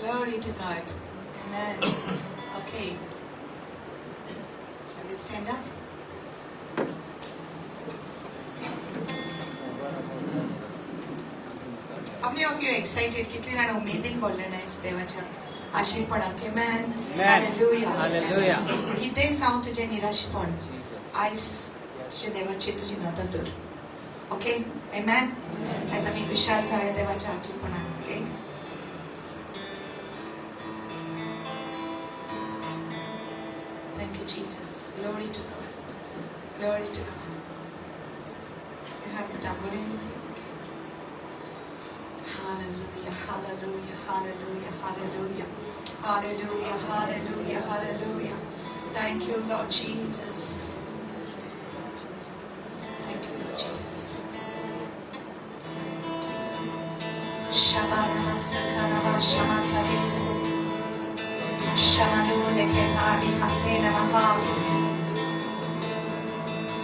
Glory to God. Amen. Okay. Shall we stand up? How many of you are excited? कितली जाण उमेदीन बोलले nice देवाच्या आशीर्पणाक? Amen. Hallelujah. Hallelujah. कितेंय सांग तुजें निराशपण, Jesus. आयज तुजें देवाचेर तुजी नदर दवर. ओके? Amen. आयज आमी विशाल जाले देवाच्या आशीर्पणान. Okay? Thank you, Jesus. Glory to God. Glory to God. You have the tambourine? Hallelujah, hallelujah, hallelujah, hallelujah. Hallelujah, hallelujah, hallelujah. Thank you, Lord Jesus. Thank you, Lord Jesus. Shabana sakarava shamatavese. Shamanule ketari hasena mahas.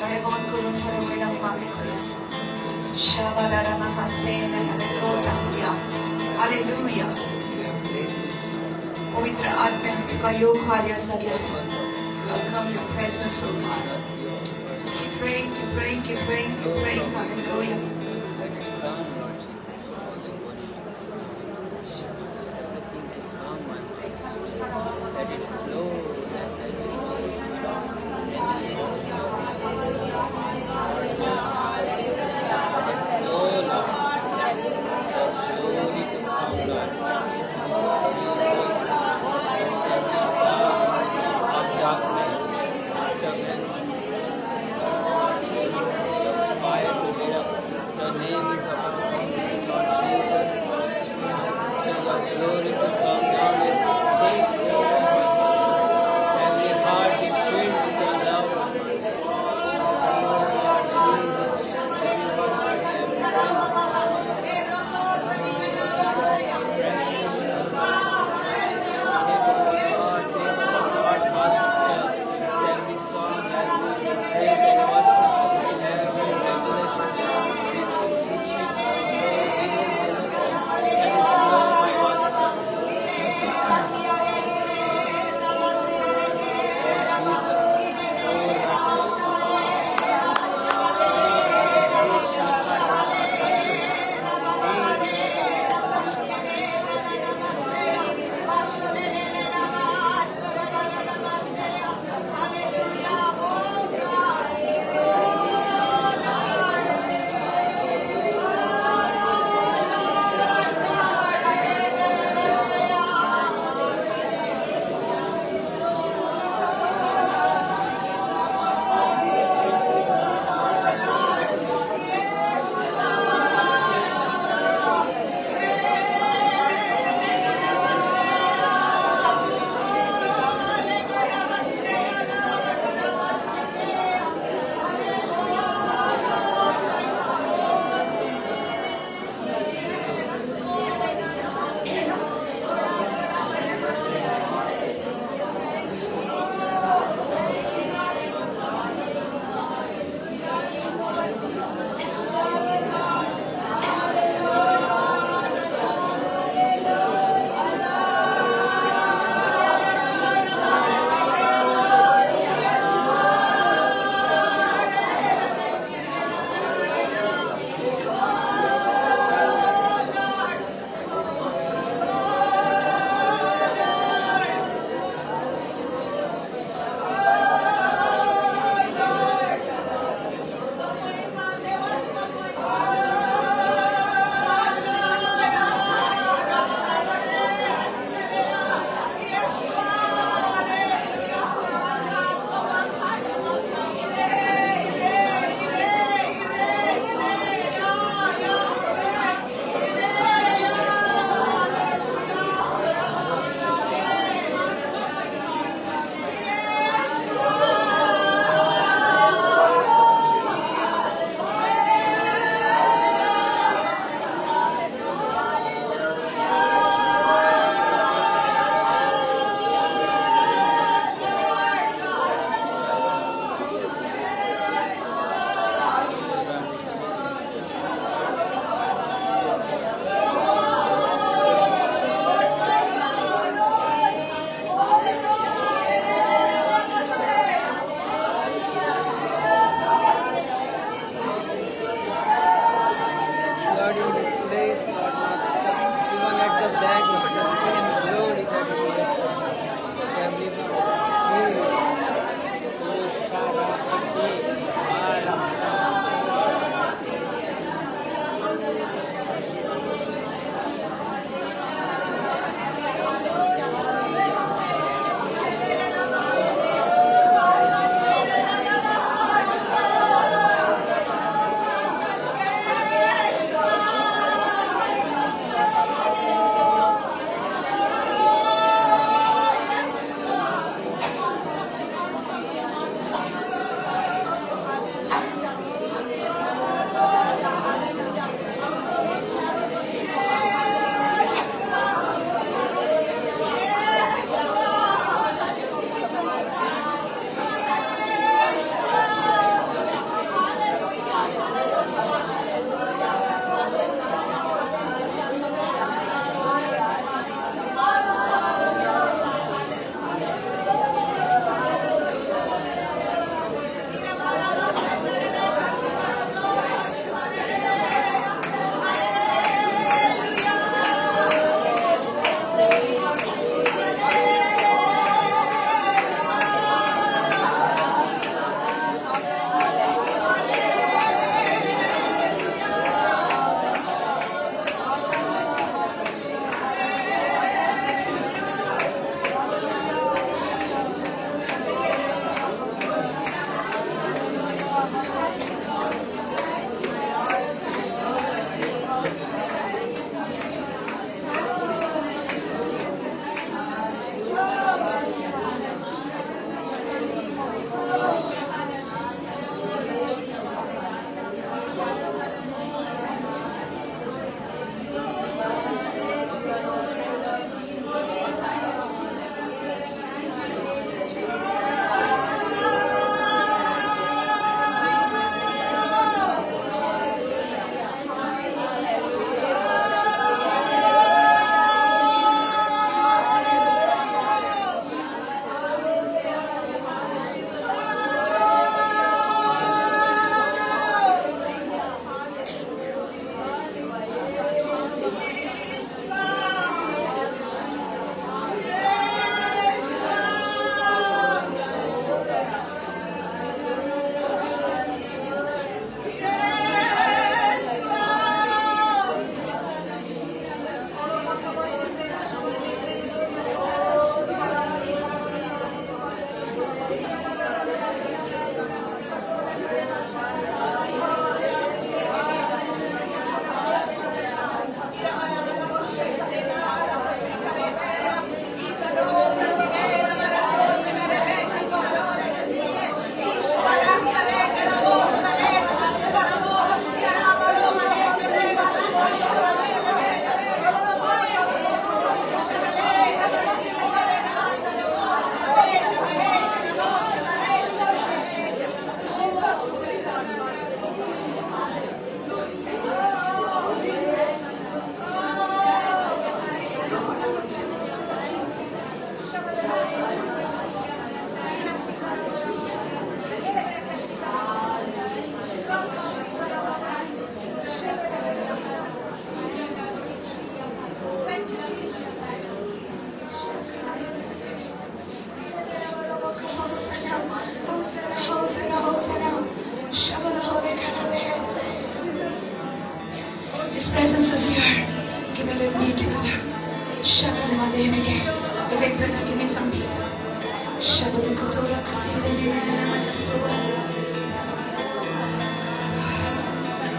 थोडे बंद करून थोडे वयर आमी मागणी करूया. Shabadara mahasena halekotahiya. Hallelujah. पवित्र आत्म्या तुका योग कार्य सगळ्या. Welcome your presence, O God. Just keep praying, keep praying, keep praying, keep praying. Hallelujah. Let it come, Lord Jesus. All the worship, everything to come and let it flow. Let it Let it flow, Lord. Glory to come, Lord. Of darkness, disturbance, Lord Jesus, your fire to lit up. Him again. Vivek, brother, give me some peace.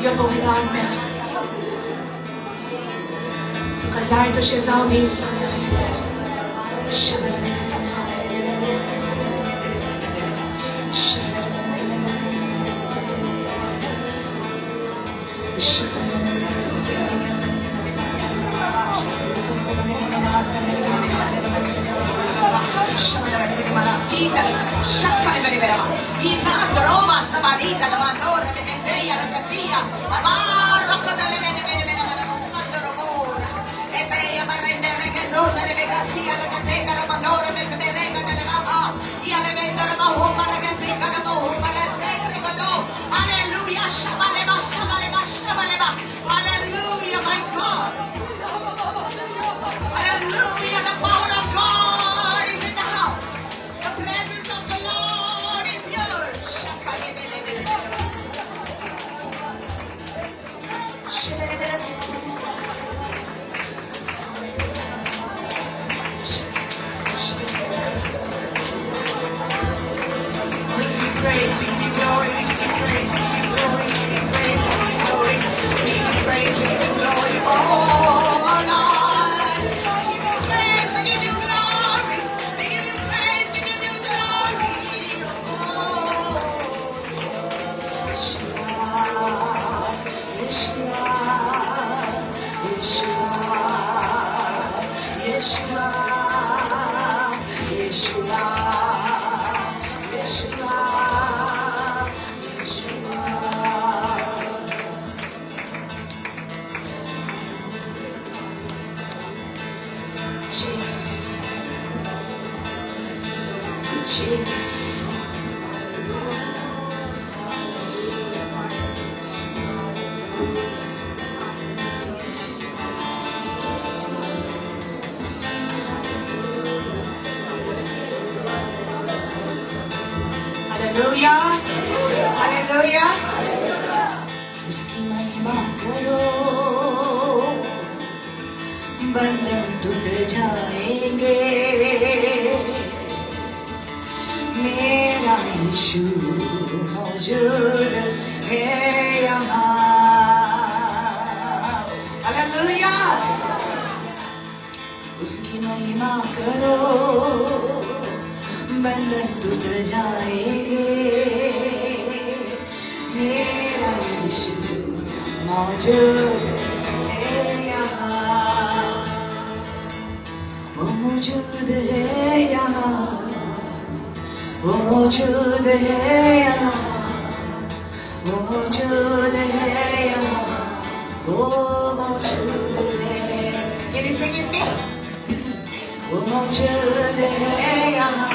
Your Hallelujah, my God. Hallelujah, the power of God is in the house. The presence of the Lord is here. We give you praise, we give you glory, we give you praise, we give you glory, we give you praise, we give you glory, we give you praise, we give you glory, oh Lord. We give you praise, we give you glory, we give you praise, we give you glory, oh Yeshua, Yeshua, Yeshua, Yeshua, Yeshua, Yeshua, Yeshua. Jesus, Jesus. Hallelujah, hallelujah. उसकी महिमा करो, बंधन टूट जाएंगे। मेरा यीशु मौजूद है यहाँ। Hallelujah. उसकी महिमा करो, बंधन टूट जाएंगे। मेरा यीशु मौजूद है यहाँ। वो मौजूद है यहाँ, वो मौजूद है यहाँ, वो मौजूद है यहाँ, वो मौजूद है। Can you sing with me? वो मौजूद है यहाँ,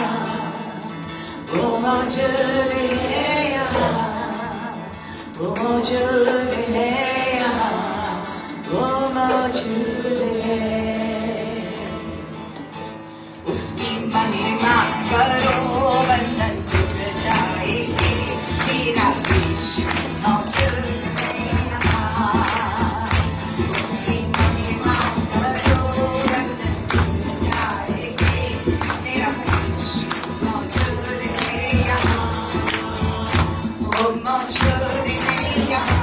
वो मौजूद है यहाँ, वो मौजूद है यहाँ, वो मौजूद है। उसकी महिमा करो, बंधन टूट जाएंगे। मेरा यीशु मौजूद है यहाँ। उसकी महिमा करो, बंधन टूट जाएंगे। मेरा यीशु मौजूद है यहाँ। वो मौजूद है यहाँ,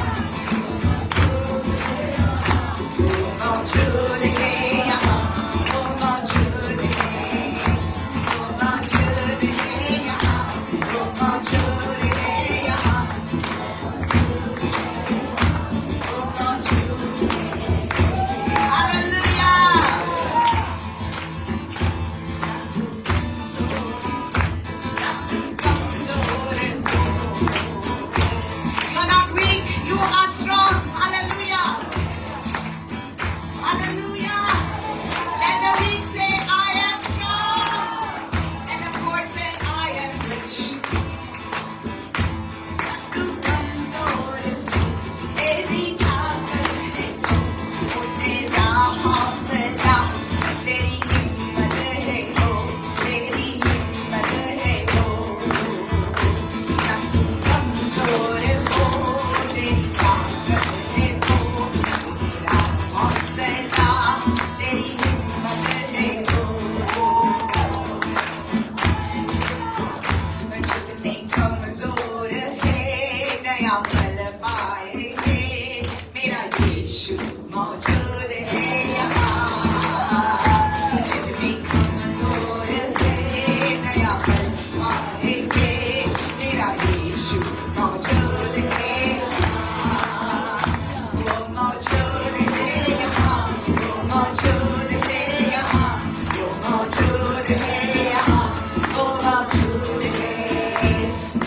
वो मौजूद है। मौजूद है यहाँ, वो मौजूद है यहाँ, वो मौजूद है,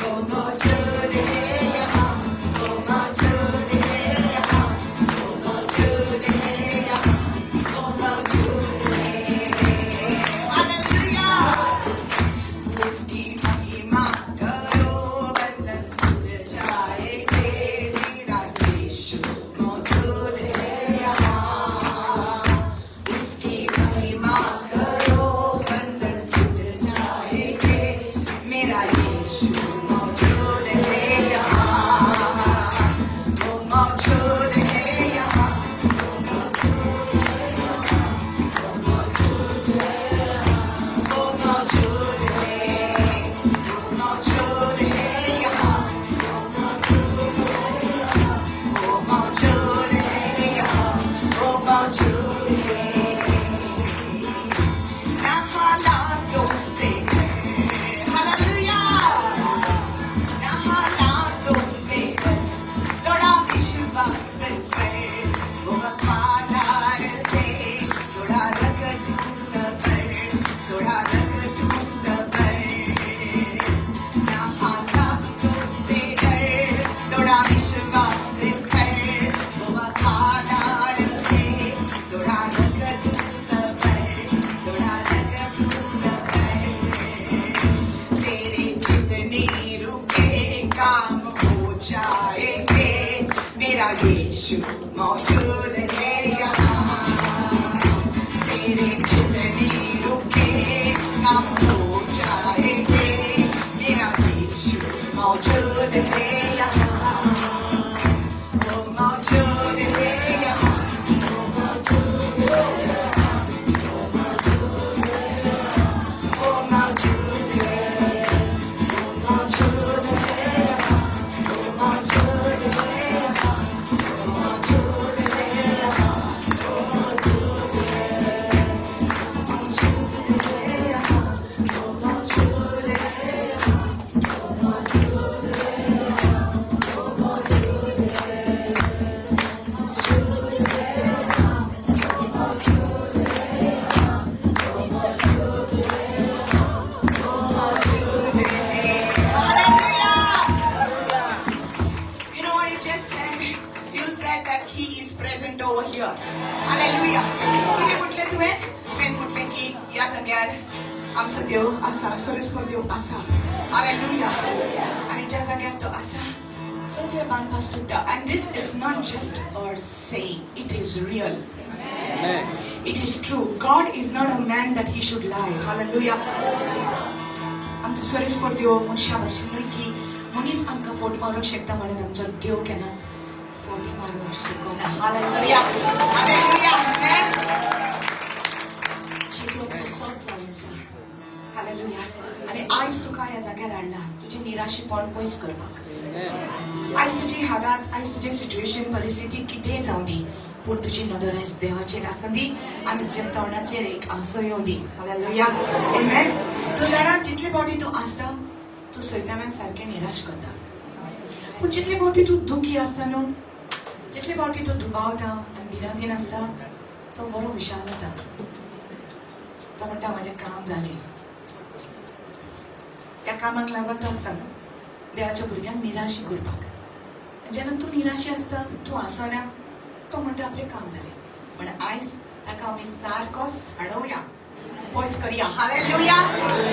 वो मौजूद है यहाँ, वो मौजूद है यहाँ, वो मौजूद है यहाँ, वो मौजूद है। हालेलुया। उसकी महिमा करो, बंधन टूट जाएंगे, मेरा यीशु मौजूद है यहाँ। उसकी महिमा करो, बंधन टूट जाएंगे, मेरा यीशु मौजूद है यहाँ, वो मौजूद है यहाँ, वो मौजूद है यहाँ, वो मौजूद है यहाँ, वो मौजूद है, वो मौजूद है यहाँ, वो मौजूद है यहाँ, वो मौजूद है यहाँ, वो मौजूद है। ना हालातों से, हालेलुया, ना हालातों से, थोड़ा विश्वास कर, वो वफादार है, थोड़ा रख तू सबर, थोड़ा रख तू सबर। ना हालातों से डर, थोड़ा विश्वास कर, वो वफादार है, थोड़ा रख तू सबर, थोड़ा रख तू सबर। तेरे जितने रुके काम हो जाएंगे, मेरा यीशु मौजूद है यहाँ। तेरे जितने रुके काम हो जाएंगे, मेरा यीशु मौजूद है यहाँ, वो मौजूद है यहाँ, वो मौजूद है यहाँ, वो मौजूद है यहाँ, वो मौजूद है, वो मौजूद है यहाँ, वो मौजूद है यहाँ, वो मौजूद है यहाँ, वो मौजूद है, मौजूद है यहाँ, वो मौजूद है यहाँ, वो मौजूद है यहाँ, वो मौजूद है, मौजूद है यहाँ, वो मौजूद है यहाँ, वो मौजूद है यहाँ, वो मौजूद है। Hallelujah! You know what you just said? You said that He is present over here. Hallelujah. कितें म्हटलें तुवें? तुवें म्हटलें की ह्या जाग्यार आमचो देव आसा, सर्वेस्पर देव आसा। Hallelujah. आनी ज्या जाग्यार तो आसा, सगळे बांदपास तुट्टा। And this is not just a saying, it is real. Amen. It is true. God is not a man that he should lie. Hallelujah. आमचो सर्वेस्पर देव मनशा भाशेन न्हय की मनीस आमकां फट मारूंक शकता म्हणून आमचो देव केन्ना फट मारूंक शकना। Hallelujah. Hallelujah. Amen. जेजू आमचो सत जावन आसा। Hallelujah. आनी आयज तुका ह्या जाग्यार हाडला तुजें निराशेपण पयस करपाक। Amen. आयज तुजी हालात, आयज तुजें सिट्युएशन, परिस्थिती कितेंय जावं दी, पूण तुजी नदर आयज देवाचेर आसूं दी आनी तुज्या तोंडाचेर एक हांसो येवं दी। हालेलुया। आमेन। तूं जाणा, जितले फावटी तूं आसता, तूं सैतानाक सारकें निराश करता, पूण जितले फावटी तूं दुखी आसता न्हू, तितले फावटी तूं दुबावता आनी भिरांतीन आसता, तो बरो विशाल जाता। तो म्हणटा, म्हाजें काम जालें। त्या कामाक लागून तो आसा न्हू देवाच्या भुरग्यांक निराशी करपाक। जेन्ना तूं निराशी आसता, तूं आसना, तो म्हणटा आपलें काम जालें। पण आयज ताका आमी सारको हाडोवया, पयस करया। Hallelujah.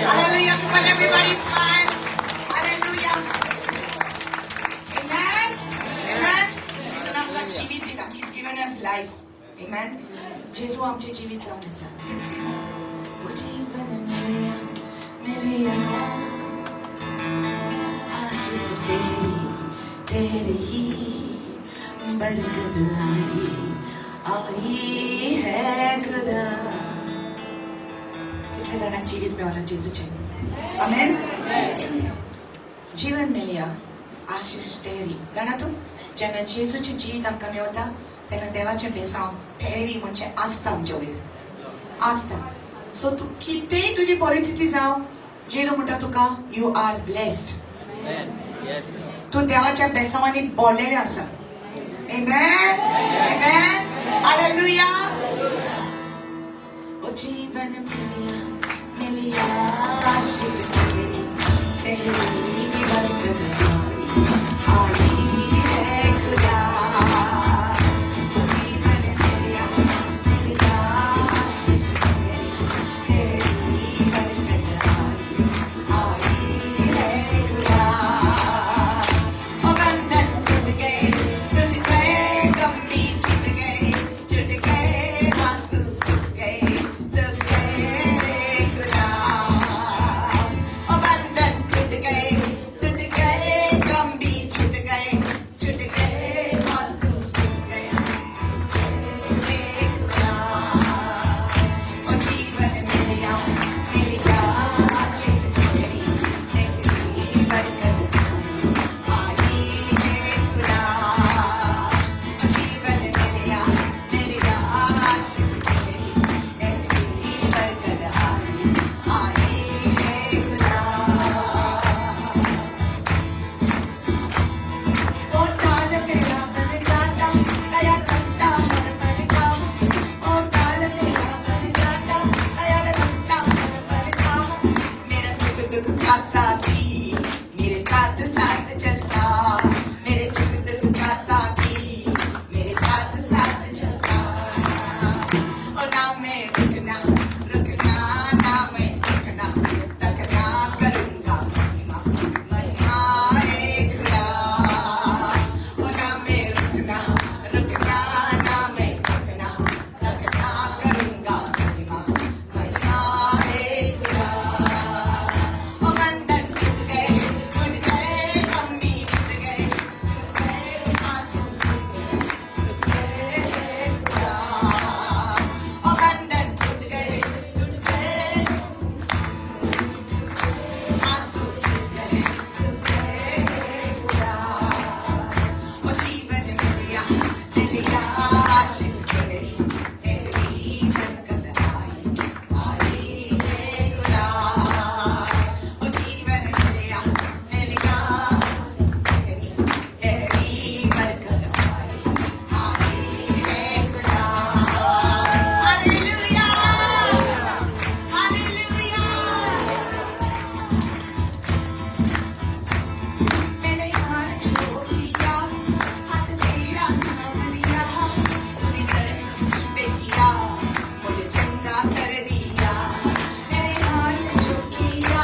Hallelujah. Come on, everybody, smile. Hallelujah. Amen. Amen. जेजून आमकां जिवीत दिला। He's given us life. Amen. जेजू आमचें जिवीत जावन आसा। वो जीवन मिलिया, मिलिया, आशीष तेरी तेरी, बरकत आई आई है खुदा। कितले जाणांक जिवीत मेवला जेजूचें? आमेन। जीवन मेळया, आशीष तेरी। जाणा तूं, जेन्ना जेजूचें जिवीत आमकां मेवता, तेन्ना देवाचें बेसांव तेरी म्हणजे आसता, आमचे वयर आसता। सो तूं कितेंय तुजी परिस्थिती जावं, जेजू म्हणटा तुका, you are blessed. Amen. Yes. तूं देवाच्या बेसांवांनी बोल्लेलें आसा। Amen. Amen. Hallelujah. ओ जीवन मिलिया मिलिया आशीष तेरी, तेरी बरकत आई आई है खुदा। ओ जीवन मिलिया मिलिया आशीष तेरी, तेरी बरकत आई आई है खुदा। ओ बंधन टूट गए गम भी छूट गए, छूट गए आंसू सूख गए, सूख गए रे खुदा। ओ बंधन टूट गए गम भी छूट गए, छूट गए आंसू सूख गए, रे खुदा। ओ जीवन मिलिया मिलिया आशीष तेरी, तेरी बरकत आई है खुदा। ओ जीवन मिलिया मिलिया आशीष तेरी, तेरी बरकत आई आई है खुदा। ओ ताल तेरा बन जाता दया करता हर पल का। ओ ताल तेरा बन जाता दया करता हर पल का। मेरा सुख दुख का साथी मेरे साथ साथ चलता, मेरे सुख दुख का साथी मेरे साथ साथ चलता। ओ ना मैं रुकना रुकना, ना मैं थकना थकना, करूंगा महिमा महिमा रे खुदा। ओ ना मैं रुकना रुकना, ना मैं थकना थकना, करूंगा महिमा महिमा रे खुदा। ओ बंधन टूट गए गम भी छूट गए, छूट गए आंसू सूख गए, सूख गए रे खुदा। ओ बंधन टूट गए आंसू सूख गए, सूख गए रे खुदा। ओ जीवन मिलिया मिलिया आशीष तेरी, तेरी बरकत आई आई है खुदा। ओ जीवन मिलिया मिलिया आशीष तेरी, तेरी बरकत आई आई है खुदा। Hallelujah hallelujah. मैंने हार छोड़ दिया, हाथ तेरा थाम लिया, तूने तरस मुझ पे किया, मुझे चंगा कर दिया। मैंने हार छोड़ दिया,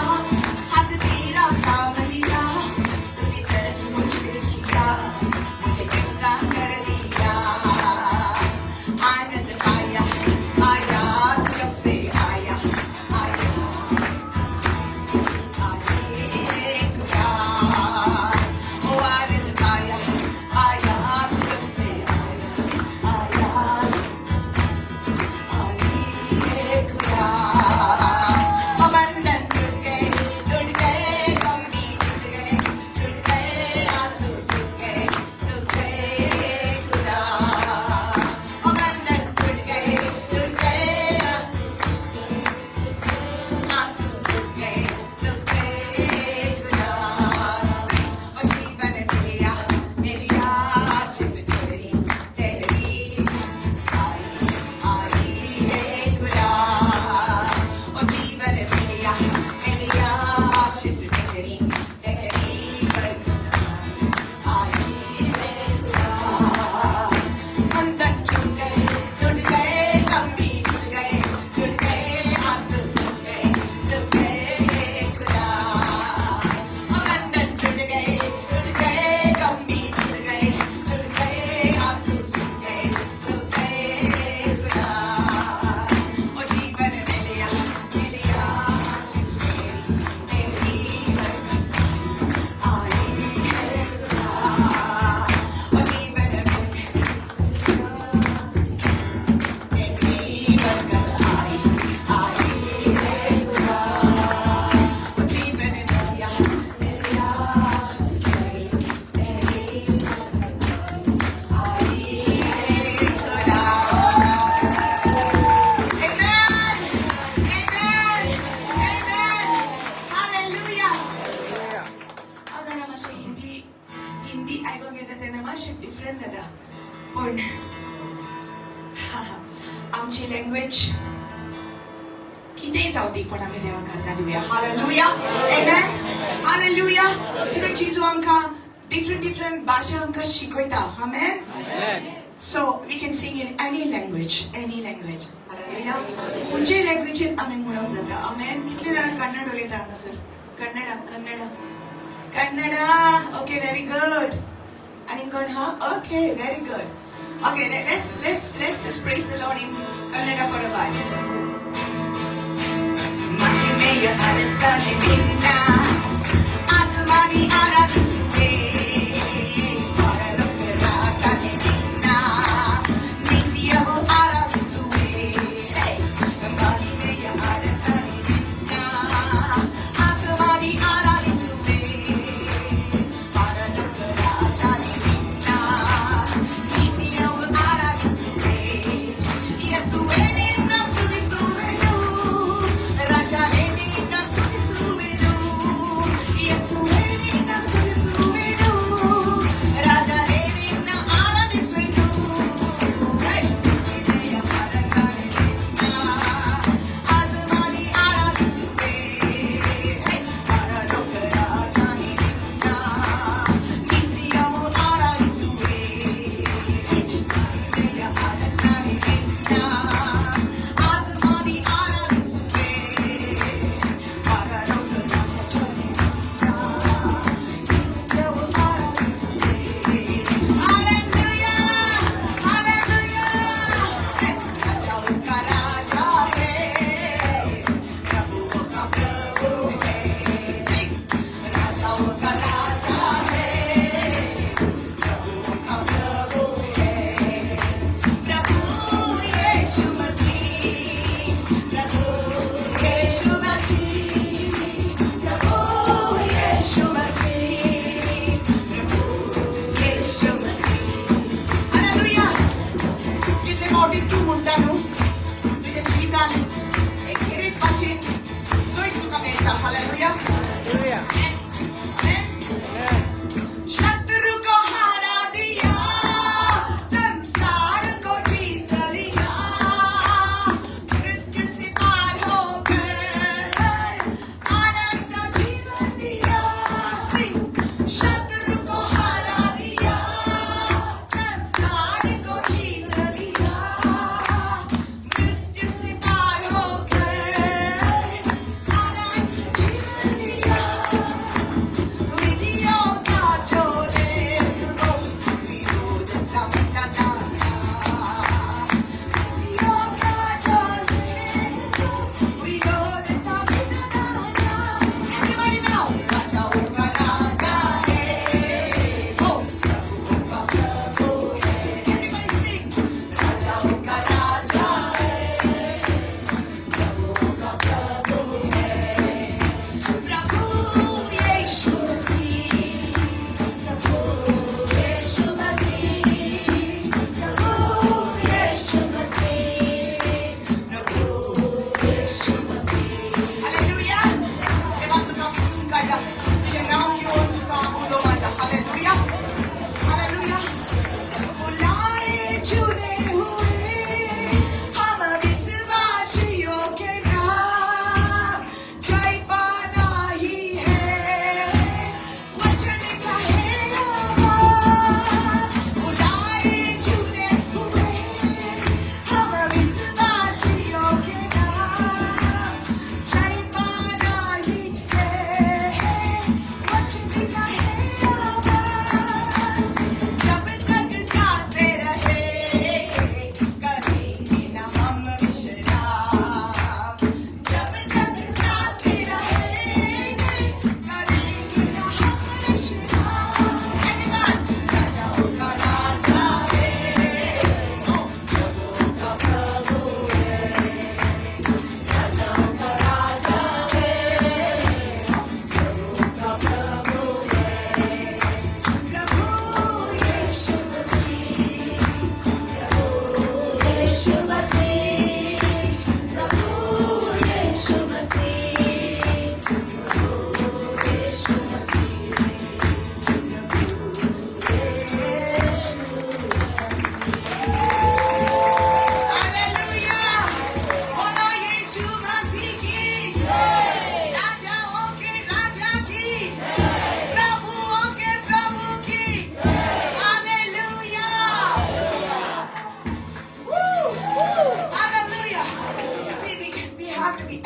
हाथ तेरा थाम लिया, तूने तरस मुझ पे किया, मुझे चंगा कर दिया। आनंद आया आया जब से आया आया खुदा। ओ आनंद आया आया जब से आया आया आई खुदा। ओ बंधन टूट गए गम भी छूट गए, छूट गए आंसू सूख गए, सूख गए खुदा। ओ बंधन टूट गए आंसू सूख गए, सूख गए खुदा। ओ जीवन मिलिया मिलिया आशीष तेरी, तेरी आई आई है खुदा। ओ जीवन मिलिया मिलिया आशीष तेरी, तेरी बरकत आई आई है खुदा। बंधन टूट गए गम भी छूट गए, छूट गए आंसू सूख गए, सूख गए खुदा। ओ बंधन टूट गए गम भी छूट गए, छूट गए आंसू सूख गए, सूख गए खुदा। ओ जीवन मिलिया मिलिया आशीष तेरी, तेरी बरकत आई है खुदा। ओ जीवन मिलिया तेरी बरकत आई आई है खुदा। ओ जीवन मिलिया मिलिया आशीष तेरी, तेरी बरकत आई है खुदा। Amen. Amen. Amen. Hallelujah. हांव जाणा मातशें हिंदी हिंदी आयकूंक येता तेन्ना मातशें डिफरंट जाता, पूण आमची लँग्वेज कितेंय जावं दी, पण आमी देवाक घालना दिवया. हालेलुया, आमेन, हालेलुया. कित्याक जेजू आमकां डिफरंट डिफरंट भाशा आमकां शिकयता. आमेन. Amen. So we can sing in any language, any language. Hallelujah. खंयच्याय लँग्वेजीन आमी म्हणूंक जाता. आमेन. कितले जाणां कन्नड उलयता हांगासर? Kannada, Kannada, Kannada. Okay, very good. आनी कोण हा? Okay, very good. Okay, let's just praise the Lord in Kannada for a while. ಮಹಿಮೆಯ ಅರಸನೆ ನಿನ್ನ ಆತ್ಮನಿ ಆರಾಧಿಸುವೆ, ಪರಲೋಕ ರಾಜನೇ ನಿನ್ನ ನಿತ್ಯವೂ ಆರಾಧಿಸುವೆ. ಹೇ! ಮಹಿಮೆಯ ಅರಸನೆ ನಿನ್ನ ಆತ್ಮನಿ ಆರಾಧಿಸುವೆ, ಪರಲೋಕ ರಾಜನೇ ನಿನ್ನ ನಿತ್ಯವೂ ಆರಾಧಿಸುವೆ. ಯೇಸುವೇ ನಿನ್ನ ಸ್ತುತಿಸುವೆನು, ರಾಜನೇ ನಿನ್ನ ಸ್ತುತಿಸುವೆನು. ಯೇಸುವೇ ನಿನ್ನ ಸ್ತುತಿಸುವೆನು, ರಾಜನೇ ನಿನ್ನ ಆರಾಧಿಸುವೆನು. ಹೇ! ಮಹಿಮೆಯ ಅರಸನೇ ನಿನ್ನ ಆತ್ಮನಿ ಆರಾಧಿಸುವೆ. ಹೇ! ಪರಲೋಕ ರಾಜನೇ ನಿನ್ನ ನಿತ್ಯವೂ ಆರಾಧಿಸುವೆ. ಮಹಿಮೆಯ ಅರಸನೇ ನಿನ್ನ ಆತ್ಮನಿ ಆರಾಧಿಸುವೆ, ಪರಲೋಕ ರಾಜನೇ ನಿನ್ನ ನಿತ್ಯವೂ ಆರಾಧಿಸುವೆ. Hallelujah, hallelujah. राजाओं का राजा है, प्रभुओं का प्रभु है. राजाओं का राजा है, प्रभुओं का प्रभु है. प्रभु यीशु मसीह, प्रभु यीशु मसीह, प्रभु यीशु मसीह, प्रभु यीशु मसीह. हालेलुया. जितले फावटी तूं म्हणटा न्हू, तुज्या जिवितान एक खेरीत भाशेन जैत तुका मेळटा. हालेलुया. Hallelujah. Amen. शत्रु को हरा दिया, संसार को जीत लिया, मृत्यु से पार होकर अनंत जीवन दिया. Sing. शत्रु को हरा दिया, संसार को जीत लिया, मृत्यु से पार होकर अनंत जीवन दिया.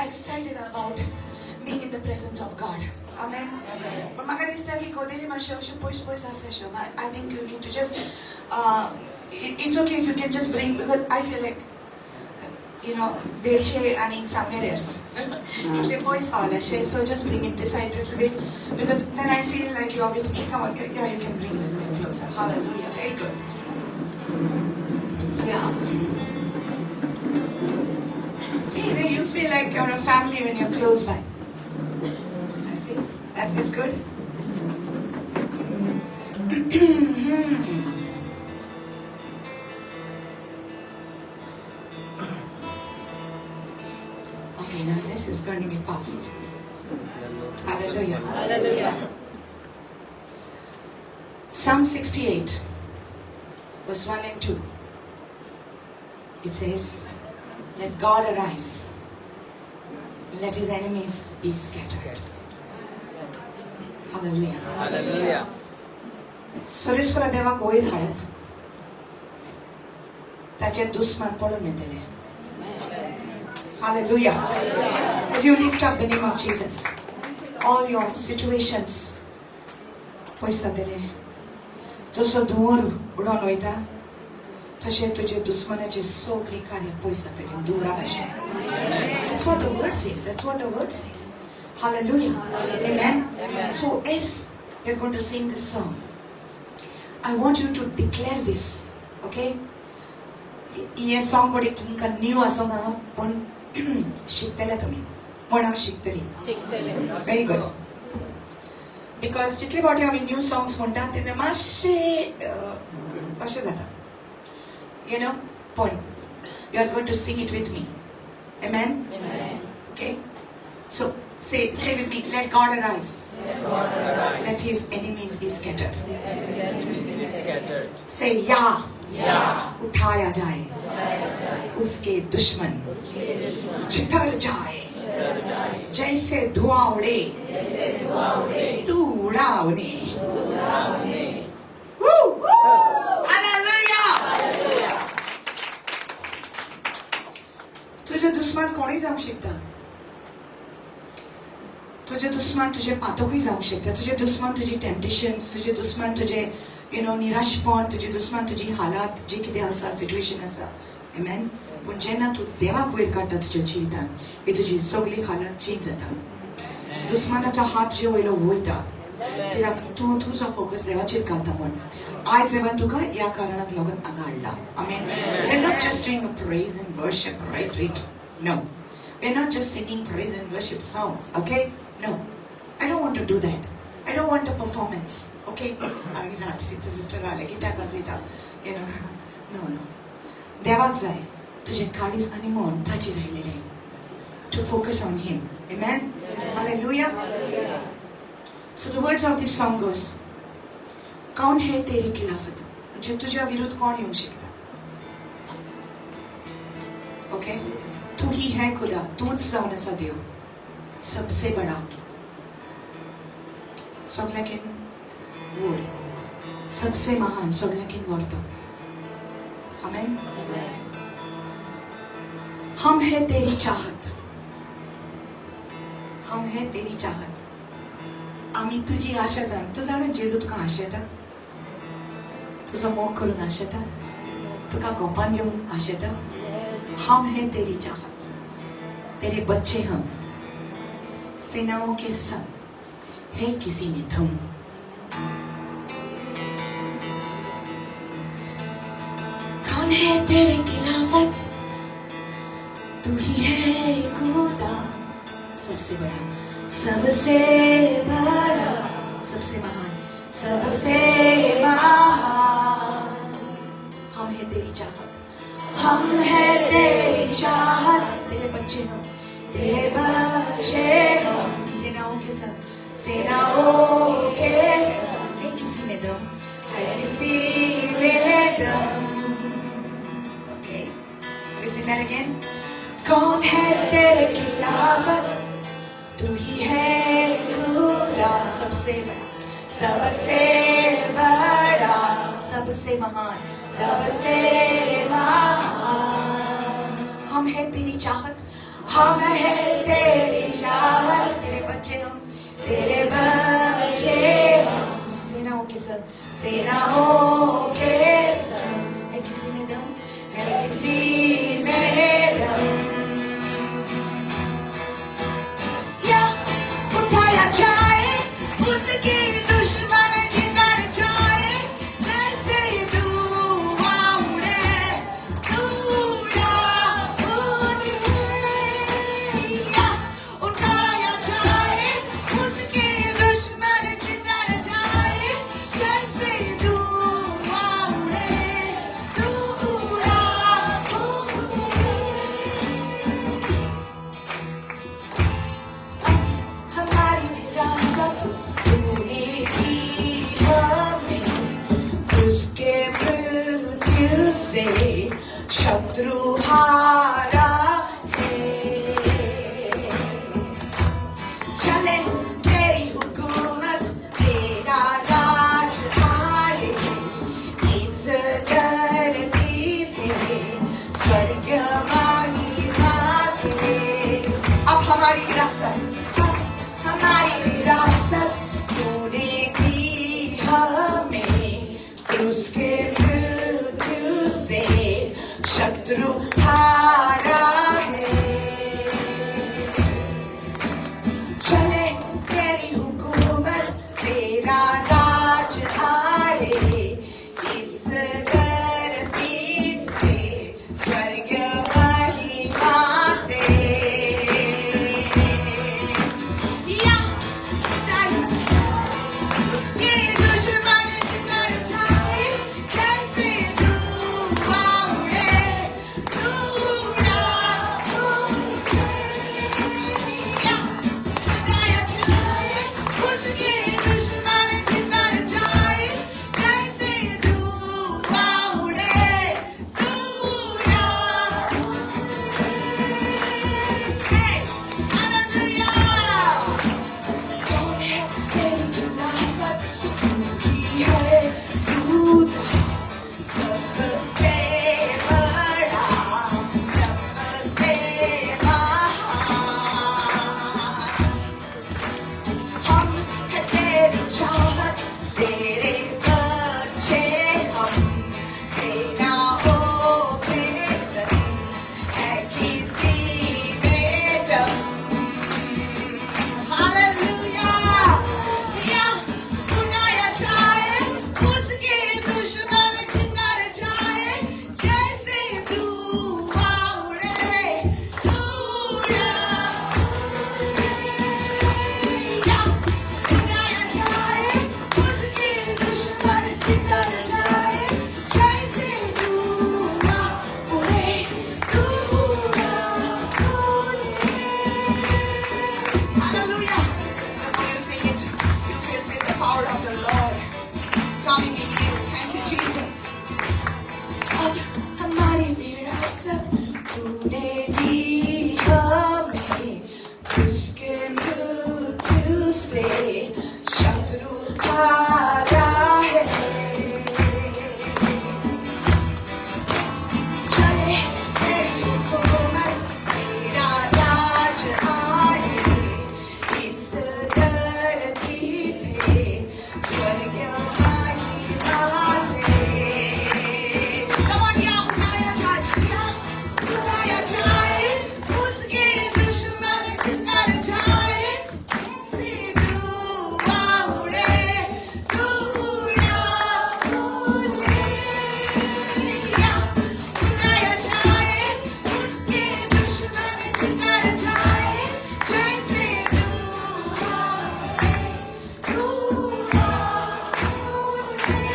excited about being in the presence of God. Amen. पण म्हाका दिसता की कदेली मातशें अशें पयस पयस आसा अशें. I think you need to just, it's okay if you can just bring, because I feel like, you know, Bedshe आनी somewhere else. इतले पयस पावले अशें, so just bring it this side little bit, because then I feel like you are with me. Come on, yeah, you can bring it a little bit closer. Hallelujah, very good. Yeah. See, then you feel like you're a family when you're close by. I see. That is good. Okay, now this is going to be powerful. Hallelujah. Hallelujah. Psalm 68, verse 1 and 2. It says, let God arise, let his enemies be scattered. Hallelujah. Hallelujah. सर्वेस्परा देवाक वयर काडत, ताचे दुस्मान पडून येतले. Hallelujah. As you lift up the name of Jesus, all your situations पयस जातले. जसो धुंवर उडोन वयता तशें तुजे दुस्मनाचे सगळीं कार्य पयस जातली, धुंवरा भाशेन. That's what the word says. That's what the word says. Hallelujah. Amen. Amen. So as we're going to sing this song, I want you to declare this. Okay? हे song बडी तुमकां न्यू आसोंक आहा, पूण शिकतले तुमी, म्हण हांव शिकतली. शिकतले. Very good. Because जितले फावटी आमी न्यू सॉंग्स म्हणटा तेन्ना मातशें अशें जाता, you know, पण you are going to sing it with me. Amen? Okay? So say with me, let God arise. Let God arise. Let his enemies be scattered. Let his enemies be scattered. Say या. या. उठाया जाए उसके दुश्मन, छितर जाए जैसे धुआं उड़े, तू उड़ा उन्हें. Woo! Hallelujah! तुझे दुश्मन कोणीय जावंक शकता. तुझे दुश्मन तुझे पातकूय जावंक शकता. तुझे दुश्मन तुजी टेम्पटेशन्स, तुझे दुश्मन तुझे you know निराशपण, तुझे दुश्मन तुजी हालात जी कितें आसा, सिट्युएशन आसा. Amen. पूण जेन्ना तूं देवाक वयर काडटा तुज्या जिवितान, ही तुजी सगळी हालत चेंज जाता. दुस्मानाचो हात तुजे वयलो वयता, कित्याक तूं तुजो फोकस देवाचेर घालता. म्हण आयज देवान तुका ह्या कारणाक लागून हांगा हाडला. Amen. We're not just doing a praise and worship retreat. No. We're not just singing praise and worship songs, okay? No. I don't want to do that. I don't want a performance, okay? Sister guitar वाजयता, you know. No, no. देवाक जाय तुजें काळीज आनी मन ताचेर आयलेलें, to focus on him. Amen? Hallelujah. So the words of this song goes, कौन है तेरी खिलाफत, म्हणजे तुझ्या विरुद्ध कोण येवंक शकता? ओके, तू ही है खुदा, तूच जावन आसा देव, सबसे बडा, सगळ्याकीन व्हड, सबसे महान, सगळ्याकीन व्हडतो. आमेन. हम है तेरी चाहत, हम है तेरी चाहत. आमी तुजी आशा जाण, तूं जाणा जेजू तुका आशेता, तुजो मोग करूंक आशेता, तुका गोपान घेवंक आशेता. हम है तेरी चाहत, तेरे बच्चे हम, सेनाओं के संग है किसी में दम. कौन है तेरे खिलाफत, तू ही है खुदा, सबसे बड़ा, सबसे बड़ा, सबसे महान, सबसे महान. हम है तेरी चाहत, हम है तेरी चाहत, तेरे बच्चे हम, तेरे बच्चे हम, सेनाओं के संग, सेनाओं के संग, है किसी में दम, है किसी में दम. Okay, we sing that again. कौन है तेरे खिलाफत, तू ही है खुदा, सबसे बड़ा, सबसे बड़ा, सबसे महान, सबसे महान. हम है तेरी चाहत, हम है तेरी चाहत, तेरे बच्चे हम, तेरे बच्चे हम, सेनाओं के संग, सेनाओं के संग, है किसी में दम, है किसी में दम। या उठाया जाए उसके दुश्मन जिधर जाए, जैसे धुआं उड़े, धुआं उड़े। या उठाया जाए उसके दुश्मन जिधर जाए, जैसे धुआं उड़े, धुआं उड़े। हमारी विरासत तूने दी हमें, उसके मृत्यु से शत्रु हारा है। चले तेरी हुकूमत, तेरा राज आए, इस धरती पे स्वर्ग महिमा से। अब हमारी विरासत, अब हमारी विरासत तूने दी हमें, उसके मृत्यु से शत्रु हारा है। चले तेरी हुकूमत, तेरा राज आए, इस धरती पे स्वर्ग महिमा से। या उसके दुश्मन जिधर जाए, जैसे धुआं उड़े, धुआं उड़े। या उठाया जाए उसके दुश्मन जिधर जाए, जैसे धुआं उड़े, धुआं उड़े। हालेलुया। कौन है तेरी खिलाफत, तू ही है खुदा, सबसे बड़ा, सबसे महान। हम है तेरी चाहत, तेरे बच्चे हम, सेनाओं के संग, है किसी में दम। हालेलुया। या उठाया जाए उसके दुश्मन जिधर जाए, जैसे धुआं उड़े, धुआं उड़े। या उठाया जाए उसके दुश्मन जिधर जाए, जैसे धुआं उड़े, धुआं उड़े। Hallelujah. The more you sing it, you will feel the power of the Lord coming in you. Thank you, Jesus. अब हमारी विरासत तूने दी हमें, उसके मृत्यु से शत्रु हारा है। चले तेरी हुकूमत, तेरा राज आए, इस धरती पे स्वर्ग महिमा से। Come on, या उठाया जाए, या उठाया जाए उसके दुश्मन जिधर जाए, जैसे धुआं उड़े, धुआं उड़े। या उठाया जाए उसके दुश्मन जिधर जाए, जैसे धुआं उड़े, धुआं उड़े।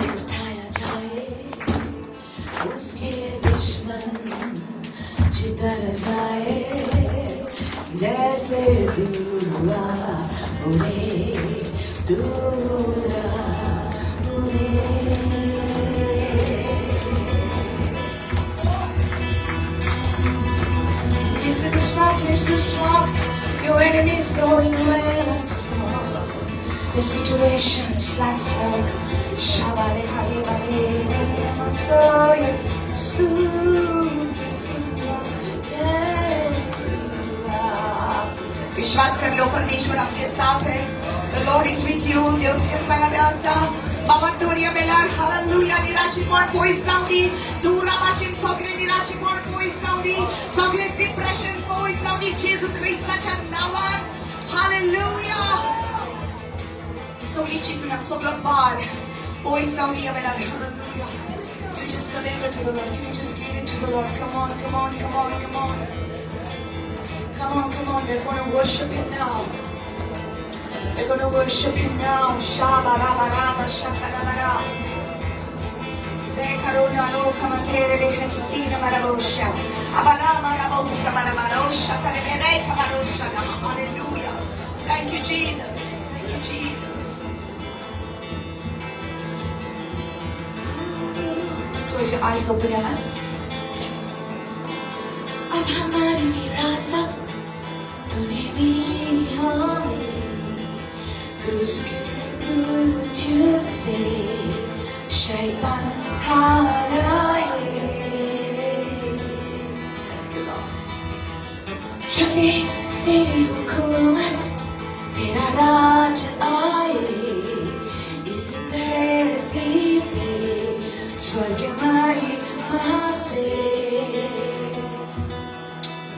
उठाया जाए उसके दुश्मन जिधर जाए, जैसे धुआं उड़े, धुआं उड़े। You see the smoke, you see the smoke. Your enemy is going away like smoke. The situations like Shabale Hale Masoya Su विश्वास कर लो, परमेश्वर आपके साथ है. The Lord is with you. देव तुझ्या संगात आसा. बाबांटोरिया मेलार हालेलुया. निराशीपण पयस जावं दी, दुरा भाशेन सगळे निराशीपण पयस जावं दी, सगळे डिप्रेशन पयस जावं दी जेजू क्रिस्ताच्या नांवान. हालेलुया. सगळी चिंतना, सगळो भार पयस जावं दी या वेळार. Hallelujah. You just surrender to the Lord. You just give it to the Lord. Come on, come on, come on, come on. Come on, come on. We're going to worship Him now. We're going to worship Him now. Shabarabaraba shakarabara. Sekarona no kamatere behesina marabosha. Abala marabosha marabarosha kalemere kamarosha. Hallelujah. Thank you, Jesus. Thank you, Jesus. Close your eyes, open your hands. अब हमारी निराशा तूने दी हमें, क्रूस K मृत्यु से शैतान हाराए. Thank you, Lord. चले तेरी हुकूमत, तेरा राज आए इस धरती पे स्वर्ग महिमा से.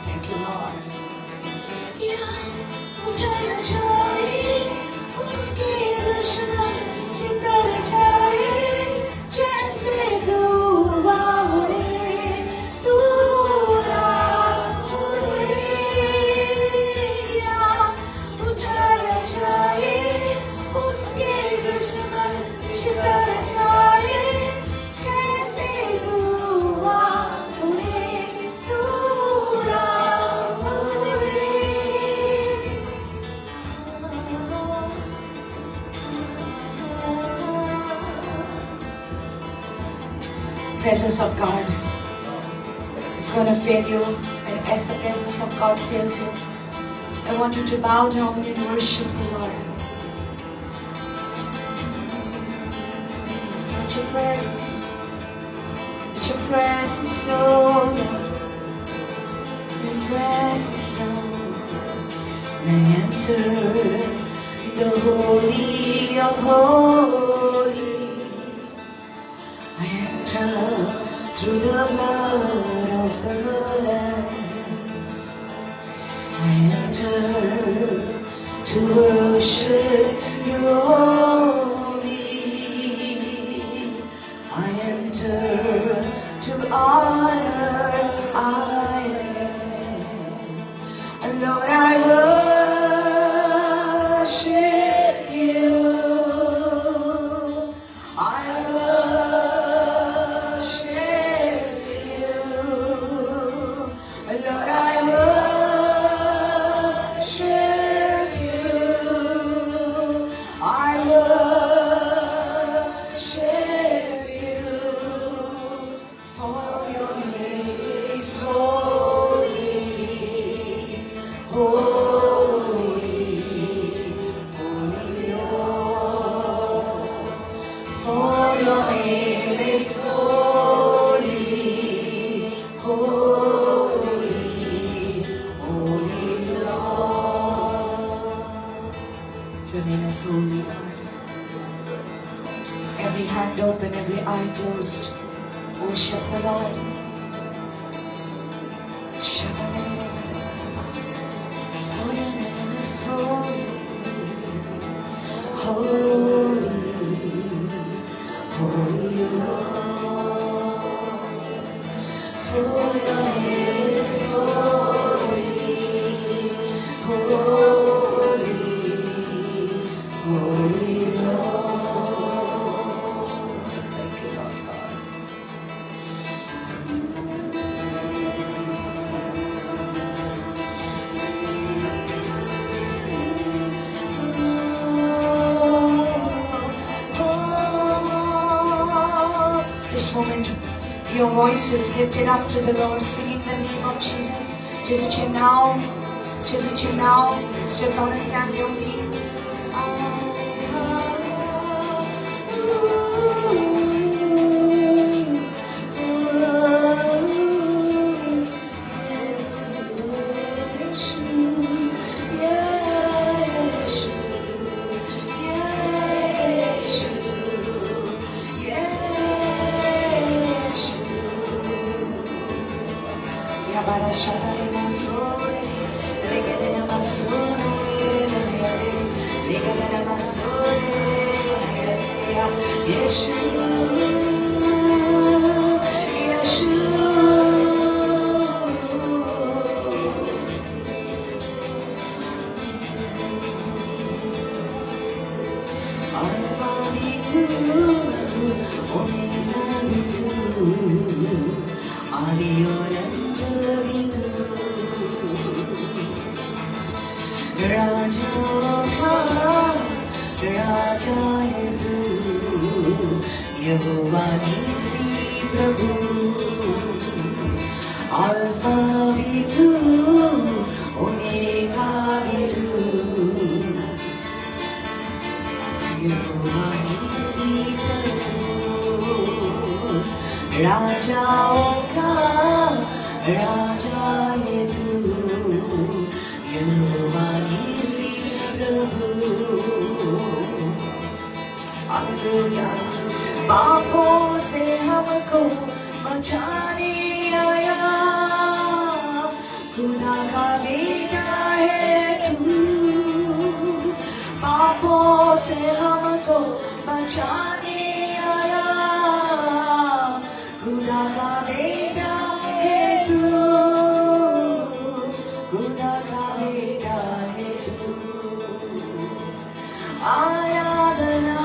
Thank you, Lord. यहाँ उठाया जाए उसके दुश्मन चितर जाए, जैसे दुआ उड़े दूरा उड़े. यहाँ उठाया जाए उसके दुश्मन चितर जाए, जैसे दुआ उड़े दूरा उड़े. Presence of God is going to fill you, and as the presence of God fills you, I want you to bow down and worship the Lord. Let your presence, let your presence flow, Lord. Your presence flow. May enter the Holy of Holies. I enter through the blood of the Lamb. I enter to worship you only. I enter to honor I am. And Lord, I worship you. I worship you. Lord, I worship you. I worship you. For your name is holy, holy, holy Lord. For your name is holy, holy, holy Lord. Your name is holy, Lord. Every hand open, every eye closed. Worship the Lord. For your name is holy, holy, holy Lord. For your name is holy, holy, holy Lord. Thank you, Lord God. This moment, your voice is lifted up to the Lord, singing the name of Jesus. जेजूचे नाव, जेजूचे नाव तुझ्या तोंडांतल्यान येवंदी. येशू येशू. Alpha भी तू, omega भी तू, आदि और अंत भी तू, राजाओं का राजा है तू, यहोवा निसी प्रभु. अल्फा भी तू, ओमेगा भी तू, यहोवा निसी प्रभु, राजाओं का राजा है तू, यहोवा निसी प्रभु. हालेलुया. पापों से हमको बचाने आया, खुदा का बेटा है तू. पापों से हमको बचाने आया, खुदा का बेटा है तू, खुदा का बेटा है तू. आराधना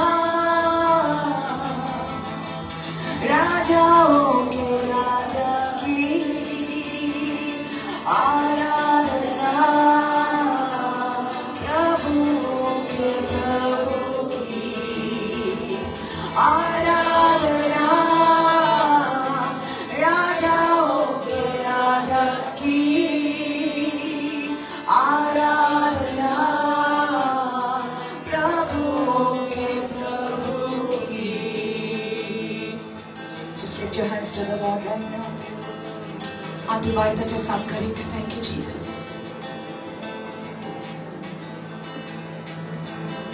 राजाओं के राजा की, आराधना प्रभु के प्रभु की, आराधना राजाओं के राजा की, आराधना प्रभु के प्रभु की. Just lift your hands to the Lord right now. हात उबार ताच्या सामकारीक. Thank you, Jesus.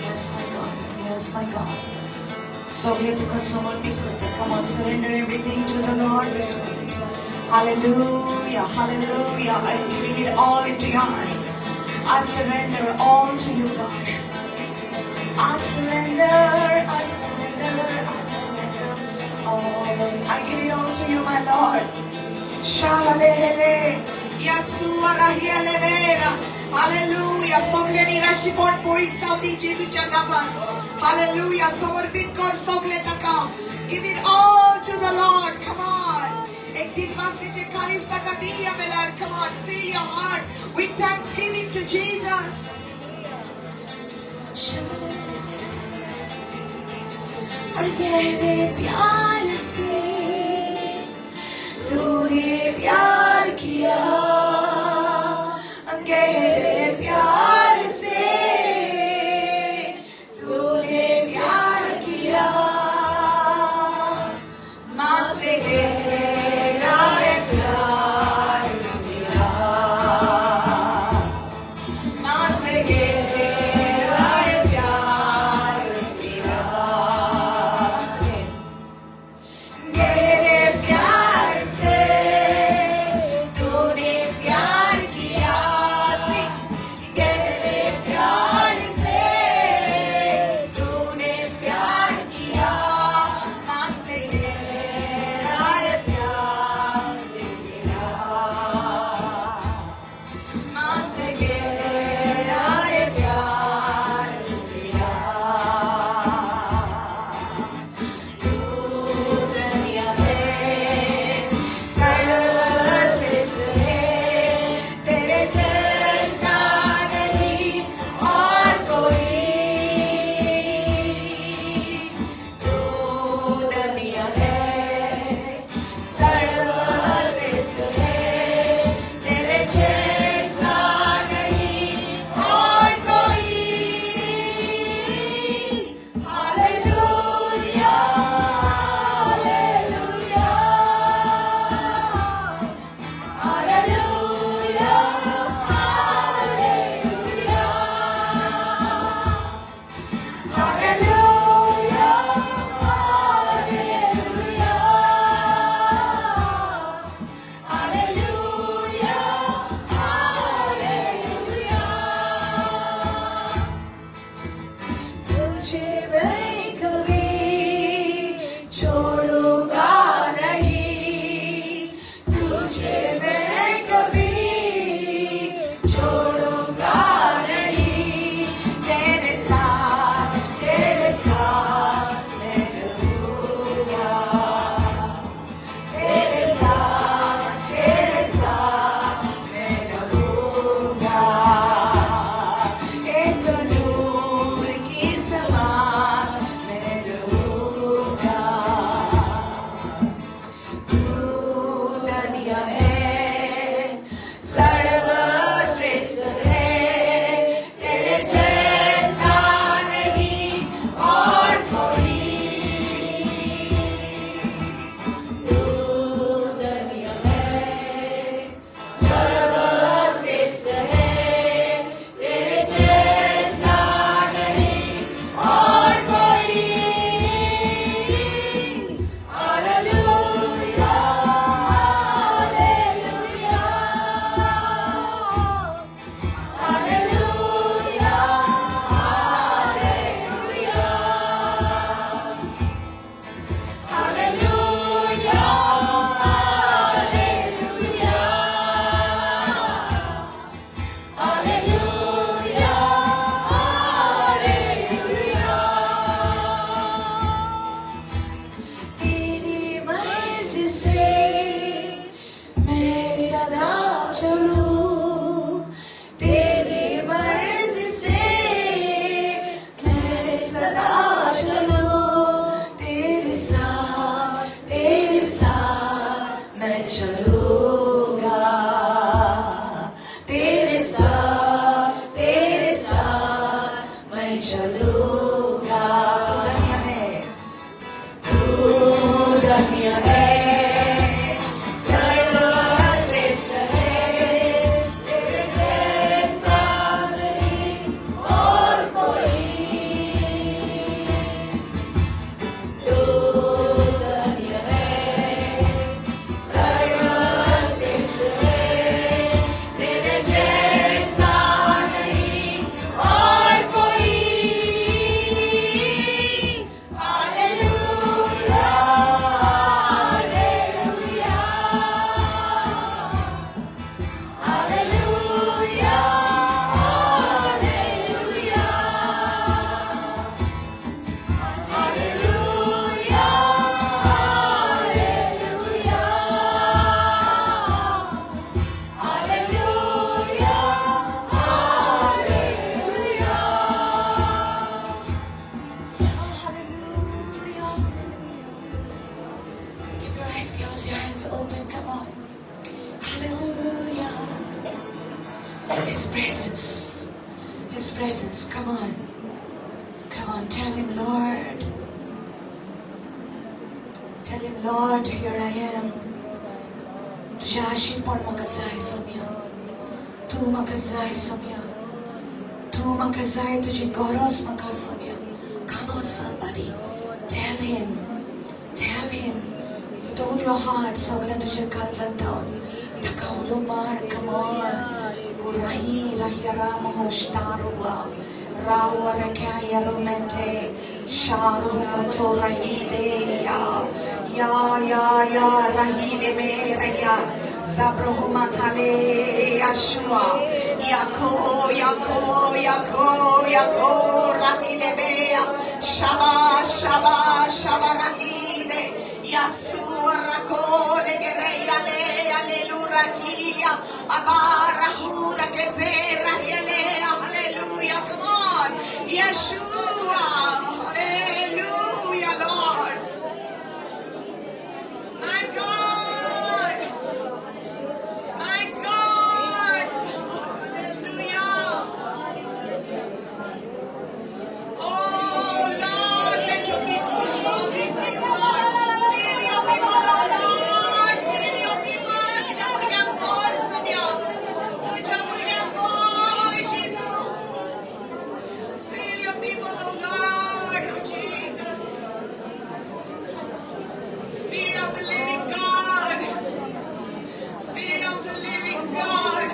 Yes, my God. Yes, my God. सगळे तुका समर्पित करता. Come on, surrender everything to the Lord this moment. Hallelujah, hallelujah. I'm giving it all into your hands. I surrender all to you, God. I surrender, I surrender, I surrender all. I give it all to you, my Lord. Shahalehele, Yasua Rahialevera. Hallelujah. सगळे निराशीपण पयस जावं जेजूच्या नांवान. Hallelujah. समर्पित कर सगळे ताका. Give it all to the Lord. Come on. एक दिन वासनेचे काळीज ताका दिया मेल्यार. Come on. Fill your heart with thanksgiving to Jesus. और गहरे प्यार से तूने प्यार किया, गहरे प्यार से तूने प्यार किया, माँ से गहरा है प्यार तेरा, माँ से गहरा है प्यार तेरा. गहरे प्यार से hands open. Come on. Hallelujah. His presence. His presence. Come on. Come on. Tell him, Lord. Tell him, Lord, here I am. तुझ्या आशीपण म्हाका जाय सोम्या. तूं म्हाका जाय सोम्या. तूं म्हाका जाय, तुजी गरज म्हाका Saumya. Come on, somebody. Tell him. Tell him. With all your heart, सगळ्या तुझ्या काळजान थावन ताका उलो मार. Come on. Rahi rahi ramo hoshtarua rawa rakaya rumente sharu moto rahi de ya ya ya ya rahi de me raya zabro matale Yeshua Yako Yako Yako Yako rahi le me Shaba Shaba Shaba rahi de Yasur rakole gereya le alelurakia abarahura kezera yele. Hallelujah. Come on. Yeshua. Hallelujah, Lord. My God. My God. Hallelujah. Oh, Lord, let your people hungry for you, Lord. Fill your people, oh Lord. Fill your people. तुझ्या भुरग्यांक भर सोम्या. तुझ्या भुरग्यांक भर, Jesus. Fill your people, oh Lord, oh Jesus. Spirit of the living God. Spirit of the living God.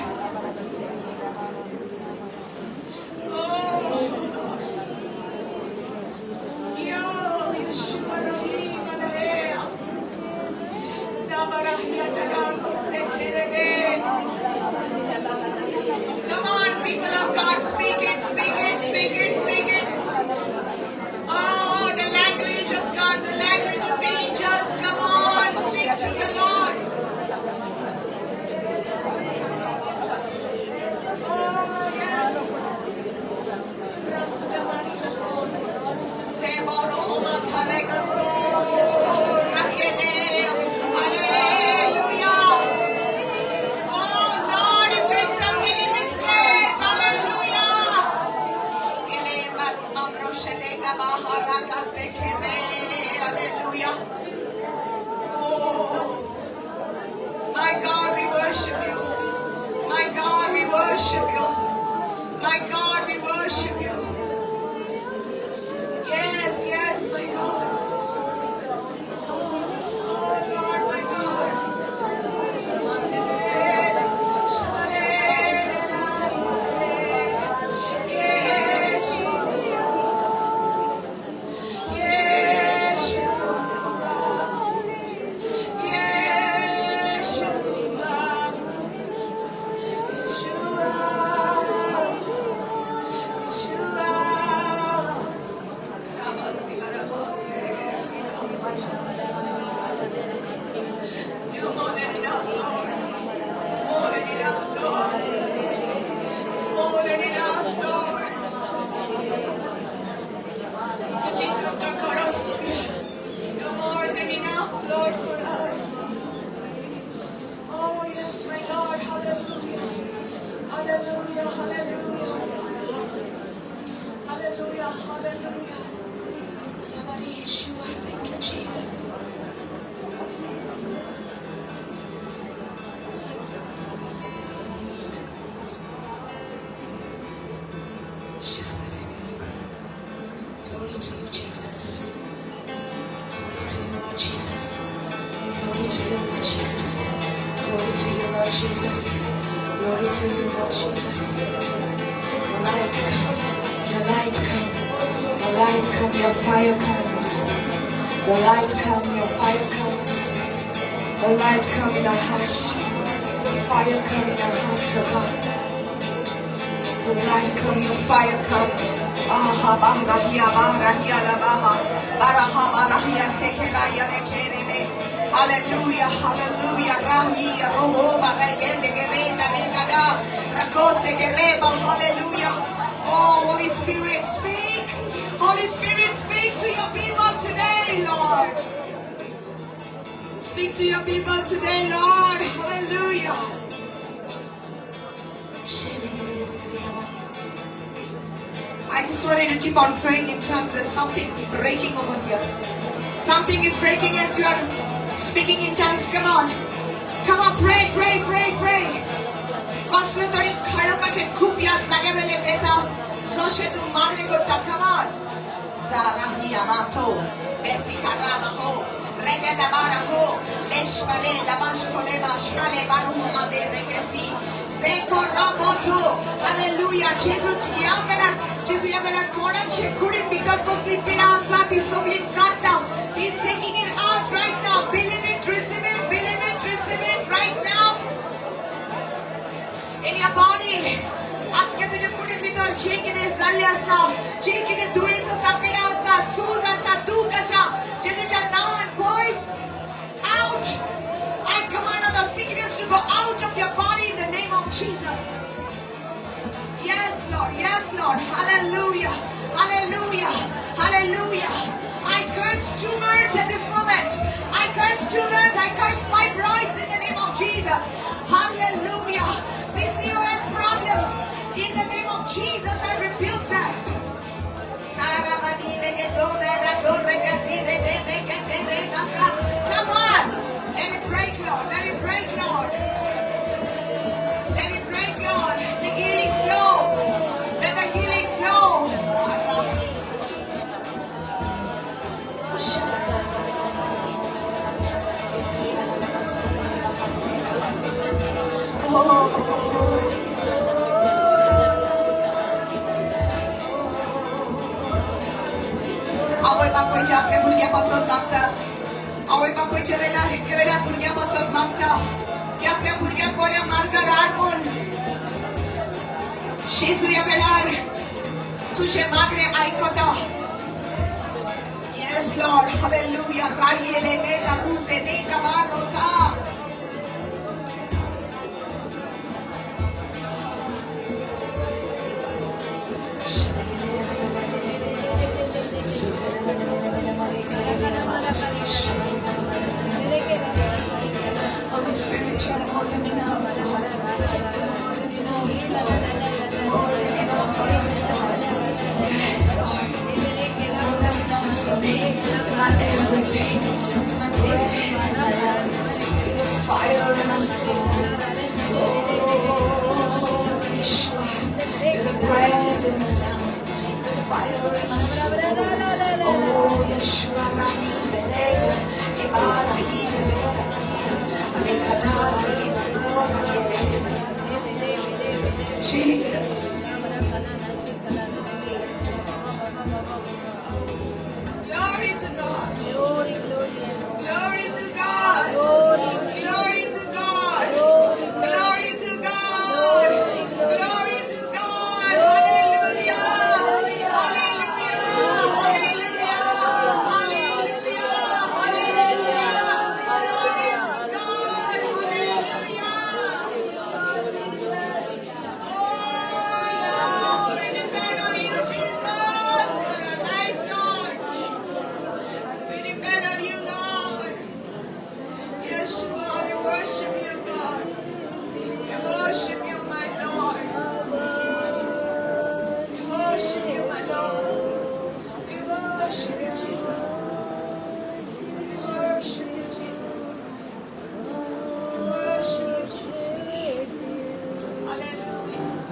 Oh, Yo, Yeshua Rahim Alea. Sabarahia Darako Sekerebe. Come on, people of God, speak it, speak it, speak it, speak it. Oh, the language of God, the language of angels. Come on, speak to the Lord. Oh, yes. Hallelujah. Oh, Lord is doing something in this place. Hallelujah. Hallelujah. Oh, my God, we worship you. My God, we worship you. My God, we worship you. Yes, yes, my God. Oh, Lord, my God. Yeshua, Yeshua, Yeshua. You're more than enough, Lord. More than enough, Lord. More than enough, Lord. Jesus, you're more than enough, Lord, for us. Oh, yes, my Lord. Hallelujah. Hallelujah. Hallelujah. Hallelujah. Hallelujah. Somebody, Yeshua. Thank you, Jesus. Glory to you, Jesus. Glory to you, Lord Jesus. Glory to you, Lord Jesus. Glory to you, Lord Jesus. Glory to you, Lord Jesus. Your light come. Your light come. Your light come. Your fire come in this place. Your light come. Your fire come in this place. Your light come in our hearts. Your fire come in our hearts, oh God. Your light come, your fire come. Aha, bahrahia, bahrahia, labaha. Baraha, barahia, sekeraya, lekerebe. Hallelujah, hallelujah. Rahia, rohoba, regende, gerenda, regada. Rakose, gereba, hallelujah. Oh, Holy Spirit, speak. Holy Spirit, speak to your people today, Lord. Speak. Speak to your people today, Lord. Hallelujah. I just want you to keep on praying in tongues. There's something breaking over here. Something is breaking as you are speaking in tongues. Come on. Come on, pray, pray, pray, pray. कसले तरी खळकाचे खूप या जाग्या वेले येता जशें तूं मागणी करता. Come on. Sarahiamato, Besikaramaho, Regetabaraho, Leshmale, Lamashkolema, Shkale, Baruhuma de Regesi, Zekoroboto. Hallelujah. जेजू ह्या वेळार, जेजू ह्या वेळार कोणाचे कुडीन भितर कसली पिडा आसा ती सगळी काडटा. He is taking it out right now. Believe it, receive it, believe it, receive it right now. In your body. आख्या तुज्या कुडीन भितर जे कितें जाल्लें आसा, जे कितें दुयेंस आसा, पिडा आसा, सूज आसा, दूख आसा, जेजूच्या नांवान voice out. I command all the sickness to go out of your body in the name of Jesus. Yes, Lord. Yes, Lord. Hallelujah. Hallelujah. Hallelujah. I curse tumors at this moment. I curse tumors. I curse fibroids in the name of Jesus. Hallelujah. PCOS problems. In the name of Jesus, I rebuke that. Come on. Let it break, Lord. Let it break, Lord. Let it break, Lord. The healing flow. Let the healing flow. Oh. आवय बापायच्या आपल्या भुरग्या पासून मागता, आवय बापायच्या वेळार वेळा भुरग्या पासून मागता की आपल्या भुरग्याक बऱ्या मार्गार हाड म्हूण. जेजू ह्या वेळार तुझे मागणे आयकता. Yes, Lord. Hallelujah. राहिele meta buse neka barota. Holy Spirit, you're more than enough. More than enough. More than enough for us, Lord. Yes, Lord. More than enough for me. My everything. My breath, my lungs, the fire in my soul. Oh, Yeshua, the breath in my lungs, the fire in my soul. Oh, Yeshua, Rahi, Bele, Ibara, Izabela, Jesus. Glory to God. Glory, glory, Glory to God. Glory, Glory to God. Glory, Glory to God. Glory to God. Hallelujah. Hallelujah. Hallelujah. Hallelujah. Hallelujah. Glory to God. Hallelujah. Oh, we depend on you, Jesus, for our life, Lord. We depend on you, Lord. Yeshua, we worship you, God. We worship you, my Lord. We worship you, my Lord. We worship you, Jesus. We worship you, Jesus. We worship you, Jesus. Hallelujah.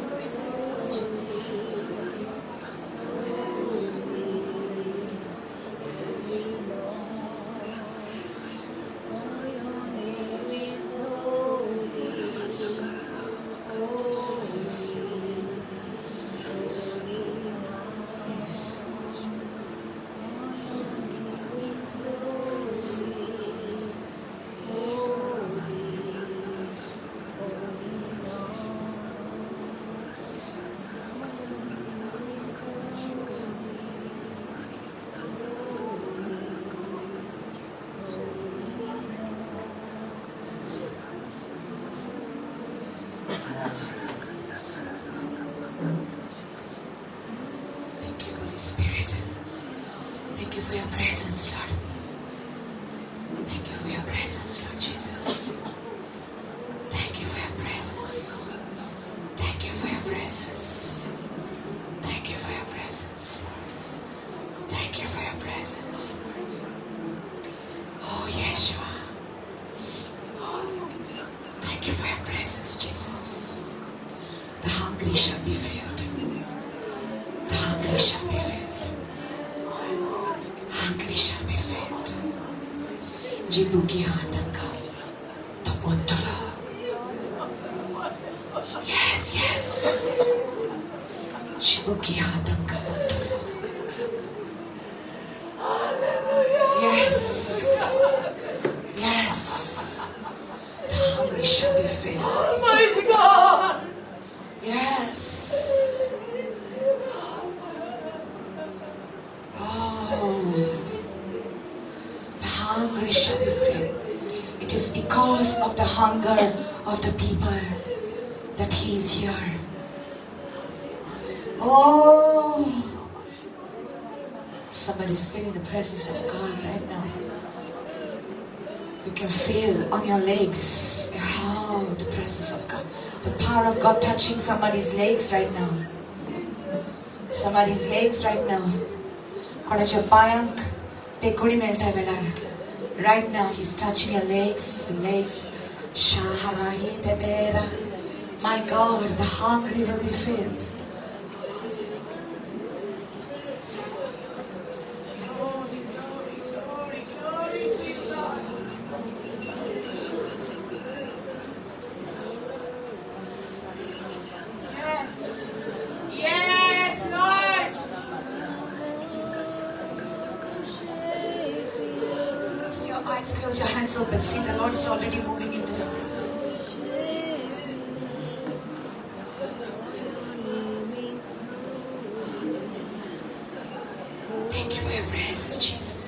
Glory to you, Lord Jesus. Thank you, Holy Spirit. Thank you for your presence, Lord. Thank you for your presence, Lord Jesus. Thank you for your presence. Thank you for your presence. Thank you for your presence. Thank you for your presence. Oh, Yeshua. Thank you for your presence, Jesus. The hungry shall be filled. The hungry shall be filled. Hungry shall be filled. जी भुकी आहा तांकां तो पोत्तलो. Yes, yes. जी भुकी आहा तांकां पोत्तलो. Yes. Yes. The hungry shall be filled. Mighty God. Yes. Oh, the hungry shall be filled. It is because of the hunger of the people that he is here. Oh, somebody's feeling the presence of God right now. You can feel on your legs how the presence of God, the power of God touching somebody's legs right now. Somebody's legs right now. कोणाच्या पायांक पेकोडी मेळटा वेळार. Right now, he's touching your legs, legs. Shaharahi Debera. My God, the hungry will be filled. Glory, glory, glory, glory to you, God. Yes. Yes, Lord. Just your eyes closed, your hands open. See, the Lord is already moving in this place. Thank you for your presence, Jesus.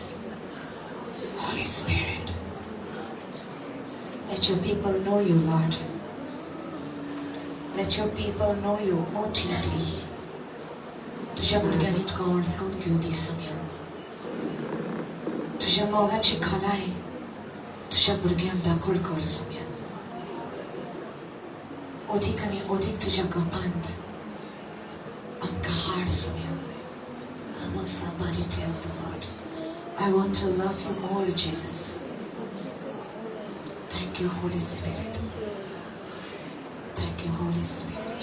Holy Spirit, let your people know you, Lord. Let your people know you more deeply. तुझ्या भुरग्यांनी तुका ओळखून घेवं दी सम्या. तुझ्या मोगाची खोलाय तुझ्या भुरग्यांक दाखोल कर सुम्या. अदीक आनी अदीक तुझ्या गोपांत आमकां हाड सुम्या. Come on, somebody tell the Lord, I want to love you more, Jesus. Thank you, Holy Spirit. Thank you, Holy Spirit.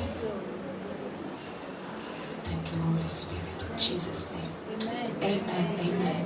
Thank you, Holy Spirit. In Jesus' name. Amen. Amen.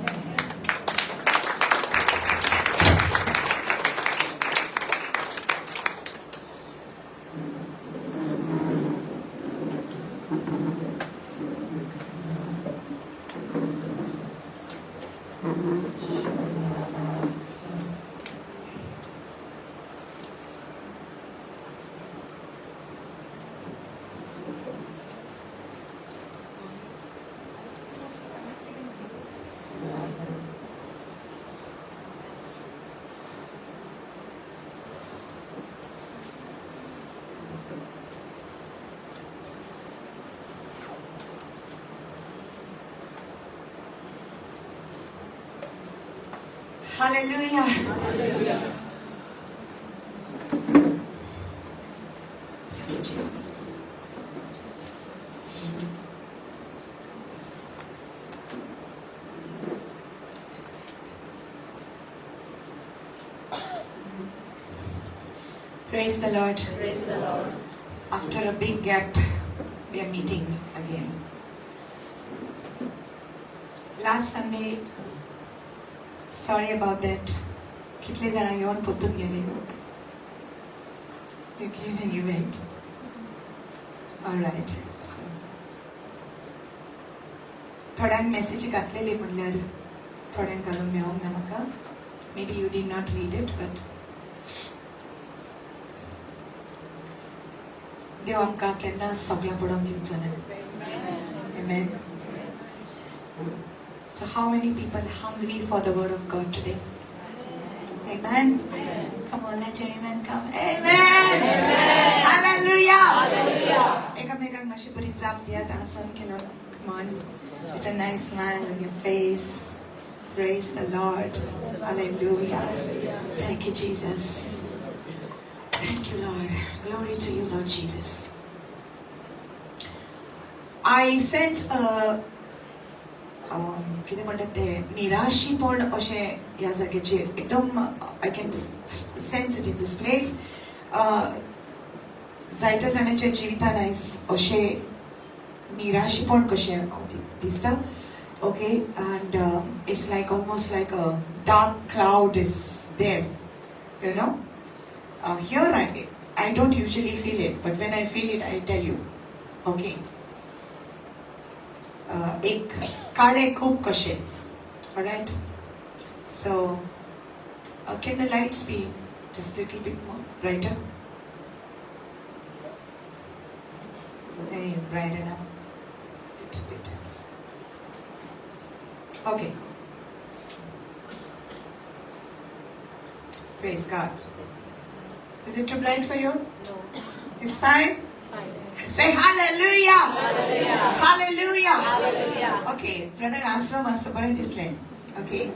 Hallelujah. Thank you, Jesus. Praise the Lord. Praise the Lord. After a big gap, we are meeting again. Last Sunday, sorry about that. कितले जाणां येवन परतून गेले. You came and you went. All right. So, थोड्यांक मॅसेजी घातलेली म्हणल्यार थोड्यांक घालूंक मेळोंक ना म्हाका. Maybe you did not read it, but देव आमकां केन्ना सगळें पडोवंक दिवचो ना. Amen. So how many people hungry for the word of God today? Amen. Come on, let your amen come. Amen. Hallelujah. एकामेकांक मातशी बरी जाप दियात, आसून केलो. Come on. With a nice smile on your face. Praise the Lord. Hallelujah. Thank you, Jesus. Thank you, Lord. Glory to you, Lord Jesus. I sense a कितें म्हणटात तें निराशीपण अशें ह्या जाग्याचेर एकदम I can sense it in this place. जायत्या जाणांच्या जिवितान आयज अशें निराशीपण कशें दिसता. Okay, and it's like almost like a dark cloud is there. Here I don't usually feel it, but when I feel it, I tell you. Okay. एक काळे खूप कशे. Alright? So, can the lights be just a little bit more brighter? Very bright enough. Little bit. Okay. Praise God. Is it too bright for you? No. It's fine? Fine. Say hallelujah. Hallelujah. Hallelujah. Hallelujah. Okay, brother आसलो मातसो बरें दिसलें. Okay.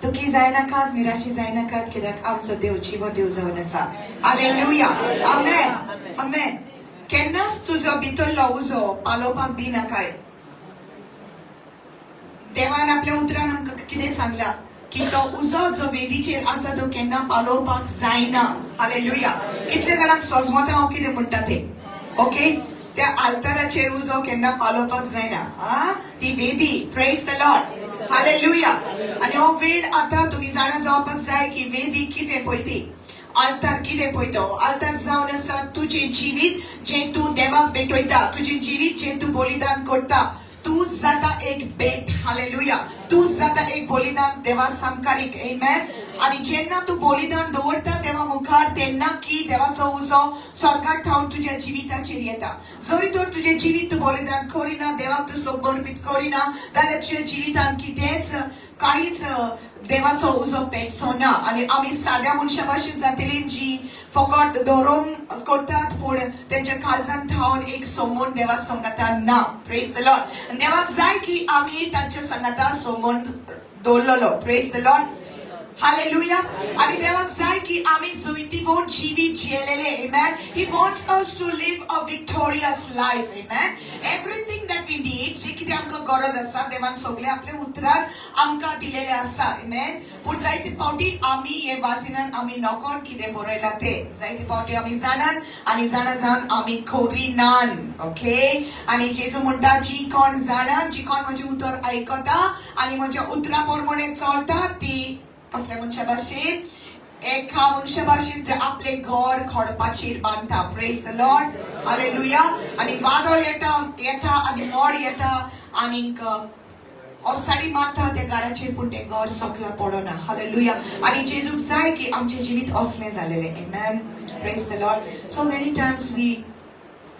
दुखी जायनाकात, निराशी जायनाकात, कित्याक आमचो देव जिवो देव जावन आसा. हालेलुया. आमेन. आमेन. केन्नाच तुजो भितरलो उजो पालोवपाक दिनाकाय. देवान आपल्या उतरान आमकां कितें सांगलां की तो उजो जो वेदीचेर आसा तो केन्ना पालोवपाक जायना. हालेलुया. कितले जाणांक सोजमता हांव कितें म्हणटा तें? ओके, त्या आल्ताराचेर उजो केन्ना पालोवपाक जायना. आ ती वेदी. Praise the Lord. Hallelujah. आनी हो वेळ आतां तुमी जाणा जावपाक जाय की वेदी कितें पळय ती, आल्तार कितें पळय तो. आल्तार जावन आसा तुजें जिवीत जें तूं देवाक भेटयता, तुजें जिवीत जें तूं बलिदान करता. तूं जाता एक भेट. हालेलुया. तूं जाता एक बलिदान देवा सामकारीक. आमेन. आनी जेन्ना तूं बलिदान दवरता देवा मुखार, तेन्ना की देवाचो उजो स्वर्गात थावन तुज्या जिविताचेर येता. जरी तर तुजें जिवीत तूं बलिदान करिना, देवाक तूं समर्पीत करिना, जाल्यार तुज्या जिवितान कितेंच कांयच देवाचो उजो पेटचो ना. आनी आमी साद्या मनशां भाशेन जातली जी फकत धोरोम करतात, पूण तेंच्या काळजान थावन एक संबंद देवा संगाता ना. Praise the Lord. देवाक जाय की आमी तांच्या संगाता संबंद दवरलेलो. Praise the Lord. Hallelujah. आणि देवाक जाय की आमी जैतिवंत जिवीत जियेलेले. Amen. He wants us to live a victorious life. Amen. Everything that we need, जे कितें आमकां गरज आसा देवान सगळें आपल्या उतरान आमकां दिलेलें आसा. Amen. पूण जायते फावटी आमी हे वाजिनान आमी नकोन कितें बरयलां तें जायते फावटी आमी जाणान आनी जाणा जावन आमी करिनान. ओके. आनी जेजू म्हणटा, जी कोण जाणान, जी कोण म्हजें उतर आयकता आनी म्हज्या उतरा प्रमाणे चलता, ती कसल्या मनशा भाशेन, एका मनशा भाशेन जे आपलें घर खडपाचेर बांदता. Praise the Lord. Hallelujah. आनी वादळ येता येता आनी मोड येता आनीक ओसाडी मारता त्या घराचेर, पूण तें घर सकला पडना. हालेलुया. आनी जेजूक जाय की आमचें जिवीत असलें जालेलें. Amen. Praise the Lord. So many times we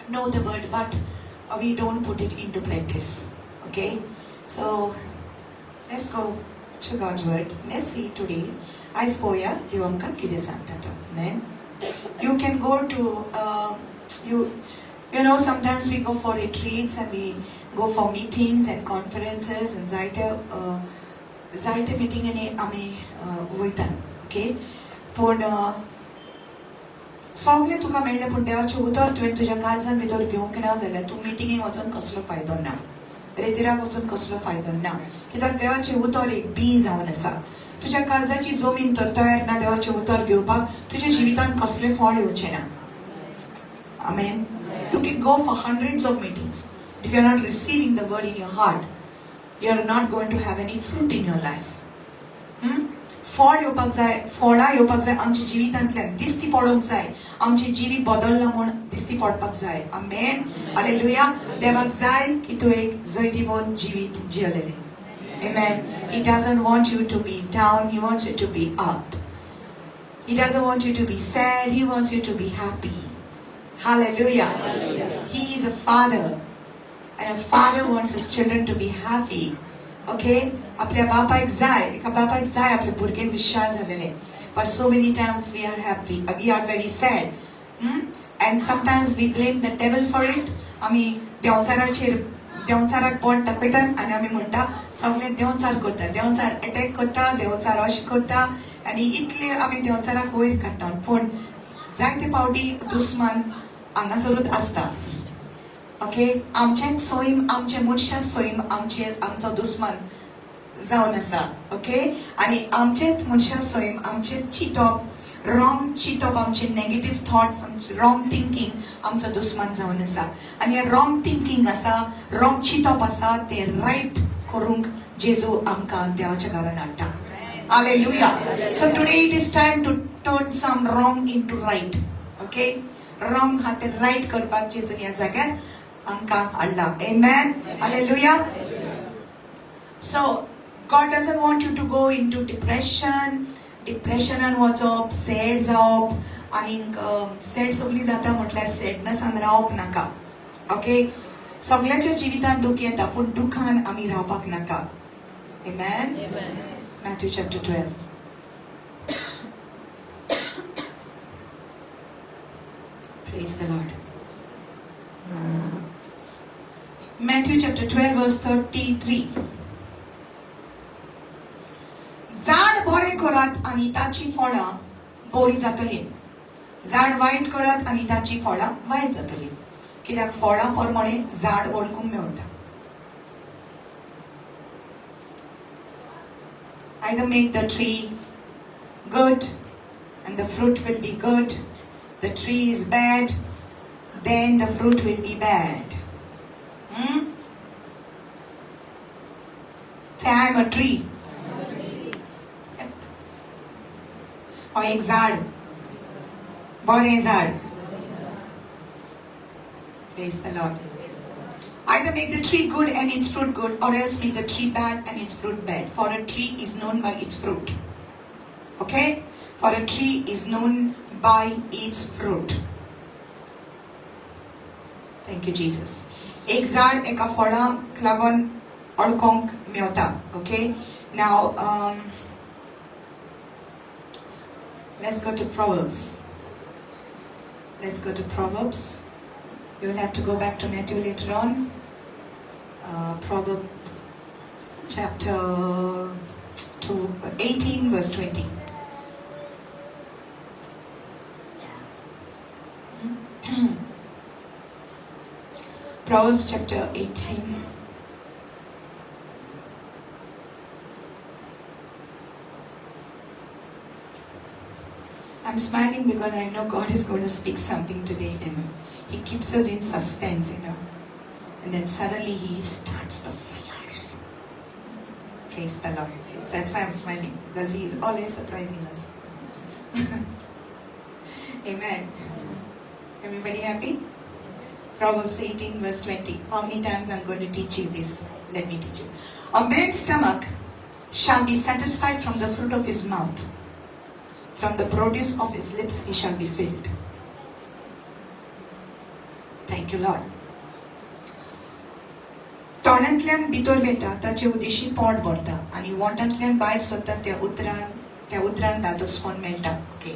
know the word, but we don't put it into practice. Okay, so let's go to God's word. Let's see today. आयज पळोवया देव आमकां कितें सांगता तो. Amen. You can go to you you know sometimes we go for retreats and we go for meetings and conferences and जायते जायते मिटिंगांनी आमी वयता. ओके, पूण सगळें तुका मेळ्ळें, पूण देवाचें उतर तुवें तुज्या काळजान भितर घेवंक ना जाल्यार तूं मिटिंगेक वचून कसलो फायदो ना, रेतिराक वचून कसलो फायदो ना. कित्याक देवाचें उतर एक बीं जावन आसा. तुज्या काळजाची जमीन तर तयार ना देवाचें उतर घेवपाक, तुज्या जिवितान कसलें फळ येवचें ना. Amen. You can go for hundreds of meetings. If you are not receiving the word in your heart, you are not going to have any fruit in your life. फळ येवपाक जाय, फळां येवपाक जाय आमच्या जिवितांतल्यान, दिसती पडोंक जाय, आमचें जिवीत बदललां म्हूण दिसती पडपाक जाय. आमेन. हालेलुया. देवाक जाय की तूं एक जैतिवंत जिवीत जियेलेलें. Amen. He doesn't want you to be down, he wants you to be up. He doesn't want you to be sad, he wants you to be happy. Hallelujah. He is a father, and a father wants his children to be happy. Okay? आपल्या बापायक जाय, एका बापायक जाय आपले भुरगे विशाल झालेले. But so many times we are happy, we are very sad. And sometimes we blame the devil for it. आमी देंवचाराचेर देंवचाराक बोट दाखयतात आनी आमी म्हणटा सगळे देंवचार करता, देंवचार एटॅक करता, देंवचार अशें करता आनी इतले आमी देंवचाराक वयर काडटा. पूण जायते फावटी दुस्मान हांगासरूच आसता. ओके, आमचेंच सैम, आमचे मनशां सैम आमचेर आमचो दुस्मान जावन आसा. ओके, आनी आमचेच मनशां सैम, आमचेच चिंतप, रॉंग चिंतप, आमचे नेगेटीव थॉट्स, आमचे रॉंग थिंकींग आमचो दुस्मान जावन आसा. आनी हें रॉंग थिंकींग आसा, रॉंग चिंतप आसा, तें रायट करूंक जेजू आमकां देवाच्या घरान हाडटा. Hallelujah. So today it is time to turn some wrong into right. Okay, wrong आहा तें रायट करपाक जेजून ह्या जाग्यार आमकां हाडला. Amen. Hallelujah. So God doesn't want you to go into depression. डिप्रेशनान वचप, सॅड जावप आनीक सॅड सगळीं जाता म्हटल्यार सॅडनसान रावप नाका. ओके, सगळ्याच्या जिवितांत दुख्ख येता पूण दुखान आमी रावपाक नाका. Amen. Matthew chapter 12. Praise the Lord. Matthew chapter 12 verse 33. झाड बरें करात आनी ताची फळां बरी जातली, झाड वायट करात आनी ताची फळां वायट जातली. कित्याक फळां प्रमाणे झाड वळखूंक मेळटा. Either make the tree good and the fruit will be good. The tree is bad, then the fruit will be bad. Say, I am a tree. हांव एक झाड, बरें झाड. Praise the Lord. Either make the tree good and its fruit good, or else make the tree bad and its fruit bad. For a tree is known by its fruit. Okay? For a tree is known by its fruit. Thank you, Jesus. एक झाड एका फळाक लागून अडकोंक मेवता. Okay? Now, let's go to Proverbs. Let's go to Proverbs. You will have to go back to Matthew later on. Proverbs chapter 18 verse 20. Proverbs chapter 18. I'm smiling because I know God is going to speak something today, and He keeps us in suspense, you know. And then suddenly He starts the fires. Praise the Lord. So that's why I'm smiling, because He is always surprising us. Amen. Everybody happy? Proverbs 18 verse 20. How many times I'm going to teach you this? Let me teach you. A man's stomach shall be satisfied from the fruit of his mouth. From the produce of his lips he shall be filled. Thank you, Lord. तोंडांतल्यान भितर वेता ताचे उदेशी पोट भरता आनी वोंठांतल्यान भायर सरता त्या उतरान दादोसपण मेळटा. Okay,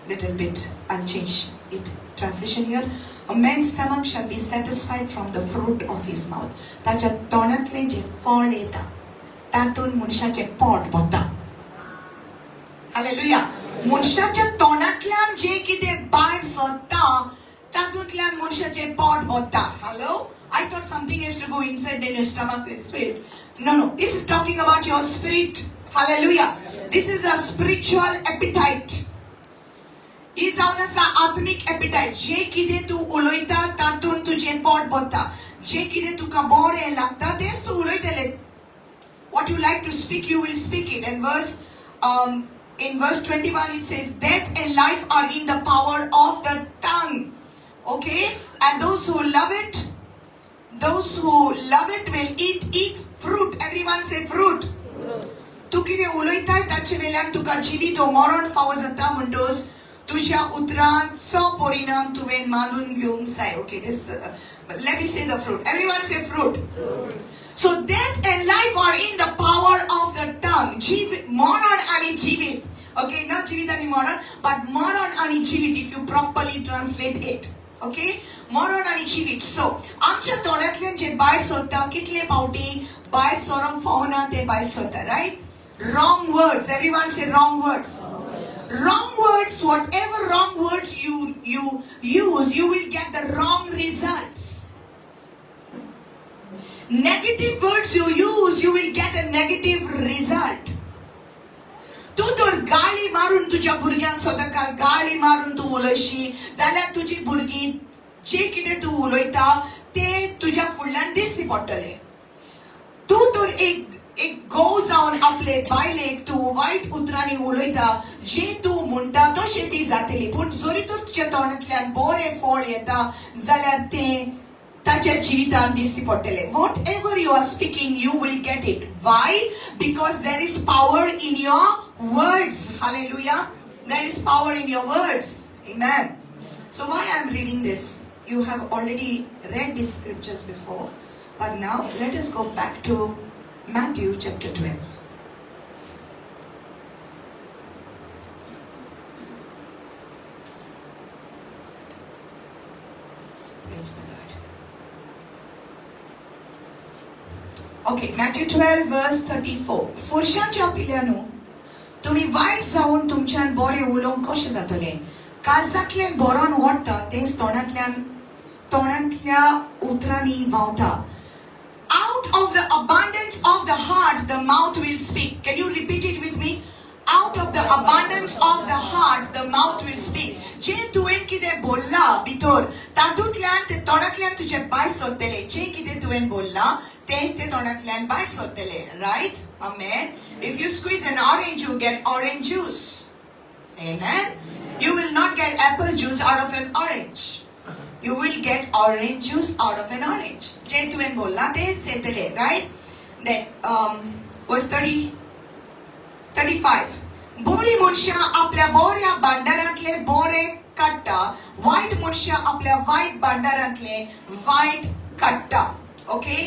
little bit I'll change it translation here. A man's stomach shall be satisfied from the fruit of his mouth. ताच्या तोंडांतलें जें फळ येता तातूंत मनशाचें पोट भरता. हालेलुया. मनशाच्या तोंडांतल्यान जें कितें भायर सरता तातूंतल्यान मनशाचें पोट भरता. Hello, I thought something has to go inside and your stomach is filled. No, no. This is talking about your spirit. Hallelujah. This is a spiritual appetite. ही जावन आसा आत्मीक appetite. जें कितें तूं उलयता तातूंत तुजें पोट भरता. जें कितें तुका बरें लागता तेंच तूं उलयतलें. What you like to speak, you will speak it. And verse in verse 21 it says, death and life are in the power of the tongue. Okay? And those who love it, those who love it will eat its fruit. Everyone say fruit. तूं कितें उलयताय ताचे वेल्यान तुका जिवीत वो मरण फावो जाता. म्हणटच तुज्या उतरांचो परिणाम तुवें मानून घेवंक जाय. Okay, this let me say the fruit. Everyone say fruit. So death and life are in the power of the tongue. मरण आनी जिवीत. Okay, not जिवीत आनी मरण, but मरण आनी जिवीत if you properly translate it. Okay, मरण आनी जिवीत. सो आमच्या तोंडांतल्यान जे भायर सरता, कितले फावटी भायर सरोंक फावना ते भायर सरता, right? Wrong words. Everyone say wrong words. Wrong words, whatever wrong words you use, you will get the wrong results. Negative words you use, you will get a negative result. तूं तर गाळी मारून तुज्या भुरग्यांक सदांकाळ गाळी मारून तूं उलयशी जाल्यार तुजी भुरगीं जे कितें तूं उलयता ते तुज्या फुडल्यान दिसती पडटले. तूं तर एक एक घोव जावन आपले बायलेक तूं वायट उतरांनी उलयता, जे तूं म्हणटा तशें ती जातली. पूण जरी तर तुज्या तोंडांतल्यान बरें फळ येता जाल्यार तें ताच्या जिवितान दिसती पडटलें. Whatever you are speaking, you will get it. Why? Because there is power in your words. Hallelujah. There is power in your words. Amen. So why I am reading this? You have already read these scriptures before, but now let us go back to Matthew chapter 12. Praise the Lord. Okay, Matthew 12 verse 34. फुरशाच्या पिल्यानू, तुमी वायट जावन तुमच्यान बरें उलोवंक कशें जातलें? काळजांतल्यान बरोवन ओडटा तेंच तोंडांतल्या उतरांनी व्हांवता. Out of the abundance of the heart, the mouth will speak. Can you repeat it with me? Out of the abundance of the heart, the mouth will speak. जे तुवें कितें बोल्ला भितर, तातूंतल्यान ते तोंडांतल्यान तुजें भायर सरतलें. जे कितें तुवें बोल्ला तेंच ते तोंडांतल्यान भायर सरतलें, right? Amen. If you squeeze an orange, you get orange juice. Amen. You will not get apple juice out of an orange. You will get orange juice out of an orange. जे तुवें बोल्ला तेच येतलें, right? Then verse 35. बरी मनशां आपल्या बऱ्या भांडारांतले बरे काडटा, वायट मनशां आपल्या वायट भांडारांतले वायट काडटा. Okay?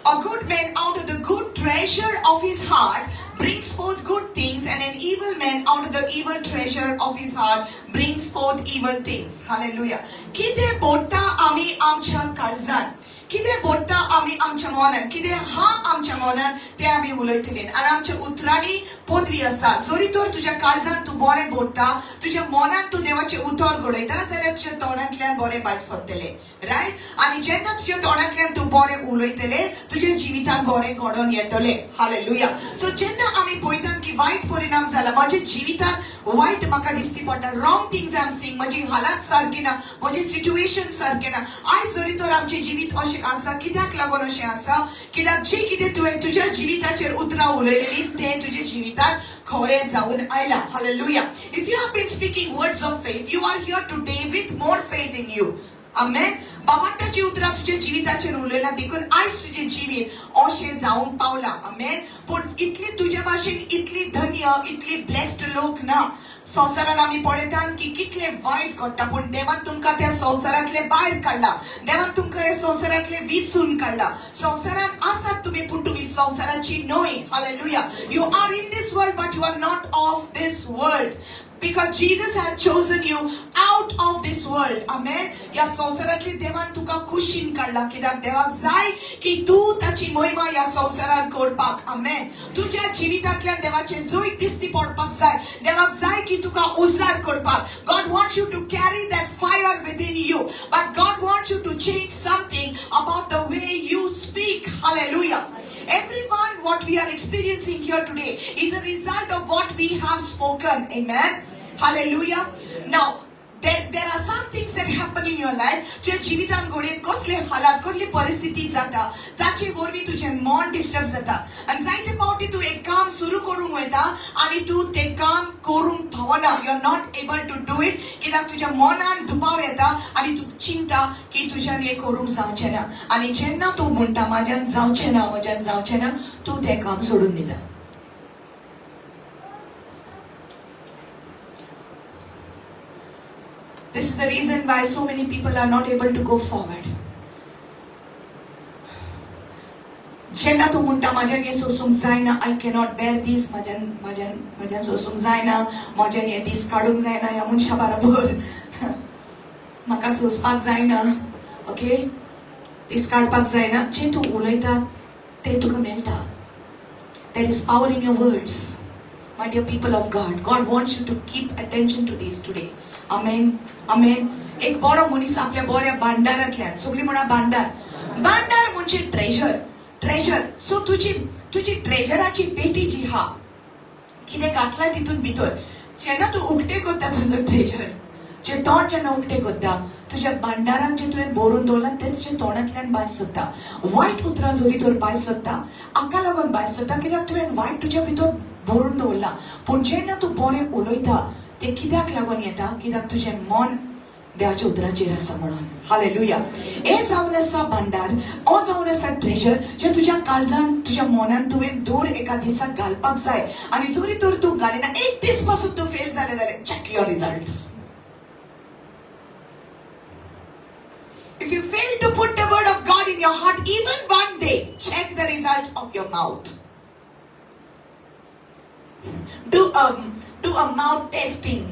A good man out of the good treasure of his heart brings forth good things, and an evil man out of the evil treasure of his heart brings forth evil things. Hallelujah. कितें बोलता आमी आमच्या काळजान, कितें बोलता आमी आमच्या मनान, कितें हा आमच्या मनान तें आमी उलयतले. आनी आमच्या उतरांनी पदवी आसा. जरी तर तुज्या काळजान तूं बरें बोलता, तुज्या मनान तूं देवाचें उतर घडयता जाल्यार तुज्या तोंडांतल्यान बरें भायर सरतलें, रायट? आनी जेन्ना तुज्या तोंडांतल्यान तूं बरें उलयतलें, तुज्या जिवितान बरें घडोवन येतलें. हालेलुया. सो जेन्ना आमी पळयता की वायट परिणाम जाला म्हाज्या जिवितान, वायट म्हाका दिसती पडटा, wrong things I am seeing, म्हजी हालात सारकी ना, म्हजें सिट्युएशन सारकें ना. आयज जरी तर आमचें जिवीत अशें आसा, कित्याक लागून अशें आसा? कित्याक जे कितें तुवें तुज्या जिविताचेर उतरां उलयलेली तें तुज्या जिवितान खरें जावन आयलां. Hallelujah. If you have been speaking words of faith, you are here today with more faith in you. Amen. बाबांटाची उतरां तुज्या जिविताचेर उलयला देखून आयज तुजें जिवीत अशें जावंक पावलां. आमेन. पूण इतली तुज्या भाशेन इतली धन्य, इतली ब्लेस्ड लोक ना. संवसारान आमी पळयतात की कितले वायट घडटा, पूण देवान तुमकां त्या संवसारांतले भायर काडला. देवान तुमकां ह्या संवसारांतले विचून काडला. संवसारान आसात तुमी, पूण तुमी संवसाराची न्हय. Hallelujah. You are in this world, but you are not of this world, because Jesus has chosen you out of this world. Amen. ह्या संवसारांतली देवान तुका कुशीन काडला, कित्याक देवाक जाय की तूं ताची महिमा ह्या संवसारान करपाक. आमेन. तुज्या जिवितांतल्यान देवाचें जैत दिसती पडपाक जाय. देवाक जाय की तुका उजार करपाक. God wants you to carry that fire within you, but God wants you to change something about the way you speak. Hallelujah. Everyone, what we are experiencing here today is a result of what we have spoken. Amen. Hallelujah. Now, there are some things that happen in your life. तुझ्या जिवितान घडये कसले हालात, कसली परिस्थिती जाता, ताचे वरवीं तुजें मन डिस्टर्ब जाता आनी जायते फावटी तूं एक काम सुरू करूंक वयता आनी तूं तें काम करूंक पावना. You are not able to do it, कित्याक तुज्या मनान दुबाव येता आनी तूं चिंता की तुज्यान हें करूंक जावचें ना. आनी जेन्ना तूं म्हणटा म्हाज्यान जावचें ना, म्हज्यान जावचें ना, तूं तें काम सोडून दिता. This is the reason why so many people are not able to go forward. जेन्ना तूं म्हणटा म्हाज्यान हें सोसूंक जायना, I cannot bear दीस, म्हाज्यान सोसूंक जायना, म्हज्यान हे दीस काडूंक जायना ह्या मनशा बरोबर. म्हाका सोंसपाक जायना, ओके, दीस काडपाक जायना. जें तूं उलयता तें तुका मेळटा. There is power in your words. My dear people of God, God wants you to keep attention to this today. Amen. Amen. एक बरो मनीस आपल्या बऱ्या भांडारांतल्यान, सगळीं म्हणा भांडार. भांडार म्हणजे ट्रेजर, ट्रेजर. सो तुजी तुजी ट्रेजराची पेटी जी हा, कितें घातलां तितून भितर, जेन्ना तूं उक्ते करता तुजो ट्रेजर, जे तोंड जेन्ना उक्तें करता, तुज्या भांडारान जें तुवें भरून दवरलां तेच जे तोंडांतल्यान भायर सरता. वायट उतरां जरी तर भायर सरता, हाका लागून भायर सरता कित्याक तुवें वायट तुज्या भितर भरून दवरलां. पूण जेन्ना तूं बरें उलयता तें कित्याक लागून येता? कित्याक तुजें मन देवाच्या उतराचेर आसा म्हणून. हालेलुया. हें जावन आसा भांडार, हो जावन आसा ट्रेजर जें तुज्या काळजान, तुज्या मनान तुवें दर एका दिसाक घालपाक जाय. आनी जरी तर तूं घालिना, एक दीस पासून तूं फेल जालें जाल्यार check your results. If you fail to put the word of God in your heart even one day, check the results of your mouth. Do a mouth testing.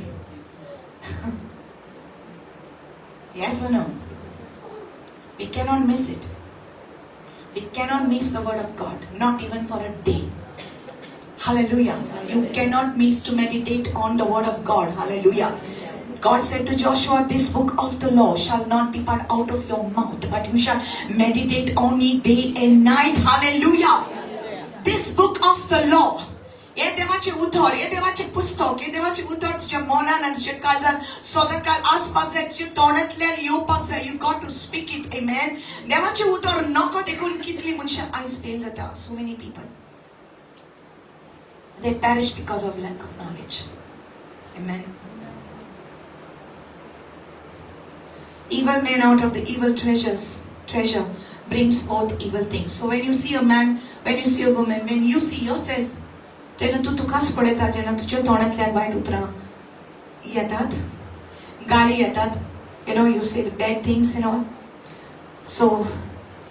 Yes or no? We cannot miss it. We cannot miss the word of God, not even for a day. Hallelujah. You cannot miss to meditate on the word of God. Hallelujah. God said to Joshua, this book of the law shall not depart out of your mouth, but you shall meditate on it day and night. Hallelujah. This book of the law. हे देवाचें उतर, हे देवाचें पुस्तक, हे देवाचें उतर तुज्या मनान आनी तुज्या काळजान सदांकाळ आसपाक जाय, तुज्या तोंडांतल्यान येवपाक जाय. You got to speak it. Amen. देवाचें उतर नको देखून कितलीं मनशां आयज फेल जाता. So many people, they perish because of lack of knowledge. Amen. Evil man out of the evil treasure brings forth evil things. So when you see a man, when you see a woman, when you see yourself, जेन्ना तूं तुकाच पळयता, जेन्ना तुज्या तोंडांतल्यान वायट उतरां येतात, गाळी येतात, you say the bad things and all. So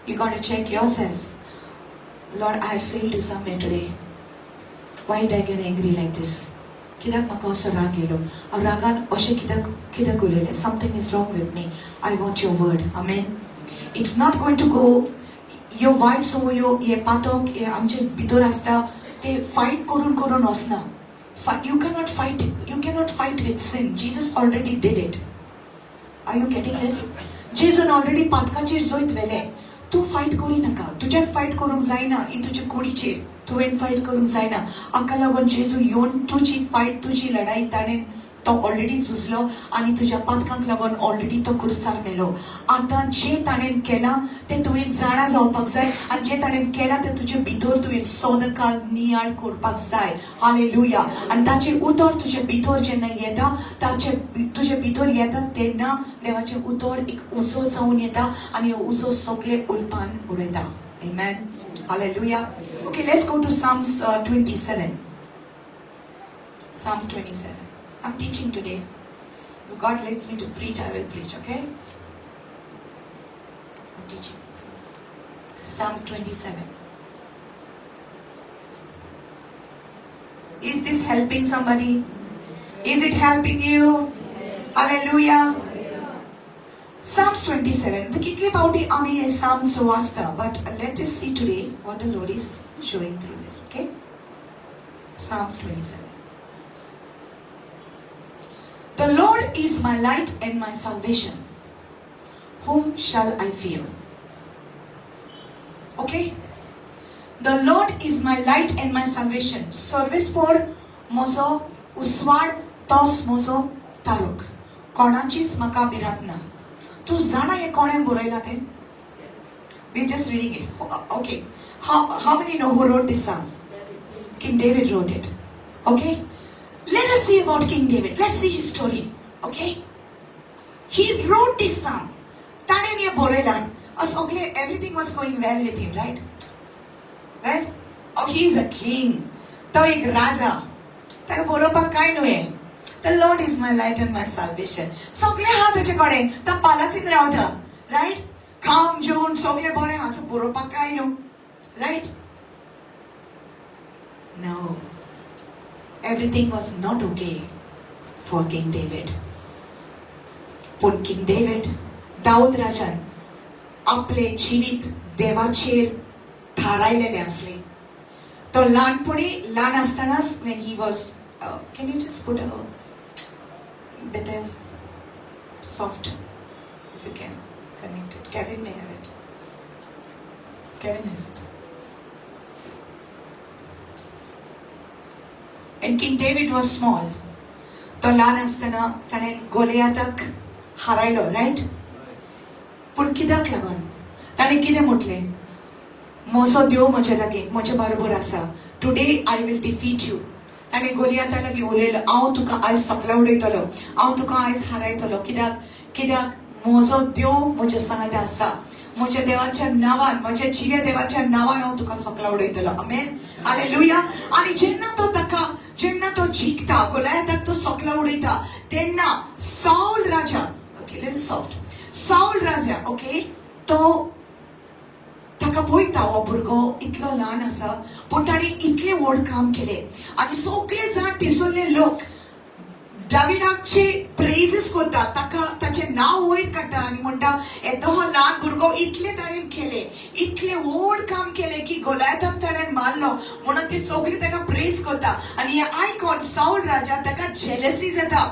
you got to check yourself. Lord, I failed you somewhere today. Why did I get angry like this? कित्याक म्हाका असो राग येयलो? हांव रागान अशें कित्याक कित्याक उलयलें? Something is wrong with me. I want your word. Amen. It's not going to go. ह्यो वायट संवयो, हे पातक हे आमचे भितर आसता, ते फायट करून करून वचना. You cannot fight, you cannot fight with sin. Jesus already did it. Are you getting this? जेजून ऑलरेडी पातकाचेर जैत व्हेलें. तूं फायट करी नाका, तुज्यान फायट करूंक जायना. ही तुजे कुडीचेर तुवें फायट करूंक जायना. हाका लागून जेजू येवन तुजी फायट, तुजी लढाई ताणें तो ऑलरेडी झुजलो आनी तुज्या पातकांक लागून ऑलरेडी तो कुर्सार मेलो. आतां जें ताणें केलां तें तुवें जाणा जावपाक जाय आनी जें ताणें केलां तें तुजे भितर तुवें सदांकाळ नियाळ करपाक जाय. हालेलुया. आनी ताचें उतर तुजे भितर जेन्ना येता, ताचे तुजे भितर येता तेन्ना देवाचें उतर एक उजो जावन येता आनी हो उजो सगळे उलपान उडयता. Amen. Hallelujah. Okay, let's go to Psalms 27. Psalms 27. I'm teaching today. If God lets me to preach, I will preach, okay? I'm teaching. Psalms 27. Is this helping somebody? Is it helping you? Hallelujah. Psalms 27. The कितले पावटी आमी हे Psalms वाचता, but let us see today what the Lord is showing through this, okay? Psalms 27. The Lord is my light and my salvation. Whom shall I fear? Okay? The Lord is my light and my salvation. सर्वेस्पोर म्हजो उस्वाड, तोच म्हजो तारूक. कोणाचीच म्हाका भिरांत ना. तूं जाणा हें कोणें बरयलां तें? We just reading it. Okay. How many know who wrote this psalm? King David wrote it. Okay? Let us see about King David. Let's see his story. Okay? He wrote this psalm. ताणें हें बरयलां. सगळें everything was going well with him, right? Right? Oh, he is a king. तो एक राजा. ताका बरोवपाक कांय न्हय. The Lord is my light and my salvation. सगळें आहा ताचे कडेन. तो पालासीन रावता. Right? खावन जेवण सगळें बरें आहा. बरोवपाक कांय न्हू. Right? No. Everything was not okay for King David. पूण किंग डेवीड, दाऊद राजान आपले जिवीत देवाचेर थारायलेलें आसलें. तो ल्हानपणी, ल्हान आसतनाच, when he was, can you just put a better soft, if you can connect it. Kevin may have it. Kevin has it. And King David was small. तो ल्हान आसतना ताणें गोलियाताक हारायलो, रायट? पूण कित्याक लागून? ताणें कितें म्हटलें? म्हजो देव म्हज्या लागीं, म्हज्या बरोबर आसा. Today I will defeat you. ताणें गोलियाता लागीं उलयलो, हांव तुका आयज सकला उडयतलो, हांव तुका आयज हारायतलो. कित्याक? कित्याक म्हजो देव म्हज्या सांगाता आसा. म्हज्या देवाच्या नांवान, म्हज्या जिव्या देवाच्या नांवान हांव तुका सकला उडयतलो. आमेन, हालेलुया. आनी जेन्ना तो ताका, जेन्ना तो जिखता, गोलायताक तो सकला उडयता, तेन्ना साऊल राजा, ओके, लिटल सॉफ्ट, साऊल राजा, ओके, तो ताका पळयता, हो भुरगो इतलो ल्हान आसा पूण ताणें इतलें व्हड काम केलें. आनी सगळे जाण थंयसरले लोक दाविडाचे प्रेजीस करता, ताका ताचें नांव वयर काडटा आनी म्हणटा, येदो हो ल्हान भुरगो, इतलें ताणें केलें, इतलें व्हड काम केलें की गोलायताक ताणें मारलो, म्हणून ती सगळीं ताका प्रेज करता. आनी हें आयकोन साऊल राजा ताका जेलसी जाता.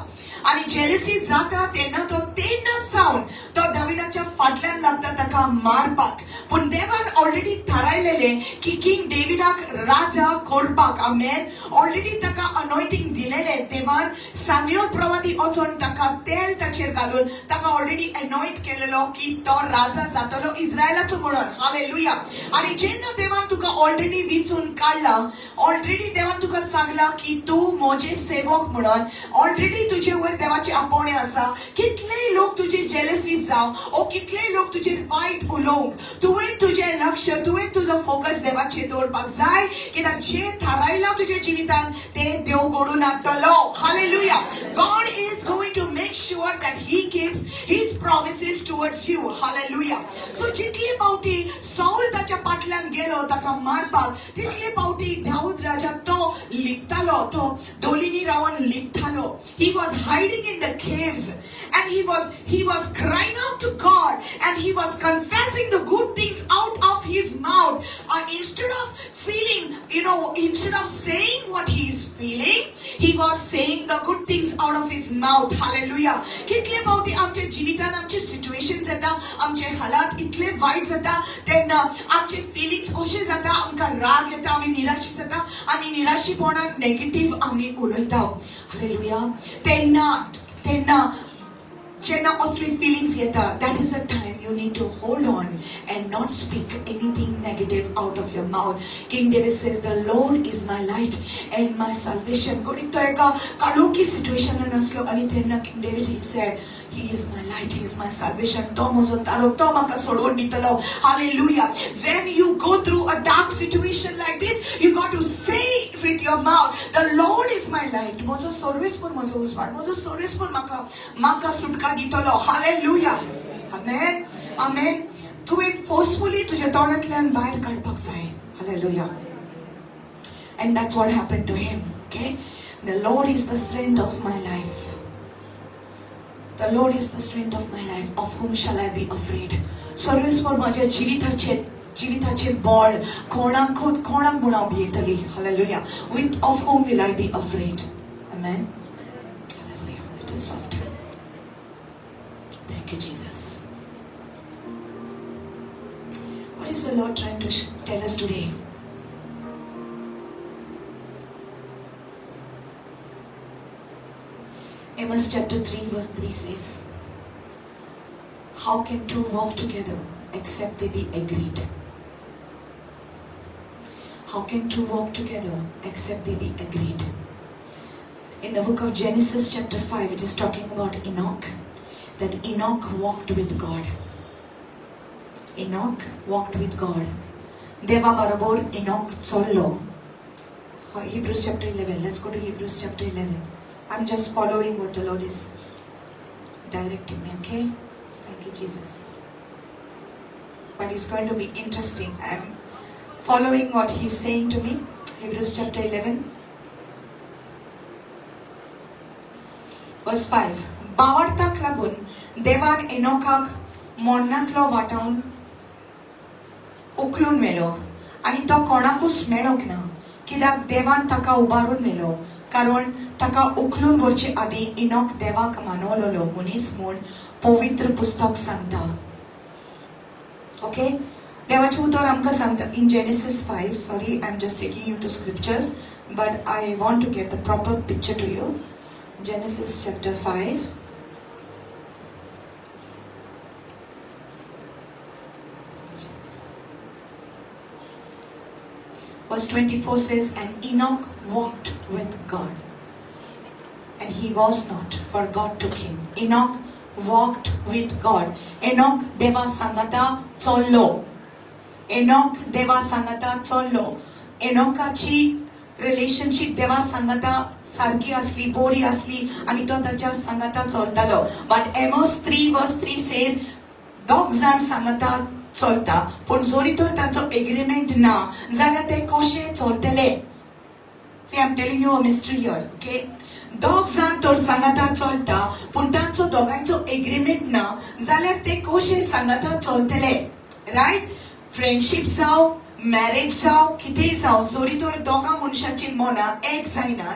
आनी जेलसी जाता तेन्ना तो तेन्ना सावन तो दाविडाच्या फाटल्यान लागता ताका मारपाक. पूण देवान ऑलरेडी थारायलेलें की किंग डेविडाक राजा करपाक. आमेन. ऑलरेडी ताका अनॉयटींग दिलेलें देवान. साम्युअल प्रवादी वचोन ताका तेल ताचेर घालून ताका ऑलरेडी एनॉयट केलेलो की तो राजा जातलो इस्रायलाचो म्हणून. हालेलुया. आनी जेन्ना देवान तुका ऑलरेडी विचून काडला, ऑलरेडी देवान तुका सांगला की तूं म्हजे सेवक म्हणून, ऑलरेडी तुजे वयर देवाचे आपोवणें आसा, कितलेय लोक तुजे जेलसी जावं ओ कितलेय लोक तुजेर वायट उलोवंक, तुवें तुजें लक्ष, तुवें तुजो फोकस देवाचेर दवरपाक जाय. कित्याक जें थारायलां तुज्या जिवितान तें देव घडून हाडटलो. Hallelujah. God is going to make sure that He keeps His promises towards you. Hallelujah. So जितले फावटी साऊल ताच्या फाटल्यान गेलो ताका मारपाक, तितले फावटी दाऊद राजा तो लिपतालो, तो दोलीनी रावन लिपतालो. He was hiding in the caves and he was crying out to God and he was confessing the good things out of his mouth. Instead of feeling, instead of saying what he is feeling, he was saying the good things out of his mouth. Hallelujah. कितले फावटी आमच्या जिवितान आमचे situation जाता, आमचे हालात इतले वायट जाता, तेन्ना आमचे फिलिंग्स अशे जाता, आमकां राग येता, आमी निराशी जाता आनी निराशीपणान नेगेटीव आमी उलयता. हालेलुया. तेन्ना तेन्ना जेन्ना असले फिलिंग्स येता, that is a time you need to hold on and not speak anything negative out of your mouth. King David says, "The Lord is my light and my salvation." कोणी तो एका काळोखी सिच्युएशनान आसलो आनी तेन्ना king David, he said, "He is my light, He is my salvation." तो म्हजो तारो, तो म्हाका सोडोवन दितलो. Hallelujah. When you go through a dark situation like this, you got to say with your mouth, "The Lord is my light." म्हजो सर्वेस्पर म्हजो उजवाड, म्हजो सर्वेस्पर म्हाका म्हाका सुटका दितलो. हालेलुया. आमेन, आमेन. तुवें फोर्सफुली तुज्या तोंडांतल्यान भायर काडपाक जाय. Hallelujah. And that's what happened to him. Okay? The Lord is the strength of my life. The Lord is the strength of my life. Of whom shall I be afraid? सर्वेस्पर माझ्या जिविताचे जिविताचे बळ, कोणाक कोणाक म्हूण हांव भियेतली? Hallelujah. With of whom will I be afraid? Amen. Hallelujah. Little softer. Thank you, Jesus. What is the Lord trying to tell us today? Amos chapter 3 verse 3 says, "How can two walk together except they be agreed?" How can two walk together except they be agreed? In the book of Genesis chapter 5, it is talking about Enoch, that Enoch walked with God. Enoch walked with God. देवा बरोबर Enoch चल्लो. Hebrews chapter 11. Let's go to Hebrews chapter 11. I'm just following what the Lord is directing me, okay? Thank you, Jesus. But it's going to be interesting. I'm following what He's saying to me. Hebrews chapter 11, verse 5. बावार्थाक लागून देवान एनोकाक मोडणांतलो वाटावन उखलून व्हेलो आनी तो कोणाकूच मेळोंक ना, कित्याक देवान ताका उबारून व्हेलो, कारण ताका उखलून व्हरचे आदीं इनोक देवाक मानवलोलो मनीस म्हूण पवित्र पुस्तक सांगता. ओके, देवाचें उतर आमकां सांगता in Genesis 5. Sorry, I am just taking you to scriptures, but I want to get the proper picture to you. Genesis chapter 5. Verse 24 says, and Enoch walked with God, and he was not, for God took him. Enoch walked with God. Enoch deva sangata chollo. Enoch deva sangata chollo. Enochachi relationship देवा सांगाता सारकी असली, बोरी असली, आणि तो ताच्या सांगाता चलतालो. But Amos 3:3 says, दोग जाण सांगाता चलता, पूण जरी तर तांचो एग्रीमेंट ना जाल्यार ते कशे चलतले? See, I am telling you a mystery here, okay? दोग जाण तर सांगाता चलता, पूण तांचो दोगांचो एग्रीमेंट ना जाल्यार ते कशे सांगाता चलतले? रायट? फ्रेंडशीप जावं, मॅरेज जावं, कितेंय जावं, जरी तर दोगां मनशाची मनां एक जायना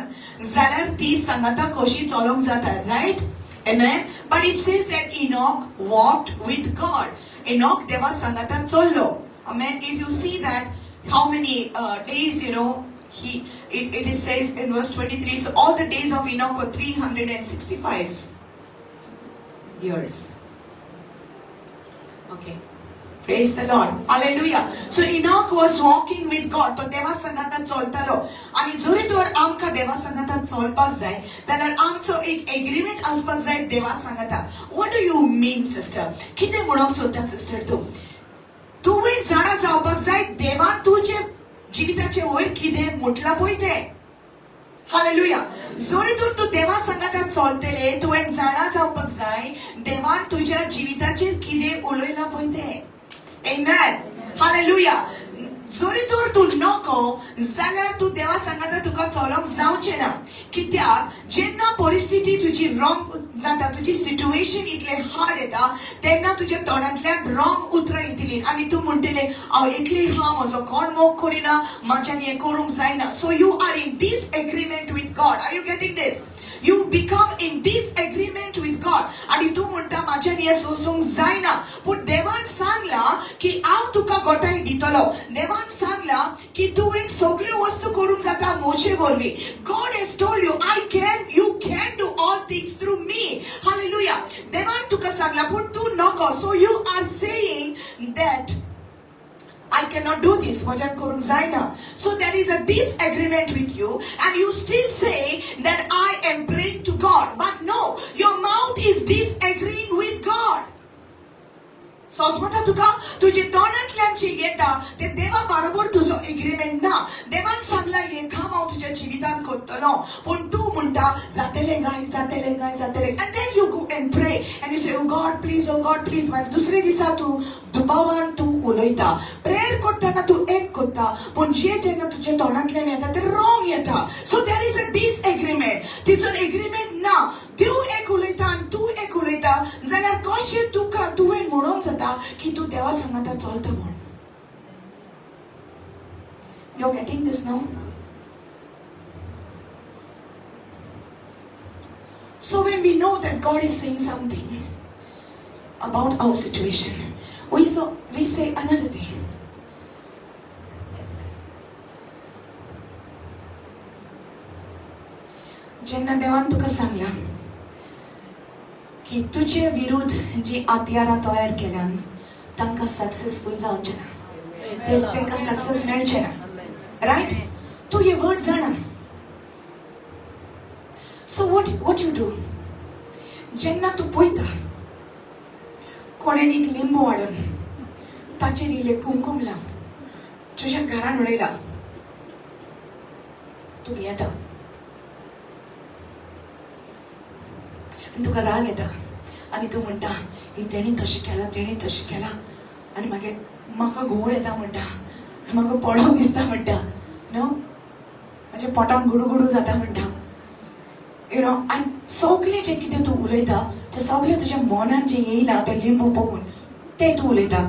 जाल्यार ती सांगाता कशी चलोवंक जाता, right? Amen? But it says that Enoch walked with God. Enoch deva sangata chollo. Amen. If you see that how many days, you know, he it is says in verse 23, so all the days of Enoch were 365 years. Okay. Praise the Lord. Hallelujah. So Enoch was walking with God. तो देवा संगाता चलतालो. आनी जरी तर आमकां देवा संगाता चलपाक जाय जाल्यार आमचो एक एग्रीमेंट आसपाक जाय देवा संगाता. What do you mean, sister? कितें म्हणूंक सोदता सिस्टर तूं? तुवें जाणा जावपाक जाय देवान तुजे जिविताचे वयर कितें म्हटलां पळय तें. हालेलुया. जरी तर तूं देवा संगाता चलतले, तुवें जाणा जावपाक जाय देवान तुज्या जिविताचेर कितें उलयलां पळय तें. Amen. Hallelujah. जरी तर तूं नको जाल्यार तूं देवा सांगाता तुका चलोवंक जावचें ना. कित्याक जेन्ना परिस्थिती तुजी रॉंग जाता, तुजी सिट्युएशन इतलें हार्ड येता, तेन्ना तुज्या तोंडांतल्यान रॉंग उतरां येतलीं आनी तूं म्हणटलें हांव एकली आहा, म्हजो कोण मोग करिना, म्हाज्यान हें करूंक जायना. So you are in disagreement with God. Are you getting this? You become in disagreement with God. आनी तूं म्हणटा म्हाज्यान हें सोसूंक जायना. पूण देवान सांगलां की हांव तुका गोठाय दितलो. देवान सांगलां की तुवें सगल्यो वस्तू करूंक जाता म्हजे वरवीं. God has told you, I can, you can do all things through me. Hallelujah. देवान तुका सांगलां पूण तूं नको. So you are saying that I cannot do this, म्हज्यान करूंक जायना. So there is a disagreement with you and you still say that I am praying to God. But no, your mouth is disagreeing with God. सोसमता तुका तुजे तोंडांतल्यान जे येता ते देवा बरोबर तुजो एग्रीमेंट ना. देवान सांगला हें काम हांव तुज्या जिवितान करतलो, पूण तूं म्हणटा जातलें गाय, जातलें गाय, जातलें. And then you go and pray and you say, oh God please, oh God please. मागीर दुसरे दिसा तूं दुबावान तूं उलयता. प्रेयर करतना तूं एक करता, पूण जे जेन्ना तुज्या तोंडांतल्यान येता ते रॉंग येता. So there is a disagreement. तिचो एग्रीमेंट ना. देव एक उलयता आनी तूं एक उलयता जाल्यार कशें तुका तुवें म्हणूंक जाता की तूं देवा सांगाता चलता म्हूण? You are getting this now? So when we know that God is saying something about our situation, we say another thing. जेन्ना देवान तुका सांगला की तुजे विरुद्ध जी हत्यारां तयार केल्यान तांकां सक्सेसफूल जावचें ना, तांकां सक्सेस मेळचें ना, रायट? तूं हे वर्ड जाणा. So what you do? जेन्ना तूं पळयता कोणें एक लिंबू हाडून ताचेर इल्लें कुमकुम लावन तुज्या घरान उडयला, तूं भियेता आनी तुका राग येता आनी तूं म्हणटा ही तेणी तशें केलां, तेणी तशें केलां, आनी मागीर म्हाका घुंवळ येता म्हणटा, म्हाका पडोंक दिसता म्हणटा, न्हू म्हाज्या पोटान गुडू गुडू जाता म्हणटा, you know. आनी सगळें जें कितें तूं उलयता ते सगळें तुज्या मनान जें येयलां तें लिंबू पळोवन तें तूं उलयता.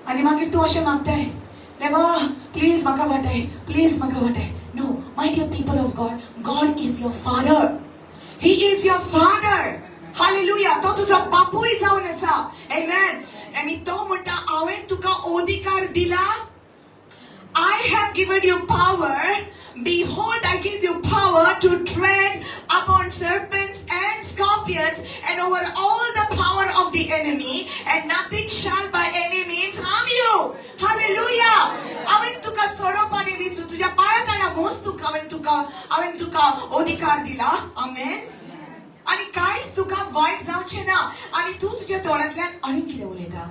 आनी मागीर तूं अशें मागताय, देवा प्लीज म्हाका वाटाय, प्लीज म्हाका वाटाय. No, my dear people of God, God is your father. He is your father. Hallelujah. तो तुजो बापूय जावन आसा. Amen. आनी तो म्हणटा, हांवें तुका अधिकार दिला. I have given you power. Behold, I give you power to tread upon serpents and scorpions and over all the power of the enemy, and nothing shall by any means harm you. Hallelujah. हांवें तुका सोरोप आनी विंचू तुज्या पांया ताणा मोस तुका हांवें तुका अधिकार दिला. आमेन. आनी कांयच तुका वायट जावचें ना. आनी तूं तुज्या तोंडांतल्यान आनी कितें उलयता?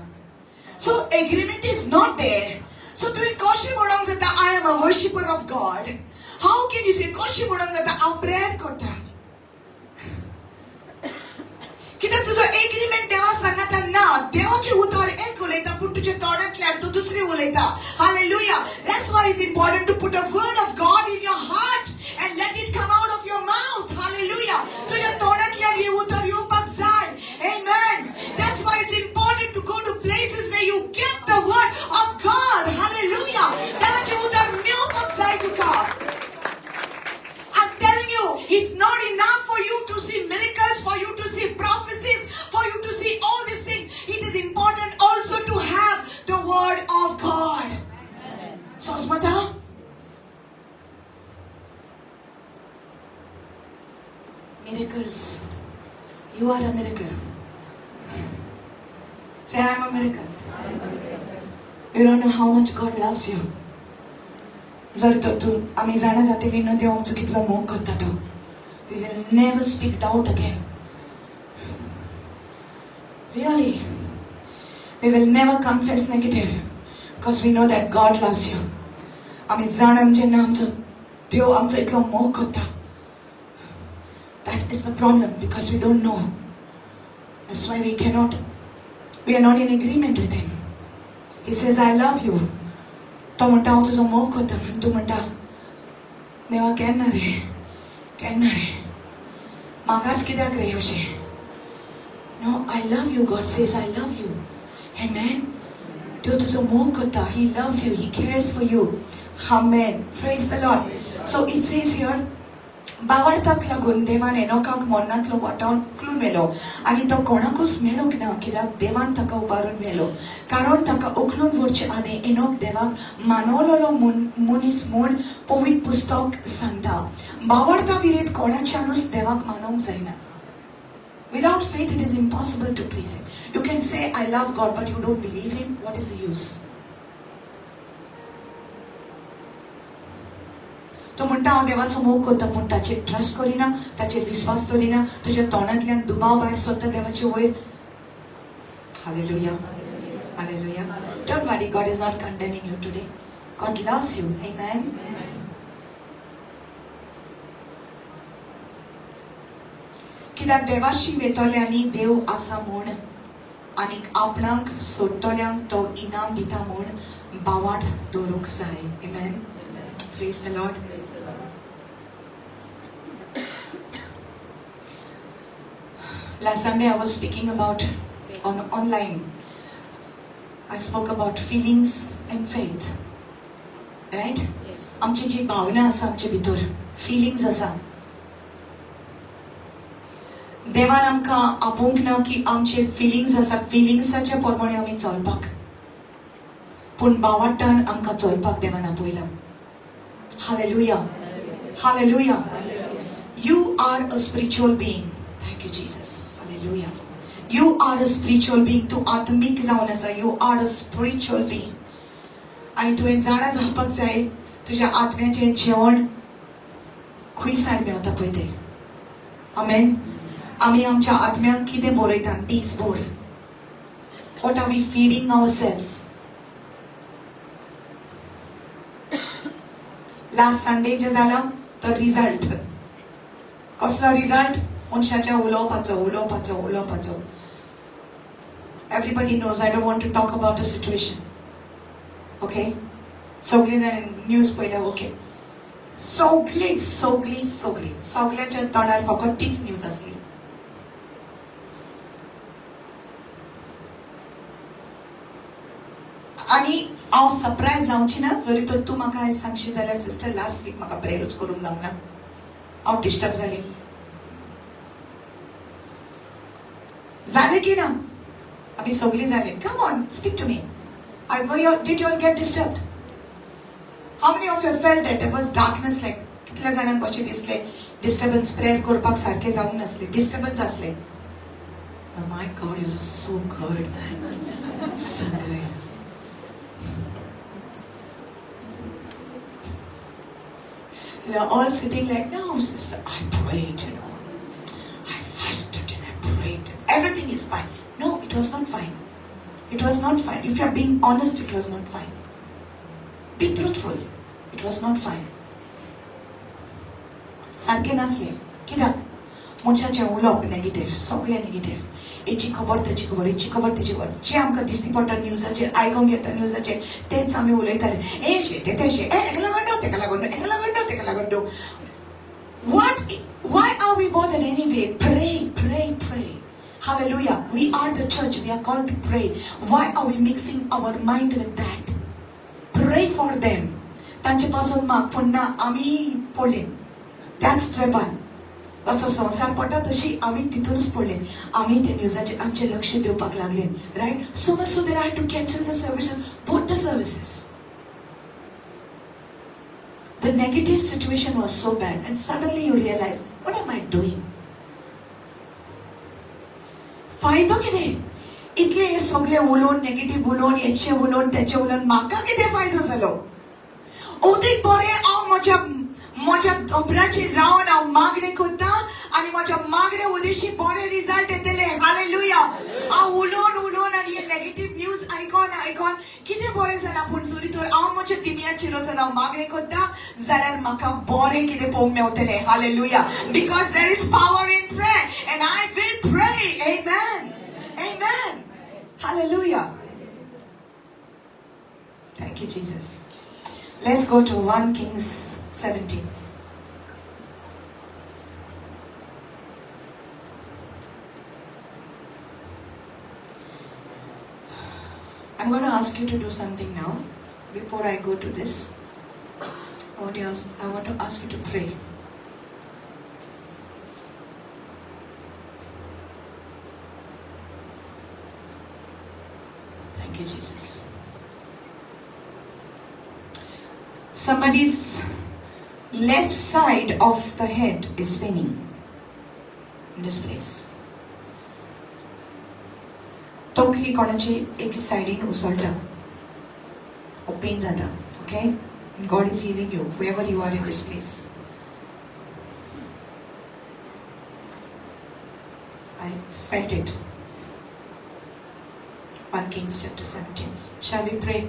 So agreement is not there. So तुवें कशें म्हणोंक जाता, I am a worshipper of God? How can you say, कशें म्हणोंक जाता हांव प्रेयर करता? कित्याक तुजो एग्रीमेंट देवा सांगता ना. देवाचें उतर एक उलयता, पूण तुज्या तोंडांतल्यान तूं दुसरें उलयता. Hallelujah. That's why it's important to put a word of God in your heart and let it come out of your mouth. Hallelujah. तुज्या तोंडांतल्यान हें उतर येवपाक जाय. Amen. That's why it's important to go to places where you get the word of God. Hallelujah. देवाचें उतर मेळपाक जाय तुका. I'm telling you, it's not enough for you to see miracles, for you to see prophecies, for you to see all these things. It is important also to have the word of God. So, Asmata, miracles. You are a miracle. Say, I'm a miracle. You don't know how much God loves you. जर तो तूं आमी जाणा जातली न्हू देव आमचो कितलो मोग करता तो. We will never speak doubt again. Really, we will never confess negative because we know that God loves you. आमी जाणां जेन्ना आमचो देव आमचो इतलो मोग करता. That is the problem, because we don't know. That's why we cannot, we are not in agreement with Him. He says, I love you. तो म्हणटा, हांव तुजो मोग करता. आनी तूं म्हणटा, देवा केन्ना रे, केन्ना रे, म्हाकाच कित्याक रे अशें? No, I love you. God says, I love you. Amen. देव तुजो मोग करता. He loves you. He cares for you. Amen. Praise the Lord. So it says here, बावडताक लागून देवान एनोकाक मरणांतलो वाटावन उखलून व्हेलो आनी तो कोणाकूच मेळूंक ना, कित्याक देवान ताका उबारून व्हेलो. कारण ताका उखलून व्हरचे आदीं एनोक देवाक मानवलेलो मनीस म्हूण पवित्र पुस्तक सांगता. बावडता विरेत कोणाच्यानूच देवाक मानोवंक जायना. Without faith, it is impossible to please Him. You can say, I love God, but you don't believe Him. What is the use? तो म्हणटा, हांव देवाचो मोग करता, पूण ताचेर ट्रस्ट करिना, ताचेर विस्वास दवरिना. तुज्या तोंडांतल्यान दुबाव भायर सरता देवाचे वयर. Hallelujah. Hallelujah. Don't worry, God is not condemning you today. God loves you. Amen. कित्याक देवाशी वेतल्यांनी देव आसा म्हूण आनी आपणाक सोदतल्यांक तो इनाम दिता म्हूण बावाट दवरूंक जाय. Amen. Praise the Lord. Praise the Lord. Last Sunday I was speaking about on online. I spoke about feelings and faith. Right? Yes. आमची जी भावना आसा, आमचे भितर फिलिंग्स आसा, देवान आमकां आपोवंक ना की आमचे फिलिंग्स आसा, फिलिंग्साच्या प्रमाणे आमी चलपाक, पूण बावाट्टान आमकां चलपाक देवान आपयलां. Hallelujah. Hallelujah. You are a spiritual being. Thank you, Jesus. Hallelujah. You are a spiritual being. तूं आत्मीक जावन आसा. You are a spiritual being. आनी तुवें जाणा जावपाक जाय, तुज्या आत्म्याचें जेवण खंय सावन मेवता पळय तें. आमेन. आमी आमच्या आत्म्याक कितें बरयता दीसभर? What are we feeding ourselves? Last Sunday जें जालां तो रिजल्ट कसलो? रिजल्ट मनशाच्या उलोवपाचो, उलोवपाचो, उलोवपाचो. Everybody knows. I don't want to talk about the situation, okay? सगळीं जाण न्यूज पळयल्या. ओके. सगळी सगळी सगळी सगळ्याच्या तोंडार फकत तीच न्यूज आसली. आनी हांव सरप्रायज जावची ना जरी तर तूं म्हाका आयज सांगशी जाल्यार सिस्टर लास्ट वीक म्हाका प्रेयरूच करूंक जावंक ना, हांव डिस्टर्ब जालें. जालें की ना? आमी सगळीं जालें. Come on, speak to me. I did you all get disturbed? How many of you felt that there was darkness like कितल्या जाणांक कशें दिसलें डिस्टर्बन्स, प्रेयर करपाक सारकें जावंक नासलें, डिस्टर्बन्स आसलें? My God, you are so good man, so good. You are all sitting like, no, sister, I prayed, you know. I fasted and I prayed. Everything is fine. No, it was not fine. It was not fine. If you are being honest, it was not fine. Be truthful. It was not fine. सारकें नासलें. कित्याक? मनशाचें उलोवप negative, सगळें negative. हेची खबर तेची खबर, हेची खबर तेची खबर. जें आमकां दिसती पडटा न्यूजाचेर, आयकूंक येता न्यूजाचेर, तेच आमी उलयताले. हें अशें, तें तशें, हेका लागून न्हू, तेका लागून न्हू, हेका लागून न्हू, तेका लागून न्हू. What? Why are we bothered anyway? Pray, pray, pray. Hallelujah. We are the church. We are called to pray. Why are we mixing our mind with that? Pray for them. तांचे पासून माग, पूण ना आमी पडले त्याच ट्रेपान. असो संवसार पडटा तशी आमी तितूनच पडले. आमी त्या न्यूजाचेर आमचें लक्ष दिवपाक लागले. Right? So much so that I had to cancel the services, both the services. The negative situation was so bad, and suddenly you realize, what am I doing? फायदो कितें? इतले हे सगळे उलोवन, नेगेटीव उलोवन, हेचे उलोवन, तेचे उलोवन म्हाका कितें फायदो जालो? अदीक बरें हांव म्हज्या म्हज्या दोंगराचेर रावन हांव मागणें करता आनी म्हज्या मागणे उदेशी बरे रिजल्ट येतले. हालेलुया. हांव उलोवन उलोवन आनी हे नेगेटीव न्यूज आयकोन आयकोन कितें बरें जालां? पूण जरी तर हांव म्हज्या दिमयाचेर वचून हांव मागणें करता जाल्यार म्हाका बरें कितें पळोवंक मेवतलें. Hallelujah. Because there is power in prayer and I will pray. Amen. Amen. Hallelujah. Thank you, Jesus. Let's go to 1 Kings 17. I'm going to ask you to do something now. Before I go to this, I want to ask you to pray. Thank you, Jesus. Somebody's left side of the head is paining in this place. तकली कोणाची एक सायडीन उसळटा, pen जाता. Okay, God is healing you, whoever you are in this place. I felt it. 1 Kings chapter 17. Shall we pray?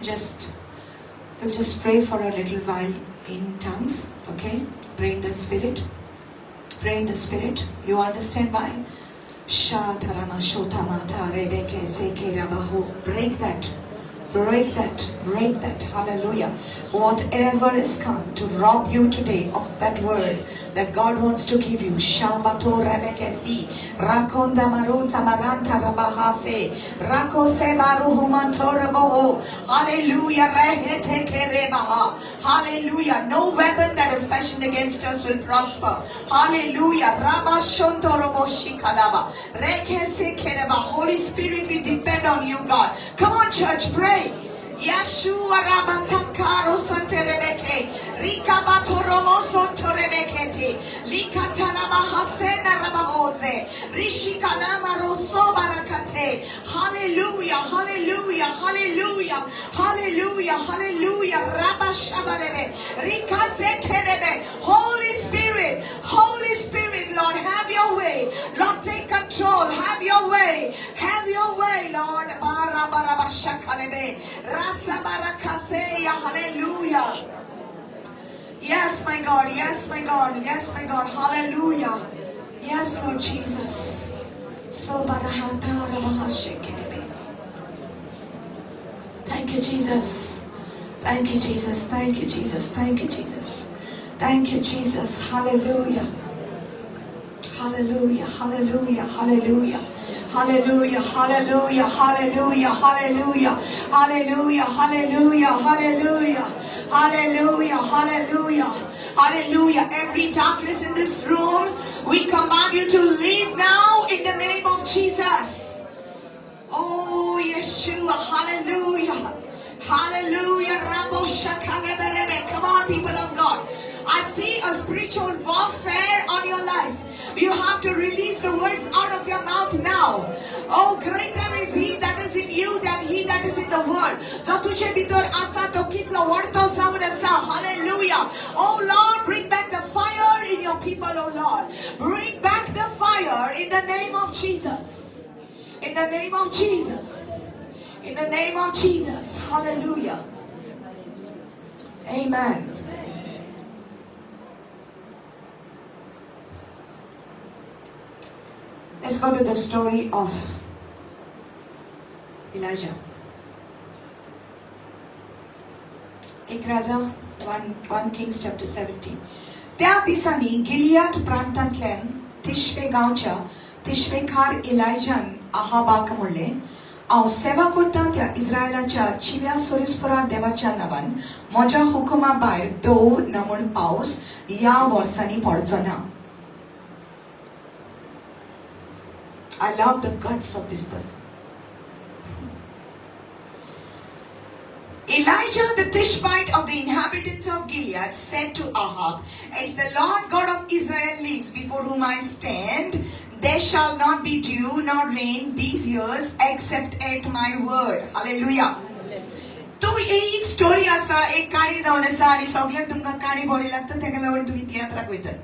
We'll just pray for a little while in tongues, okay? Pray in the Spirit. Pray in the Spirit. You understand why? Break that. Break that. Break that. Hallelujah. Whatever is come to rob you today of that word that God wants to give you. Shabato rebekesi. Rakonda maruta maranta rabahase. Rakose baruhumanto raboho. Hallelujah. Rehete kerebaha. Hallelujah. No weapon that is fashioned against us will prosper. Hallelujah. Rabashonto roboshikalaba. Rekese kereba. Holy Spirit, we depend on you, God. Come on, church, pray. Yeshua Rabatakaro Santerebeke, Rikabatoromo Sontorebekete, Likatalaba Hasena Rabahose, Rishikanama Roso Barakate. Hallelujah, hallelujah, hallelujah, hallelujah, hallelujah, Rabashabarebe, Rikasekerebe. Holy Spirit, Holy Spirit, Lord, have your way. Lord, take control, have your way, have your way, Lord. Barabarabashakalebe. Hallelujah. Yes, my God. Yes, my God. Yes, my God. Hallelujah. Yes, Lord Jesus. So thank you, Jesus. Thank you, Jesus. Thank you, Jesus. Thank you, Jesus. Thank you, Jesus. Hallelujah. Hallelujah. Hallelujah. Hallelujah. Hallelujah. Hallelujah. Hallelujah. Hallelujah. Hallelujah. Hallelujah. Hallelujah. Hallelujah. Hallelujah. Hallelujah. Every darkness in this room, we command you to leave now in the name of Jesus. Oh, Yeshua. Hallelujah. Hallelujah. Rabo Shakaleberebe. Come on, people of God. I see a spiritual warfare on your life. You have to release the words out of your mouth now. Oh, greater is he that is in you than he that is in the world. जो तुझे भितर आसा तो कितलो व्हडतो जावन आसा. Hallelujah. Oh Lord, bring back the fire in your people, oh Lord. Bring back the fire in the name of Jesus. In the name of Jesus. In the name of Jesus. Hallelujah. Amen. Let's go to the story of Elijah. एक राजा 1 Kings chapter 17. त्या दिसांनी Gilead प्रांतांतल्यान तिशवे गांवच्या तिशवेकार इलायजान आहाबाक म्हणलें, हांव सेवा करता त्या इस्रायलाच्या चिव्या सोरिस्पुरा देवाच्या नांवान म्हज्या हुकुमा भायर दव ना म्हूण पावस ह्या वर्सांनी पडचो ना. I love the guts of this person. Elijah the Tishbite of the inhabitants of Gilead said to Ahab, As the Lord God of Israel lives before whom I stand, there shall not be dew nor rain these years except at my word. Hallelujah. तो एक story आसा, एक काणी जावन आसा आनी सगळ्यांक तुमकां काणी बरी लागता, तेका लागून तुमी तियात्राक वयतात,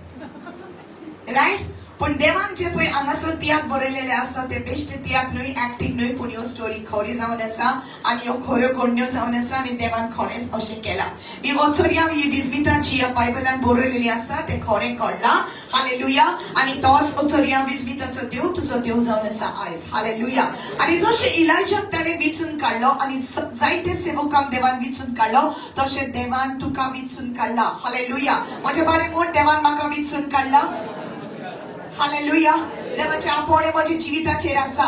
रायट? पूण देवान जे पळय हांगासर तियात्र बरयलेले आसा ते बेश्टे तियात्र न्हय, एक्टींग न्हय, पूण ह्यो स्टोरी खरी जावन आसा आनी ह्यो खऱ्यो घडण्यो जावन आसा आनी देवान खरेंच अशें केलां. ही वचोरया ही विस्मिताची ह्या बायबलान बरयलेली आसा तें खरें कळ्ळां. हालेलुया. आनी तोच वचोरया विस्मिताचो देव तुजो देव जावन आसा आयज. हालेलुया. आनी जशें इलाजाक ताणें विचून काडलो आनी जायते सेवकांक देवान विचून काडलो, तशें देवान तुका विचून काडला. हालेलुया. म्हज्या बारे म्हूण देवान म्हाका विचून काडला. हालेलुया. देवाचे आपोवणें म्हज्या जिविताचेर आसा.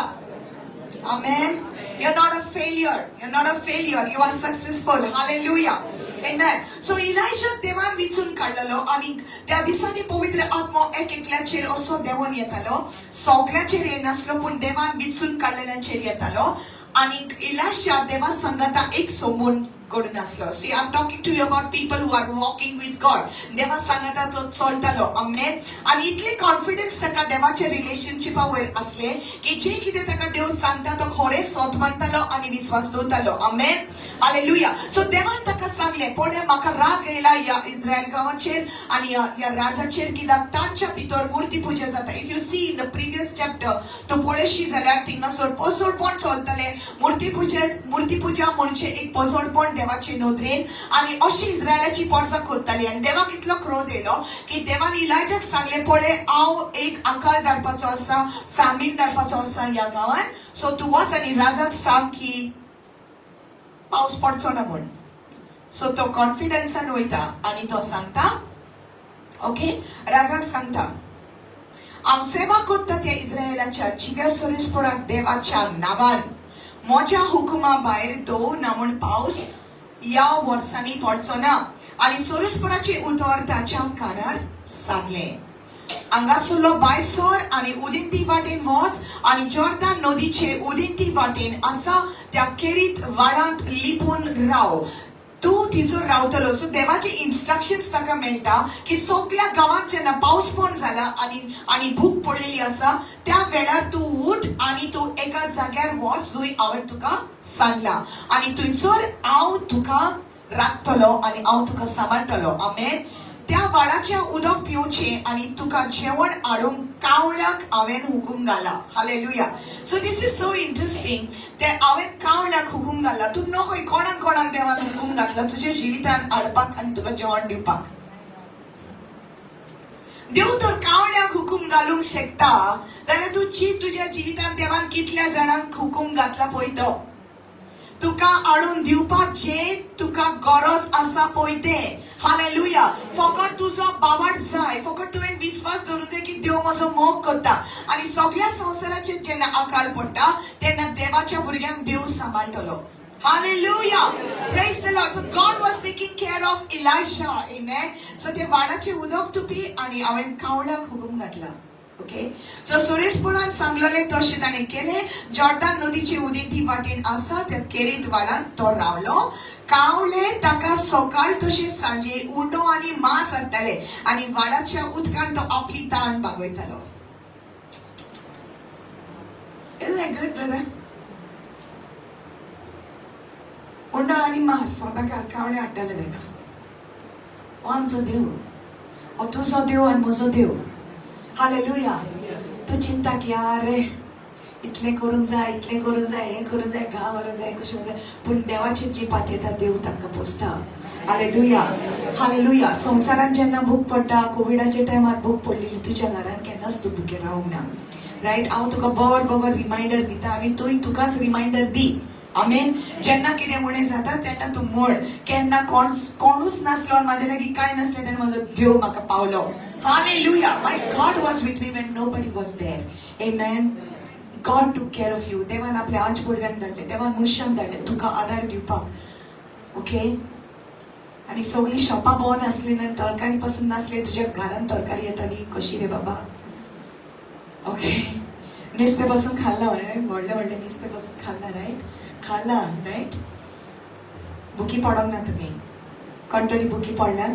Amen. You're not a failure. You're not a failure. You are successful. Hallelujah. Amen. So Elijah देवान विचून काडलेलो आनी त्या दिसांनी पवित्र आत्मो एक एकल्याचेर असो देवोन येतालो. सगळ्याचेर येनासलो पूण देवान विचून काडलेल्यांचेर येतालो. आनी इलायजा देवा संगाता एक सोमून घडून आसलो. See, I'm talking to you about people who are walking with God. देवा सांगाता तो चलतालो. आमेन. आनी इतले कॉन्फिडन्स ताका देवाच्या रिलेशनशिपा वयर आसले की जे कितें ताका देव सांगता तो खरें सोद मानतालो आनी विस्वास दवरतालो. आमेन. हालेलुया. सो देवान ताका सांगलें, पळय म्हाका राग येयला ह्या इस्रायल गांवाचेर आनी ह्या राजाचेर, कित्याक तांच्या भितर मुर्ती पुजा जाता. If you see in the previous chapter तूं पळयशी जाल्यार थिंगासर पसोडपण चलतालें. मुर्ती पुजा म्हणजे एक पसोडपण देवाचे नदरेन आनी अशी इस्रायलाची पोरसां करताली. आनी देवाक इतलो क्रोध येयलो की देवान इलाजाक सांगलें, पळय हांव एक आकाल धाडपाचो आसा, फॅमीन धाडपाचो आसा ह्या गांवान, सो तूं वच आनी राजाक सांग की पावस पडचो ना म्हूण. सो तो कॉन्फिडन्सान वयता आनी तो सांगता, ओके, राजाक सांगता, हांव सेवा करता त्या इस्रायलाच्या जिव्या सोरिस्पोराक देवाच्या नांवान म्हज्या हुकुमा भायर दव ना म्हूण पावस ह्या वर्सांनी पडचो ना. आनी सोरिस्पोराचें उतर ताच्या कानार सांगलें, हांगासरलो बायसर आनी उदेंती वाटेन वच आनी जॉर्दान नदीचे उदेंती वाटेन आसा त्या केरीत वाडांत लिपून राव, तूं थिंयसर रावतलो. सो देवाचे इन्स्ट्रक्शन्स ताका मेळटा की सगळ्या गांवांत जेन्ना पावस पण जाला आनी आनी भूक पडलेली आसा त्या वेळार तूं उठ आनी तूं एका जाग्यार वच जंय हांवें तुका सांगलां आनी थंयसर हांव तुका राखतलो आनी हांव तुका सांबाळटलो. आमेन. त्या वाडाचें उदक पिवचें आनी तुका जेवण हाडूंक कावळ्याक हांवें हुकूम घाला. Hallelujah. So this is so interesting. ते हांवें कावळ्याक हुकूम घाला. तूं नकय कोणाक कोणाक देवान हुकूम घातला तुज्या जिवितान हाडपाक आनी तुका जेवण दिवपाक. देव तर कावळ्याक हुकूम घालूंक शकता जाल्यार तूं चीत तुज्या जिवितान देवान कितल्या जाणांक हुकूम घातला पळय तो. तुका हाडून दिवपाक जे तुका गरज आसा पळय तें. हालेलुया. फकत तुजो बावाट जाय, फकत तुवें विस्वास दवरूंक जाय की देव म्हजो मोग करता. आनी सगळ्या संवसाराचेर जेन्ना अकाल पडटा तेन्ना देवाच्या भुरग्यांक देव सांबाळटलो. Hallelujah. Praise the Lord. So God was taking care of Elijah. Amen. So ते वाडाचे उदक तुपी आनी हांवें कावळ्याक हुकूम घातला. ओके. सो सुरेशपुरान सांगलेलें तशें ताणें केलें. जॉर्दान नदीचे उदेंती वाटेन आसा त्या केरीत वाडान तो रावलो. कावळे ताका सकाळ तशें सांजे उंडो आनी मांस हाडटाले आनी वाडाच्या उदकान तो आपली ताण भागयतालो. Is that good, brother? उंडो आनी मांस स्वताक कावळे हाडटाले ताका. हो आमचो देव, हो तुजो देव आनी म्हजो देव. हालेलुया. तूं चिंता की आरे इतलें करूंक जाय, इतलें करूंक जाय, हें करूंक जाय, घाव व्हरूंक जाय, कशें करूंक जाय, पूण देवाचेर जी पातयेता देव तांकां पोसता. हालेलुया. हालेलुया. संवसारान जेन्ना भूक पडटा, कोविडाच्या टायमार भूक पडलेली, तुज्या घरान केन्नाच तूं भुकें रावंक ना. रायट. हांव तुका बरो बरो रिमायंडर दिता आनी तूंय तुकाच रिमायंडर दी. आमेन. जेन्ना कितें उणें जाता तेन्ना तूं म्हण, केन्ना कोणूच नासलो आनी म्हाजे लागीं कांय नासलें तेन्ना म्हजो देव म्हाका पावलो. Hallelujah. My God was with me when nobody was there. Amen. God took care of you. देवान आपल्या आंज पुडव्यांक धाडले, देवान मनशांक धाडले तुका आदार दिवपाक. ओके. आनी सगळीं शॉपां बंद आसलीं आनी तरकारी पासून नासली, तुज्या घरान तरकारी येताली कशी रे बाबा? ओके. नुस्तें पासून खाल्लां, व्हडलें व्हडलें नुस्तें पासून खाल्लां, रायट? खाल्लां, रायट? बुकी पडोंक ना तुमी? कोण तरी बुकी पडल्या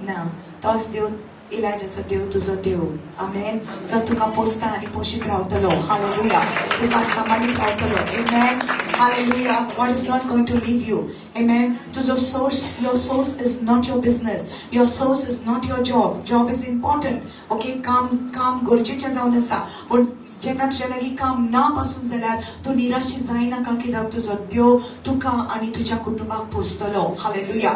ना? तोच देव इलाजाचो देव तुजो देव. आमेन. जो तुका पोसता आनी पोशीत रावतलो. हालेलुया. तुका सांबाळीत रावतलो. Amen. Hallelujah. God is not going to leave you. Amen. तुजो source, your source is not your business. Your source is not your job. Job is important. Okay. काम काम गरजेचें जावन आसा, पूण जेन्ना तुज्या लागीं काम ना पासून जाल्यार तूं निराशी जायनाका, कित्याक तुजो देव तुका आनी तुज्या कुटुंबाक पोसतलो. हालेलुया.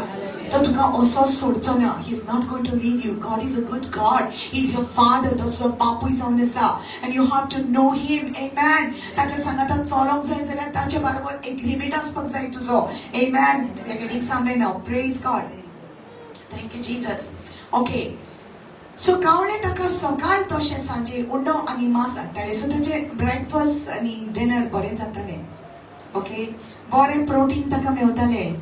तो तुका असोच सोडचो ना. He is not going to leave you. God is a good God. He is your father. तो तुजो बापूय जावन आसा and you have to know him. Amen. ताच्या सांगातान चलोंक जाय जाल्यार ताचे बरोबर एग्रीमेंट आसपाक जाय तुजो. Amen. Getting somewhere now. Praise God. Thank you Jesus. Okay. So कावळे ताका सकाळ तशें सांजे उंडो आनी मांस हाडटाले. सो ताचे ब्रेकफास्ट आनी डिनर बरें जातालें. ओके. बरें प्रोटीन ताका मेवतालें.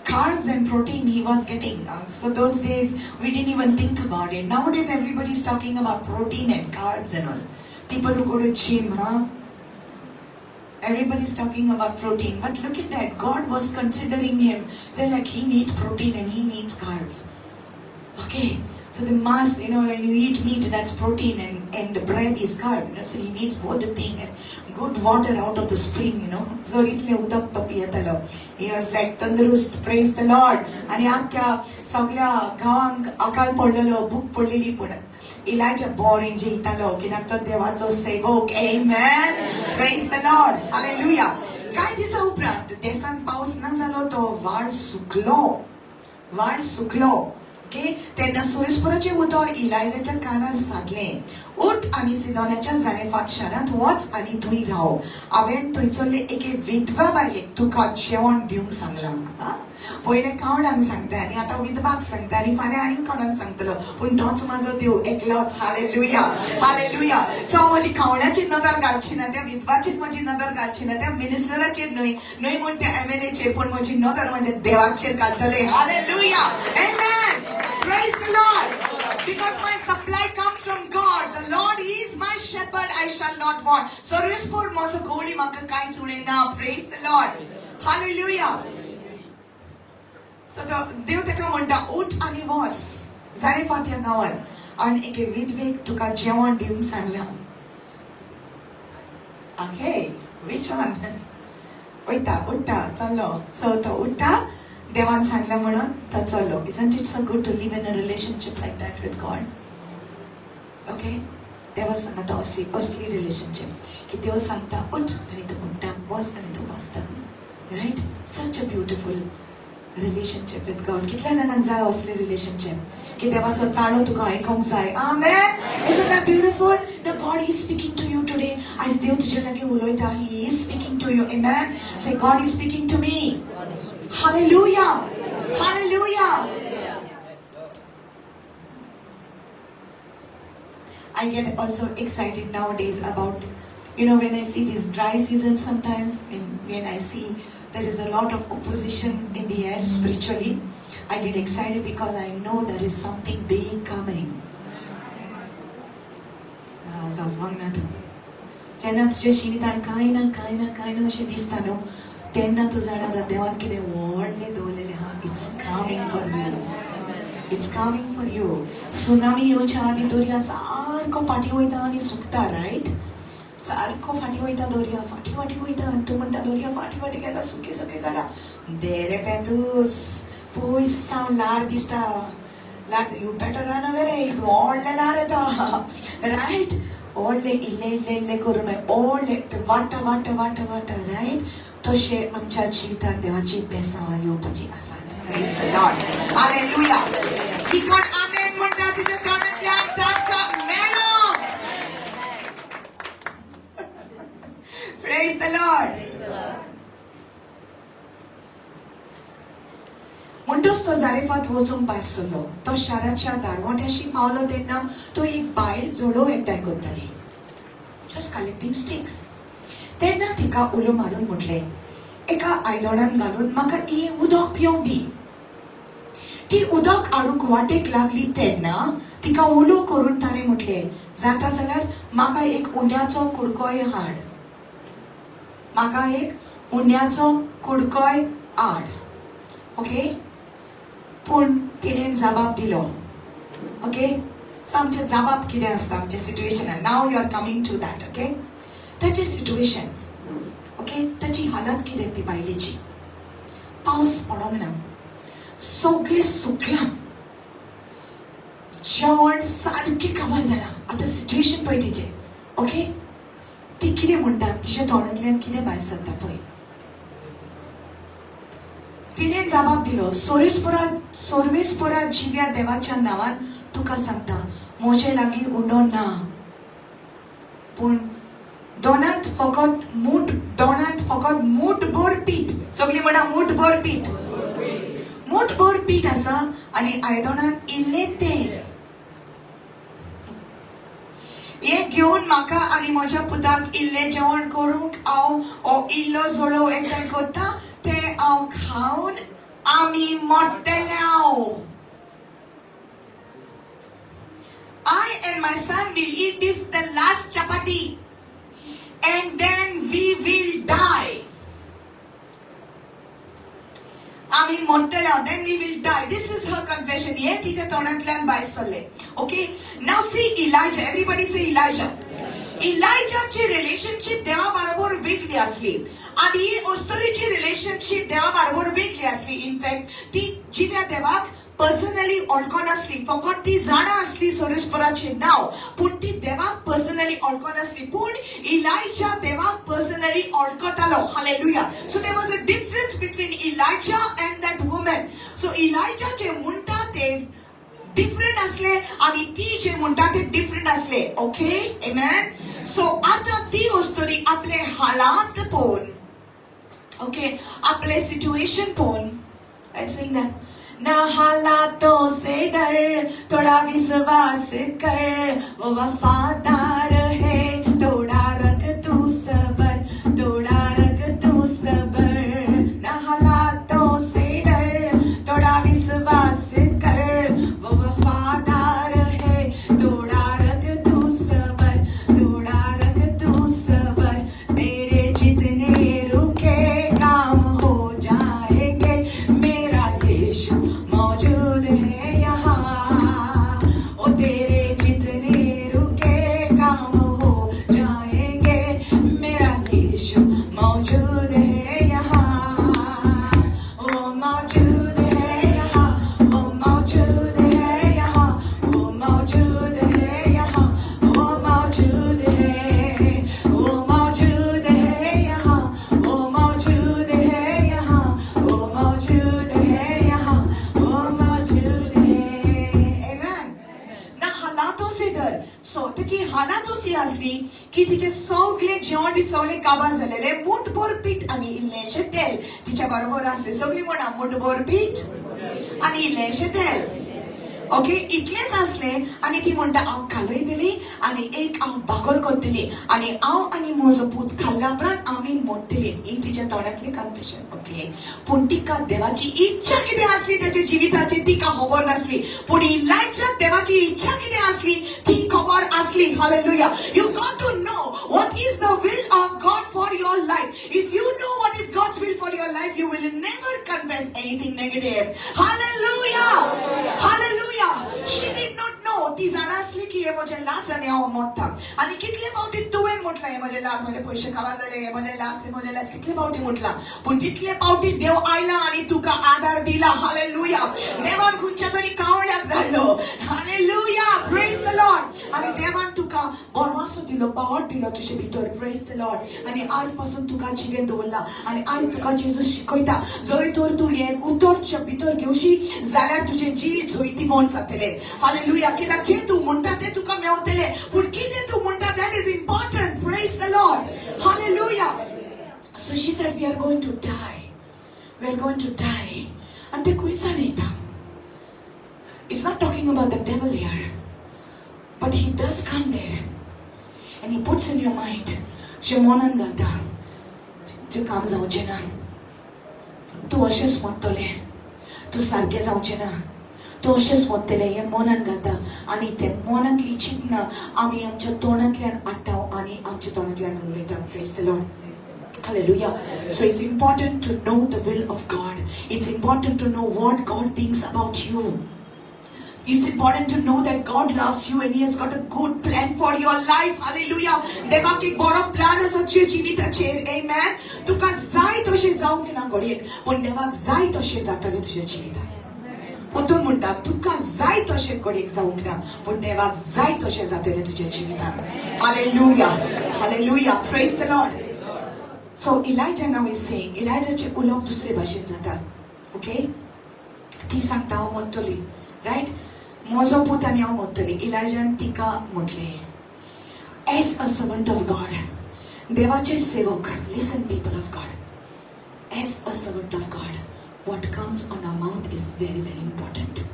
Carbs and protein he was getting. So those days we didn't even think about it. Nowadays everybody is talking about protein and carbs and all. People who go to gym, huh? Everybody is talking about protein. But look at that. God was considering him. Say like he needs protein and he needs carbs. Okay. So the mass, you know, when you eat meat, that's protein, and the bread is carb, you know, so he needs both the thing and good water out of the spring, you know. So इतले उदक तो पियेतालो. He was like तंदुरुस्त. Praise the Lord. आनी आख्या सगळ्या गांवांक अकाल पडलेलो, भूक पडलेली, पूण इलायजा बरें जेयतालो कित्याक तो देवाचो सेवक. Amen. Praise the Lord. Hallelujah. कांय दिसां उपरांत देसान पावस ना जालो, तो वाड सुकलो. वाड सुकलो. ओके. तेन्ना सुरेशपुराचें उतर इलायजाच्या कानार सादलें. उठ आनी सिदोनाच्या जारेफात शारांत वच आनी थंय राव. हांवें थंयसरले एके विधवा बायलेक तुका जेवण दिवंक सांगलां. पयलें कावळ्यांक सांगता आनी आतां विधवाक सांगता आनी फाल्यां आनी कोणाक सांगतलो, पूण तोच म्हाजो देव एकलोच. हालेलुया. हालेलुया. सो हांव म्हजी कावळ्याचेर नदर घालची ना, त्या विधवाचेर म्हजी नदर घालची ना, त्या मिनिस्टराचेर न्हय, न्हय म्हूण त्या एमएलएचेर, पूण म्हजी नदर म्हज्या देवाचेर घालतले. Hallelujah. Amen. Praise the Lord. Because my supply comes from God. The Lord is my shepherd, I shall not want. सर्वेस्पोर म्हजो गवळी, म्हाका कांयच उणें ना. Praise the Lord. Hallelujah. So तो देव ताका म्हणटा, उठ आनी वच जारेफात ह्या गांवान आनी एके विधवेक तुका जेवण दिवंक सांगलां. Okay, which one? वयता, उठ्ठा, चल्लो. सो तो उठ्ठा, देवान सांगलें म्हणून तो चल्लो. Isn't it so good to live in a relationship like that with God? Okay. देवा सांगता असली असली रिलेशनशीप की देव सांगता उठ आनी तूं उठ्ठा, बस आनी तूं बसता. Right? Such a beautiful relationship with God. कितल्या जाणांक जाय असले रिलेशनशीप की देवाचो ताळो तुका आयकोंक जाय? Amen. Isn't that beautiful? The God is speaking to you today. आयज देव तुजे लागीं उलयता. He is speaking to you. Amen. Say, God is speaking to me. Hallelujah. Hallelujah. I get also excited nowadays about, when I see this dry season sometimes, when I see there is a lot of opposition in the air spiritually, I get excited because I know there is something big coming. जाजवांक ना तूं. जेन्ना तुज्या जिवितान कांय ना कांय ना कांय ना अशें दिसता न्हू, तेन्ना तूं जाणा जा देवान कितें व्हडलें दवरलेलें आहा. It's coming for you. It's coming for you. Tsunami येवच्या आदी दर्या सारको फाटीं वयता आनी सुकता, रायट? सारको फाटीं वयता दर्या, फाटीं फाटीं वयता आनी तूं म्हणटा दर्या फाटीं फाटीं गेला, सुकी सुकी जाला. देरे पेतूस पयस सावन ल्हार दिसता. ल्हार, you better run away. व्हडलें ल्हार येता, रायट? व्हडलें इल्लें इल्लें इल्लें करून मागीर व्हडलें तें वाडटा वाडटा वाडटा वाडटा, रायट? तशें आमच्या जिवितांत देवाची बेसांवां येवपाची आसात. Praise the Lord. Hallelujah. ही कोण आमेन म्हणटा तिच्या तोंडांतल्यान तांकां मेळो. Praise the Lord. म्हणटूच तो जारेफात वचूंक भायर सरलो. तो शाराच्या दारवंट्याशी पावलो तेन्ना तो एक बायल जोडो एकठांय करताली, जस्ट कलेक्टिंग स्टिक्स. तेन्ना तिका उलो मारून म्हटलें, एका आयदोणान घालून म्हाका इल्लें उदक पिवंक दी. ती उदक हाडूंक वाटेक लागली तेन्ना तिका उलो करून ताणें म्हटलें, जाता जाल्यार म्हाका एक उंड्याचो कुडकोय हाड. म्हाका एक उंड्याचो कुडकोय हाड. ओके? पूण तिणें जबाब दिलो. ओके? सो आमचें जबाब कितें आसता आमच्या सिट्युएशनान? Now you are coming to that. Okay? ताचें सिट्युएशन, ओके, ताची हालत कितें ती बायलेची? पावस पडोंक ना, सगळें सुकलां, जेवण सारकें काबार जालां. आतां सिट्युएशन पळय तिचें. ओके? ती कितें म्हणटा, तिच्या तोंडांतल्यान कितें भायर सरता पळय. तिणें जबाब दिलो, सोर्वेस्पोरा जिव्या देवाच्या नांवान तुका सांगता, म्हजे लागीं उंडो ना, पूण दोनांत फकत मूठ, दोनांत फकत मूठभर पीठ. सगळीं म्हणा, मूठभर पीठ. मूठभर पीठ आसा आनी आयदोणांत इल्लें तेल. हें घेवन म्हाका आनी म्हज्या पुताक इल्लें जेवण करूंक हांव हो इल्लो जोडो एकठांय करता, तें हांव खावन आमी मोडटले. I and my son will eat this the last chapati and then we will die. आमी मोडटले, then we will die. This is her confession. हें तिच्या तोंडांतल्यान भायर सरलें. Okay? Now see Elijah. Everybody say Elijah. इलायजाची रिलेशनशीप देवा बरोबर वेगळी आसली आनी अस्तुरीची रिलेशनशीप देवा बरोबर वेगळी आसली. इनफॅक्ट ती जिव्या देवाक पर्सनली ओळखनासली. फकत ती जाणा आसली सोरेस्पराचें नांव, पूण ती देवाक पर्सनली ओळखनासली. पूण इलायजा देवाक personally ओळखतालो. Hallelujah. So there was a difference between Elijah and that woman. So Elijah जे म्हणटा ते डिफरंट असले आणि ती जे म्हणटा ते डिफरंट असले. ओके? आमेन. सो आता ती अस्तुरी आपले हालात पळोवन, ओके, आपले सिट्युएशन पळोवन, I sing that, ना हालातों से डर, थोड़ा विश्वास कर, वो वफादार है, थोड़ा रख तू सबर, थोड़ा रख तू सबर. ना हालातों से डर, थोड़ा विश्वास कर, वो वफादार है, थोड़ा रख तू सबर, थोड़ा रख तू सबर. तेरे जितने रुके काम हो जाएंगे, मेरा यीशु मौजूद है यहाँ. ओ तेरे जितने रुके काम. तिची हालत अशी आसली की तिचे सगळे जेवण बी सगळे काबार जालेले. मुठभर पीठ आनी इल्लेशें तेल तिच्या बरोबर आसलें. सगळीं म्हणा, मुठभर पीठ आनी इल्लेशें तेल. ओके, इतलेंच आसलें. आनी ती म्हणटा, हांव कालयतली आनी एक हांव भाकर करतली आनी हांव आनी म्हजो पूत खाल्ल्या उपरांत आमी मोडटली. ही तिच्या तोंडांतली कन्फेशन. ओके, पूण तिका देवाची इच्छा कितें आसली ताच्या जिविताची तिका खबर नासली, पूण इलायच्याक देवाची इच्छा कितें आसली ती खबर आसली. Hallelujah. You got to know what is the will of God for your life. If you know what is God's will for your life, you will never confess anything negative. Hallelujah. Hallelujah. She did not know. ती जाणा आसली की हे म्हजें last आनी हांव मोडटा. आनी कितले फावटी तुवें म्हटलां, हे म्हजें लास्ट, म्हजे पयशे काबार जाले, हे म्हजें लास्ट, हे म्हजें लास्ट, कितले फावटी म्हटलां. पूण तितले फावटी देव आयला आनी तुका आदार दिला. हालेलुया. देवान खंयच्या तरी कावळ्याक धाडलो. हालेलुया. Praise the Lord. आनी देवान तुका बरवासो दिलो, पावर दिलो तुजे भितर. Praise the Lord. आनी आज पासून तुका जिवें दवरला आनी आज तुका जेजू शिकयता, जरी तर तूं हें उतर तुज्या भितर घेवशी जाल्यार तुजें जिवीत जैतिवंत जातलें. हालेलुया. कित्याक जें तूं म्हणटा तें तुका मेवतलें, पूण कितें तूं म्हणटा that is important. Praise the Lord. Hallelujah. So she said, we are going to die. We are going to die. आनी ते खंयच्यान येता? It's not talking about the devil here, but he does come there and he puts in your mind, तुज्या मनान घालता, तुजें काम जावचें ना, तूं अशेंच मोडटलें, तूं सारकें जावचें ना, तूं अशेंच मोडटलें. हें मनान घालता आनी ते मनांतली चिंतना आमी आमच्या तोंडांतल्यान हाडटा आनी आमच्या तोंडांतल्यान उलयता. Praise the Lord. Hallelujah. So it's important to know the will of God. It's important to know what God thinks about you. It's important to know that God loves you and He has got a good plan for your life. Hallelujah. देवाक एक बरो plan आसा तुज्या जिविताचेर. Amen. तुका जाय तशें जावंक ना घडयेक, पूण देवाक जाय तशें जातलें तुज्या जिवितान. पोतून म्हणटा, तुका जाय तशें घडयेक जावंक ना, पूण देवाक जाय तशें जातलें तुज्या जिवितान. Hallelujah. Hallelujah. Praise the Lord. So Elijah now is saying, Elijahचे उलोवप दुसरे भाशेन जाता. ओके, ती सांगता हांव मोडटली, रायट, म्हजो पूत आनी हांव मोडटली. इलायजान तिका म्हटलें, as a servant of God, देवाचे सेवक, listen people of God, as a servant of God, what comes on our mouth is very very important.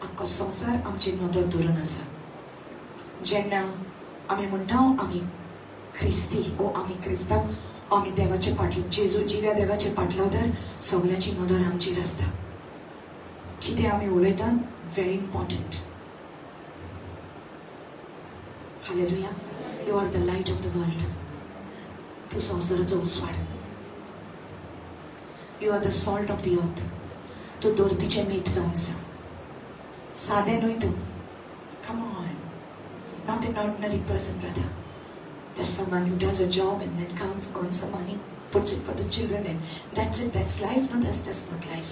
आख्खो संवसार आमची नदर धरून आसा. जेन्ना आमी म्हणटा आमी क्रिस्ती ओ आमी क्रिस्तांव, आमी देवाचे पाटल, जेजू जिव्या देवाचे पाटलावदार, सगळ्याची नदर आमचेर आसता. कितें आमी उलयता very important. Hallelujah. You are the light of the world. तूं संवसाराचो उजवाड. You are the salt of the earth. तूं दोर्तीचें मीठ जावन आसा. सादें न्हय तूं. Come on, not an ordinary person, brother. Just someone who does a job and then comes, earns some money, puts it for the children, and that's it, that's life. No, that's just not life.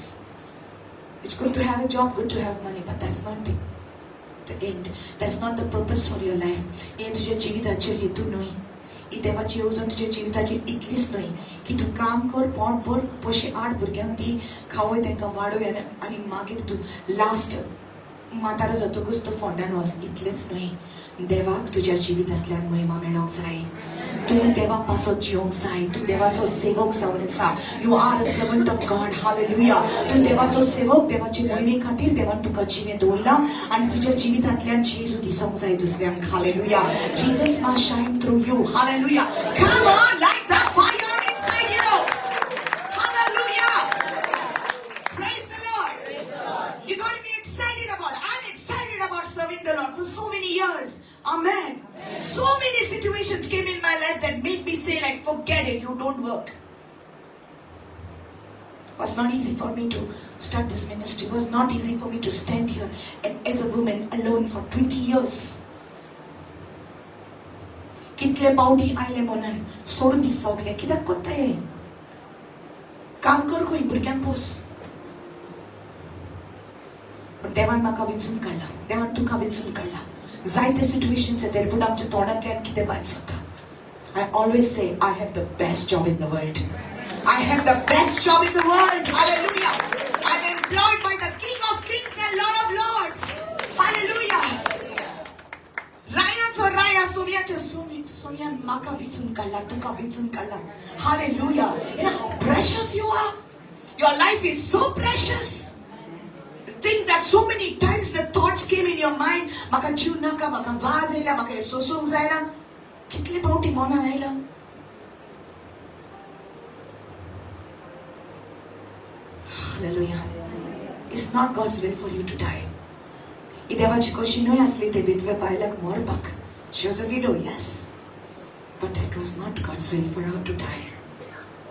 It's good to have a job, good to have money, but that's not the end. That's not the purpose for your life. हे तुझ्या जिविताचेर हेतू न्हय. ही देवाची येवजण तुझ्या जिविताचेर इतलीच न्हय की तूं काम कर, पोट भर, पयशे आठ भुरग्यांक दी, खावय, तांकां वाडय आनी आनी मागीर तूं लास्ट म्हातारो जातकूच तूं फोंडान वच. इतलेंच न्हय. देवाक तुज्या जिवितांतल्यान महिमा मेळोंक जाय. तूं देवा पासत जिवंक जाय. तूं देवाचो सेवक जावन आसा. You are a servant of God. Hallelujah. तूं देवाचो सेवक. देवाचे मोहिमे खातीर देवान तुका जिवें दवरला आनी तुज्या जिवितांतल्यान जेजू दिसोंक जाय दुसऱ्यांक. Hallelujah. Jesus must shine through you. Hallelujah. Come on, light the fire inside you. Hallelujah. Praise the Lord. You got to be excited about it. I'm excited about serving the Lord for so many years. Amen. So many situations came in my life that made me say, like, forget it, you don't work. It was not easy for me to start this ministry. It was not easy for me to stand here and as a woman alone for 20 years. कितले पावटी आयले मनान, सोडून दी सगळे, कित्याक कोत्ता हे, काम कर खंय, भुरग्यांक पोस. पण देवान म्हाका विंचून काडला. देवान तुका विंचून काडला. जायते सिट्युएशन्स येते, पूण आमच्या तोंडांतल्यान कितें भायर सरता. I always say I have the best job in the world. I have the best job in the world. Hallelujah. I am employed by the King of Kings and Lord of Lords. Hallelujah. म्हाका विचून काडला, तुका विचून काडला. Hallelujah. You know how precious you are? Your life is so precious. Think that so many times the thoughts came in your mind, म्हाका जीव नाका, म्हाका वाज येयला, म्हाका हें सोसूंक जायना. कितले फावटी मनान आयला. Hallelujah. It's not God's will for you to die. ही देवाची कशी न्हय आसली ते विधवे बायलाक मरपाक. She was a widow, yes, but it was not God's will for her to die.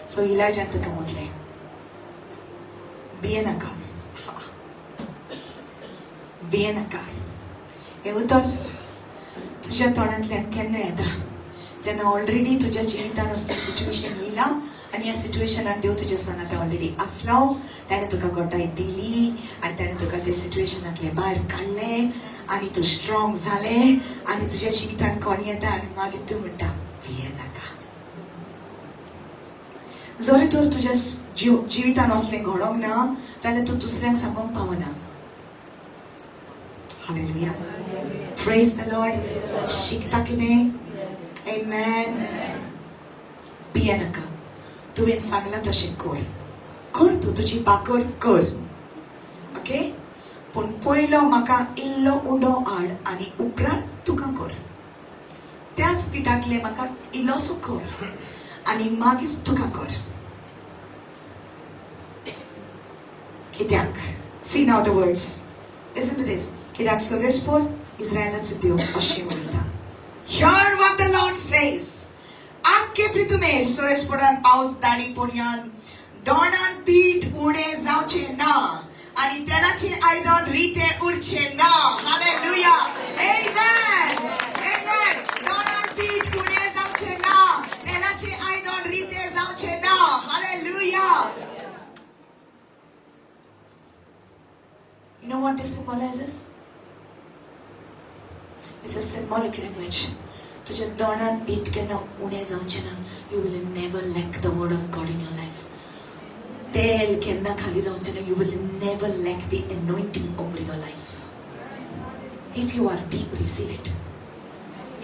So इलाजान ताका म्हटलें, भिये नाका, भिये नाका. हें उतर तुज्या तोंडांतल्यान केन्ना येता? जेन्ना ऑलरेडी तुज्या जिवितान असलें सिट्युएशन येयलां आनी ह्या सिट्युएशनान देव तुज्या सांगाता ऑलरेडी आसलो, ताणें तुका गोटाय दिली आनी ताणें तुका त्या सिट्युएशनांतलें भायर काडलें आनी तूं स्ट्रॉंग जालें आनी तुज्या जिवितान कोण येता आनी मागीर तूं म्हणटा भिये नाका. जरी तर तुज्या जिवितान असलें घडोंक ना जाल्यार तूं दुसऱ्यांक सांगूंक पावना. Hallelujah. Praise the Lord. शिकता कितें? Amen. भिये नाका. तुवें सांगलां तशें कर, कर तूं तुजी भाकर कर, ओके? पूण पयलो म्हाका इल्लो उंडो हाड आनी उपरांत तुका कर. त्याच पिठांतलें म्हाका इल्लोसो कर आनी मागीर तुका कर. कित्याक? See now the words. Listen to this. कित्याक सर्वेस्पोर इस्रायलाचो देव अशें उलयता. Hear what the Lord says. आख्खे पृथुमेर सोरेस्पोरान पावस दाडी पोडयान दोणान पीठ उणें जावचें ना आनी तेलाचें आयदन रितें उरचें ना. Hallelujah. Amen. Amen. दोणान पीठ उणें जावचें ना, तेलाचें आयदन रितें जावचें ना. Hallelujah. You know what this symbolizes? It's a symbolic language. तुझ्या दोणान पीठ केन्ना उणें जावचें ना. You will never lack the word of God in your life. तेल केन्ना खाली जावचें ना. You will never lack the anointing over your life. If you are deep, receive it.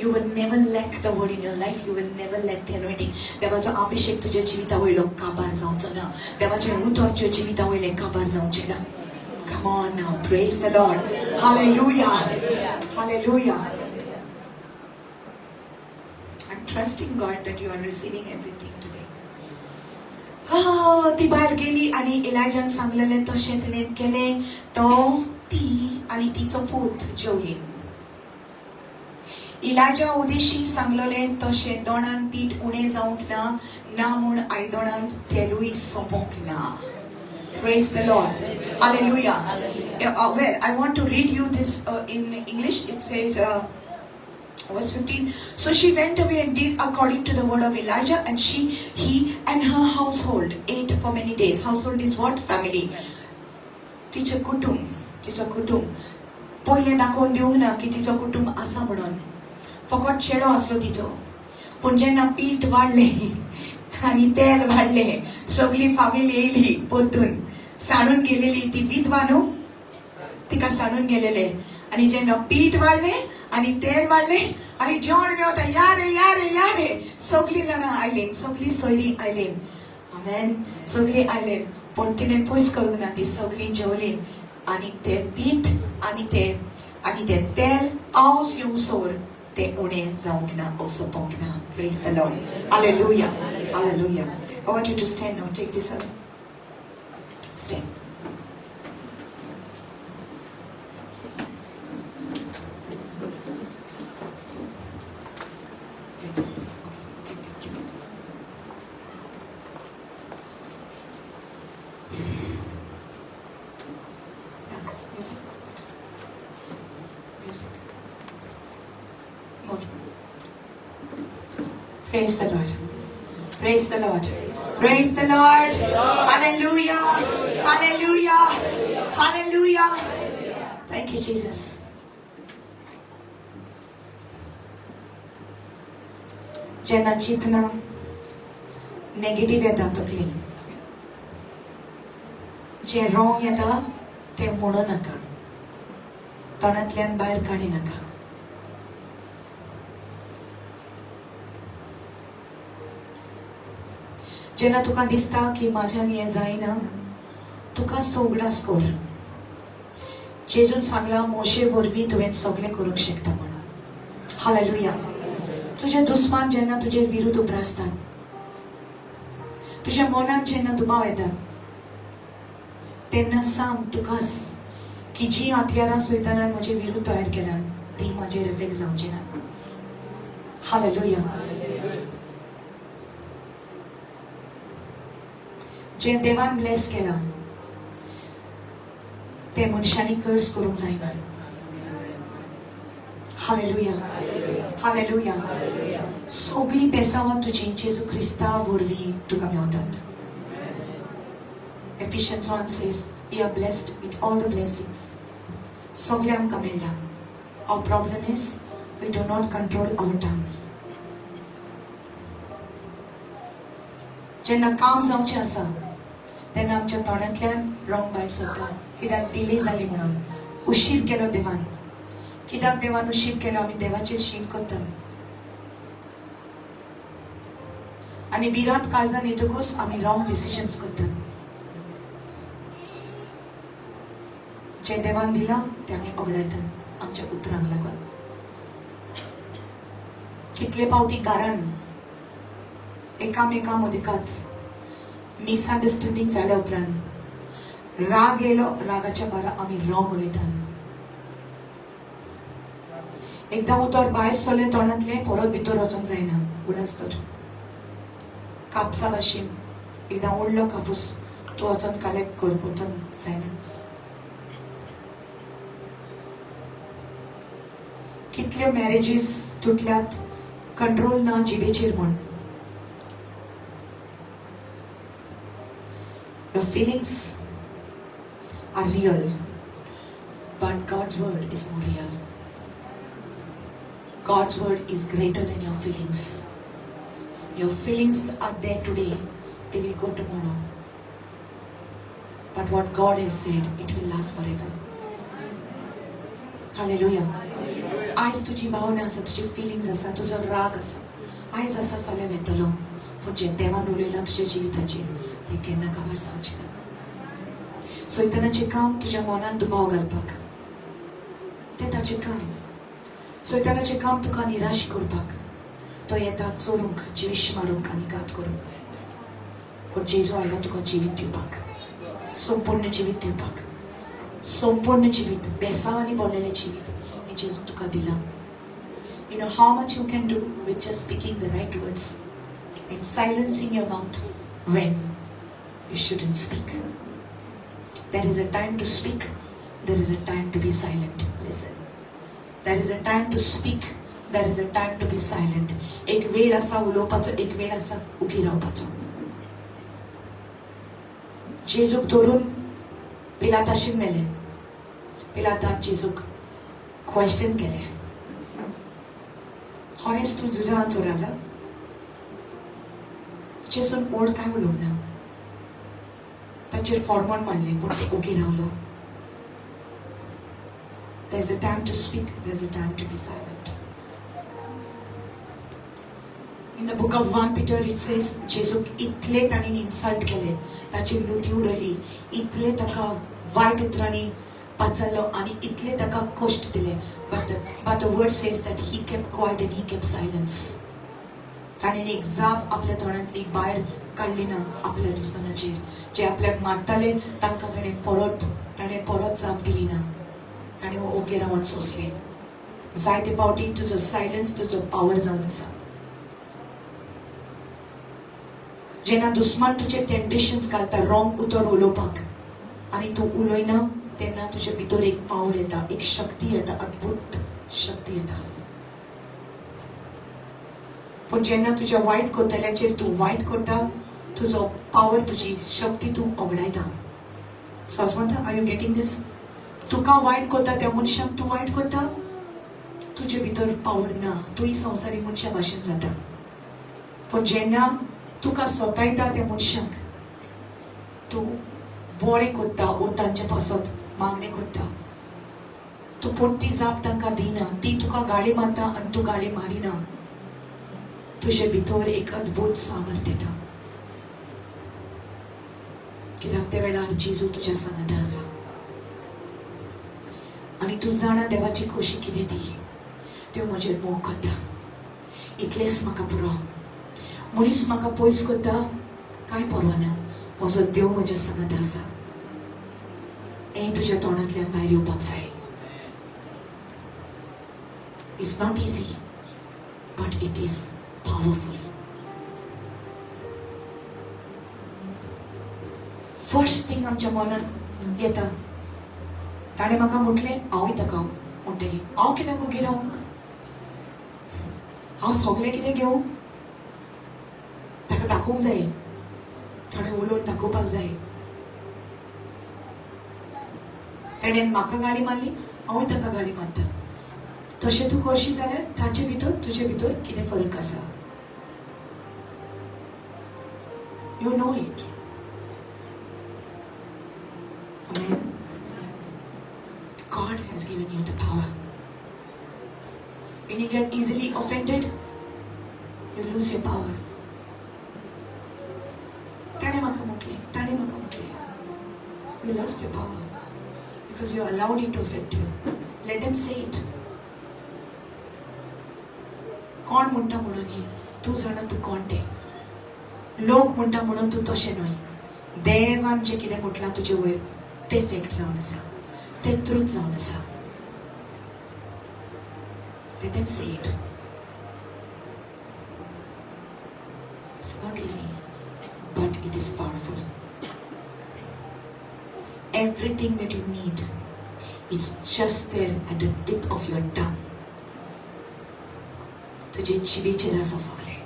You will never lack the word in your life. You will never lack the anointing. देवाचो अभिषेक तुझ्या जिविता वयलो काबार जावचो ना. देवाचें उतर तुज्या जिविता वयलें काबार जावचें ना. Come on now, praise the Lord. Hallelujah. Hallelujah. I'm trusting God that you are receiving everything today. ती बायल गेली आनी इलाजान सांगलेलें तशें तिणें केलें. तो ती आनी तिचो पूत जेवली. इलाजा उदेशी सांगलेलें तशें दोणान पीठ उणें जावंक ना, ना म्हूण आयदोणान तेलूय सोंपोंक ना. Praise the Lord. Hallelujah. Well, I want to read you this in English. It says, verse 15. So she went away and did according to the word of Elijah, and he and her household ate for many days. Household is what? Family. तिचें कुटुंब, तिचो कुटुंब पयलें दाखोवन दिवंक ना की तिचो कुटुंब आसा म्हणून. फकत चेडो आसलो तिचो. पूण जेन्ना पीठ वाडलें आनी तेल वाडलें, सगळी फामील येयली परतून. साणून गेलेली ती विधवा न्हू, तिका साणून गेलेले. आनी जेन्ना पीठ वाडलें आनी तेल वाडलें आनी जेवण मेवता, या रे या रे या रे, सगळीं जाणां आयलीं, सगळीं सोयरीं आयलीं. आमेन. सगळीं आयलीं. पूण तिणें पयस करूंक ना, ती सगळीं जेवलीं आनी तें पीठ आनी तें तेल पावस येवसर तें उणें जावंक ना, सोंपोंक ना. Praise the Lord. Hallelujah. Hallelujah. I want you to stand now. Take this up. Stand. Music. Music. More. Praise the Lord. Praise the Lord. Praise the Lord. Hallelujah. Hallelujah. Hallelujah. Thank you, Jesus. जेन्ना चिंतना negative येता तकलेन, जें wrong येता तें म्हणू नाका, तोंडांतल्यान भायर काडी नाका. जेन्ना तुका दिसता की म्हाज्यान हें जायना, तुकाच तो उगडास कर. जेजून सांगला मोशे वरवीं तुवें सगळें करूंक शकता म्हणून. हालेलुया. तुजे दुस्मान जेन्ना तुजे विरुद्ध उप्रासतात, तुज्या मनान जेन्ना दुबाव येतात, तेन्ना सांग तुकाच की जी हत्यारां सैतानान म्हजे विरुद्ध तयार केल्यान ती म्हाजेर इफेक्ट जावची ना. हालेलुया. जें देवान ब्लेस केलां तें मनशांनी कर्स करूंक जायना. हालेलुया. हालेलुया. सगळीं बेसांवां तुजी जेजू क्रिस्ता वरवीं तुका मेवतात. Ephesians 1 says, we are blessed with all the blessings. सगळें आमकां मेळ्ळां. Our problem is we do not control our tongue. जेन्ना काम जावचें आसा तेन्ना आमच्या तोंडांतल्यान रॉंग भायर सरता. कित्याक डिले जाली म्हणून, उशीर केलो देवान. कित्याक देवान उशीर केलो? आमी देवाचेर शीण करता आनी भिरांत काळजान येतकूच आमी रॉंग डिसिजन्स करतात. जें देवान दिलां तें आमी ओगडायतात आमच्या उतरांक लागून. कितले फावटी घरान एकामेका मदेकाच मिसअंडरस्टँडींग जाल्या उपरांत राग येयलो, रागाच्या बारा आमी रॉंग उलयतात. एकदां उतर भायर सरलें तोंडांतलें, परत भितर वचोंक जायना. उडास तर कापसा भाशेन एकदां उडलो कापूस, तूं वचोन कलेक्ट कर, परतून जायना. कितल्यो मॅरेजीस तुटल्यात कंट्रोल ना जिबेचेर म्हूण. Your feelings are real, but God's word is more real. God's word is greater than your feelings. Your feelings are there today, they will go tomorrow. But what God has said, it will last forever. Hallelujah. आयज तुजी भावना आसा, तुजी feelings आसा, तुजो राग आसा, आयज आसा फाल्यां वेतलो, पूण जें देवान उलयलां तुज्या जिविताचेर तें केन्ना काबार जावचें ना. सैतानाचें काम तुज्या मनान दुबाव घालपाक, तें ताचें काम. सैतानाचें काम तुका निराश करपाक. तो येता चोरूंक, जिवीश मारूंक आनी घात करूंक, पूण जेजू आयला तुका जिवीत दिवपाक, संपूर्ण जिवीत दिवपाक. संपूर्ण जिवीत, बेसांवांनी भरलेलें जिवीत हें जेजू तुका दिलां. You know how much you can do with just speaking the right words and silencing your mouth when you shouldn't speak. There is a time to speak, there is a time to be silent. Listen. There is a time to speak, there is a time to be silent. एक वेळ आसा उलोवपाचो, एक वेळ आसा उगी रावपाचो. जेजूक धरून पिलाताशीन मेले. पिलातान जेजूक क्वेश्चन केलें, खरेंच तूं जुजांचो राजा? जेजून ओड कांय उलोवंक ना. ताचेर फॉर्मल मारलें, पूण तो ओगी रावलो. There is a time to speak, there is a time to be silent. In the book of 1 Peter it says, जेजूक इतले तांणी इन्सल्ट केले, ताचेर लुती उडयली, इतले ताका वायट उतरांनी पाचारलो आनी इतले ताका कश्ट दिले, but the word says that he kept quiet and he kept silence. ताणें एक जाप आपल्या तोंडांतली भायर काडली ना आपल्या दुस्मानाचेर. जे आपल्याक मारताले तांकां ताणें परत जाप दिली ना. ताणें ओगे रावन सोंसलें. जायते फावटी तुजो सायलन्स तुजो पावर जावन आसा. जेन्ना दुस्मान तुजे टेम्पटेशन्स घालता रॉंग उतर उलोवपाक आनी तूं उलयना, तेन्ना तुजे भितर एक पावर येता, एक शक्ती येता, अद्भुत शक्ती येता. पूण जेन्ना तुज्या वायट करतल्याचेर तूं वायट करता, तुजो पावर, तुजी शक्ती तूं ओगडायता. सजमता? Are you getting this? तुका वायट करता त्या मनशाक तूं वायट करता, तुजे भितर पावर ना, तूंय संवसारी मनशा भाशेन जाता. पूण जेन्ना तुका सतायता त्या मनशाक तूं बरें करता ओ तांचे पासत मागणें करता, तूं परती जाप तांकां दिना, ती तुका गाळी मारता आनी तूं गाळी मारिना, तुजे भितर एक अद्भुत सामर्थ्य येता. कित्याक त्या वेळार जेजू तुज्या सांगाता आसा आनी तूं जाणा देवाची खोशी कितें ती. त्यो म्हजेर मोग करता, इतलेंच म्हाका पुरो. मनीस म्हाका पयस करता कांय परवा ना, म्हजो देव म्हज्या सांगाता आसा. हें तुज्या तोंडांतल्यान भायर येवपाक जाय. It's not easy, but it is powerful. First thing आमच्या मनांत येता, ताणें म्हाका म्हटलें, हांवूय ताका म्हणटली, हांव कित्याक ओगी रावंक, हांव सगळें कितें घेवंक? ताका दाखोवंक जाय, थोडें उलोवन दाखोवपाक जाय. ताणें म्हाका गाळी मारली, हांवूय ताका गाळी मारता. तशें तूं करशी जाल्यार ताचे भितर तुजे भितर कितें फरक आसा? You know it. Amen. God has given you the power. When you get easily offended, you lose your power. ताणें म्हाका म्हटलें, ताणें म्हाका म्हटलें. You lost your power because you allowed it to affect you. Let them say it. कोण म्हणटा म्हणून न्ही, तूं जाणा तूं कोण तें. लोक म्हणटा म्हणून तूं तशें न्हय. देवान जें कितें म्हटलां तुजे वयर तें फॅक्ट जावन आसा, तें ट्रूथ जावन आसा. Let them say it. It's not easy, but it is powerful. Everything that you need, it's just there at the tip of your tongue. तुजे जिबेचेर आसा सगळें.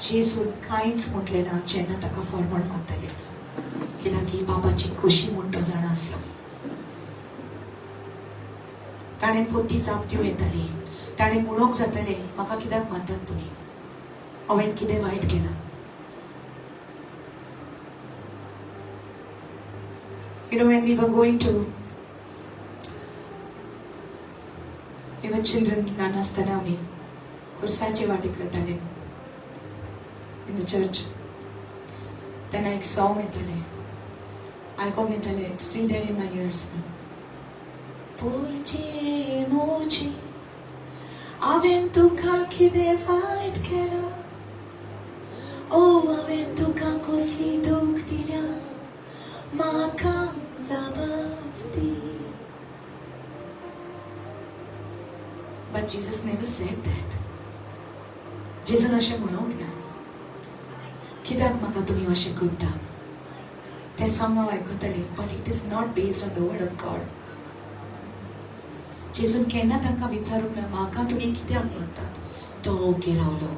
जेजून कांयच म्हटलें ना जेन्ना ताका फॉर्मण मारतालेच, कित्याक ही बाबाची खोशी म्हूण तो जाणा आसलो. ताणें पोती जाप दिवं येताली, ताणें म्हणूंक जातालें, म्हाका कित्याक मारतात तुमी, हांवें कितें वायट केलां? You know, when we were going to, we were children, ल्हान आसतना आमी खुर्साचे वाटेक वताले in the church. तेन्ना एक सॉंग येतालें, आयकोंक येतालें, it's still there in my ears. पोरची मोजी हांवें तुका कितें वायट केलां, ओ हांवें तुका कसली दूख दिल्या, म्हाका जबाब दी. But Jesus never said that. जेजून अशें म्हणूंक ना, कित्याक म्हाका तुमी अशें करता? तें सॉंग हांव आयकतालें, but it is not based on the word of God. जेजून केन्ना तांकां विचारूंक ना, म्हाका तुमी कित्याक मारतात? तो ओगी रावलो,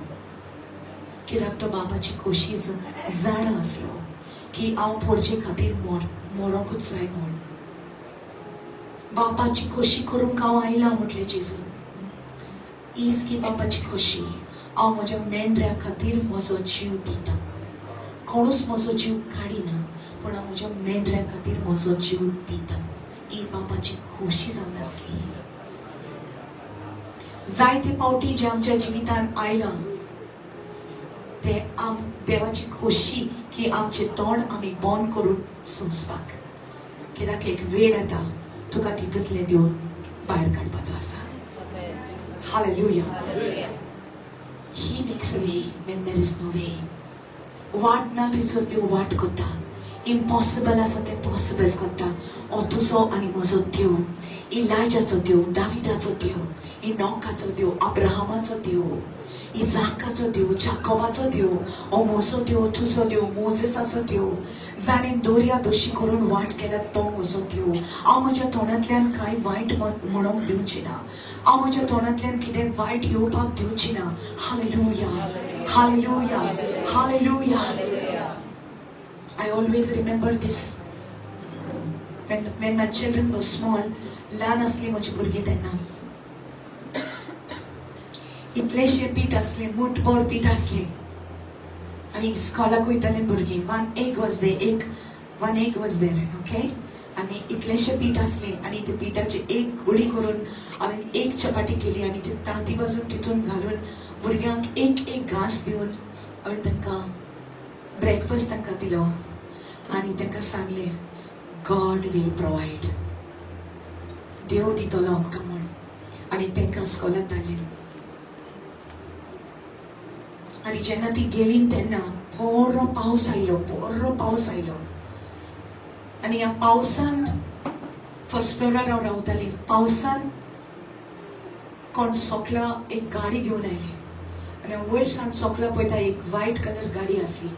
कित्याक तो बाबाची खोशी जाणा आसलो की हांव पोरचे खातीर मरोंकूच जाय म्हूण. बापाची खोशी करूंक हांव आयलां म्हटलें जेजून. हीच की बापाची खोशी, हांव म्हज्या मेंढऱ्या खातीर म्हजो जीव दिता. कोणूच म्हजो जीव काडिना, पूण हांव म्हज्या मेंढऱ्या खातीर म्हजो जीव दिता. ही बापाची खोशी जावन आसली. जायते पावटी जे आमच्या जिवितान आयलां ते आम देवाची खोशी की आमचें तोंड आमी बंद करून सोंसपाक, कित्याक एक वेळ येता तुका तितूंतलें दिवन भायर काडपाचो आसा. Hallelujah. He makes a way when there is no way. वाट ना थंयसर देव वाट करता. इम्पॉसिबल आसा तें पॉसिबल करता. हो तुजो आनी म्हजो देव, इलाजाचो देव, दाविदाचो देव, इनॉकाचो देव, अब्राहमाचो देव, इजाकाचो देव, जाकोबाचो देव, हो म्हजो देव, तुजो देव, मोजेसाचो देव, जाणें दर्या दोशी करून वाट केल्या तो म्हजो देव. हांव म्हज्या तोंडांतल्यान कांय वायट म्हणूंक दिवची ना, हांव म्हज्या तोंडांतल्यान कितें वायट येवपाक दिवची ना. Hallelujah, hallelujah, hallelujah. I always remember this. When my children were small, ल्हान आसली म्हजी भुरगीं तेन्ना, इतलेशें पीठ आसलें, मुठभर पीठ आसलें आनी इस्कॉलाक वयतालीं भुरगीं. One egg was there, एक one egg was there, okay. आनी इतलेशें पीठ आसलें आनी ते पिठाची एक गुडी करून हांवें एक चपाटी केली आनी ती तांती बाजून तितून घालून भुरग्यांक एक एक घांस दिवन हांवें तांकां ब्रेकफास्ट तांकां दिलो आनी तांकां सांगलें, गॉड will provide, देव दितलो आमकां म्हण. आनी तांकां स्कॉलाक धाडलें. आनी जेन्ना ती गेली तेन्ना बरो पावस आयलो, बरो पावस आयलो. आनी ह्या पावसांत फर्स्ट फ्लोरार हांव रावतालें. पावसान कोण सोकला एक गाडी घेवन आयली आनी हांव वयर सावन सोकला पळयता, एक व्हायट कलर गाडी आसली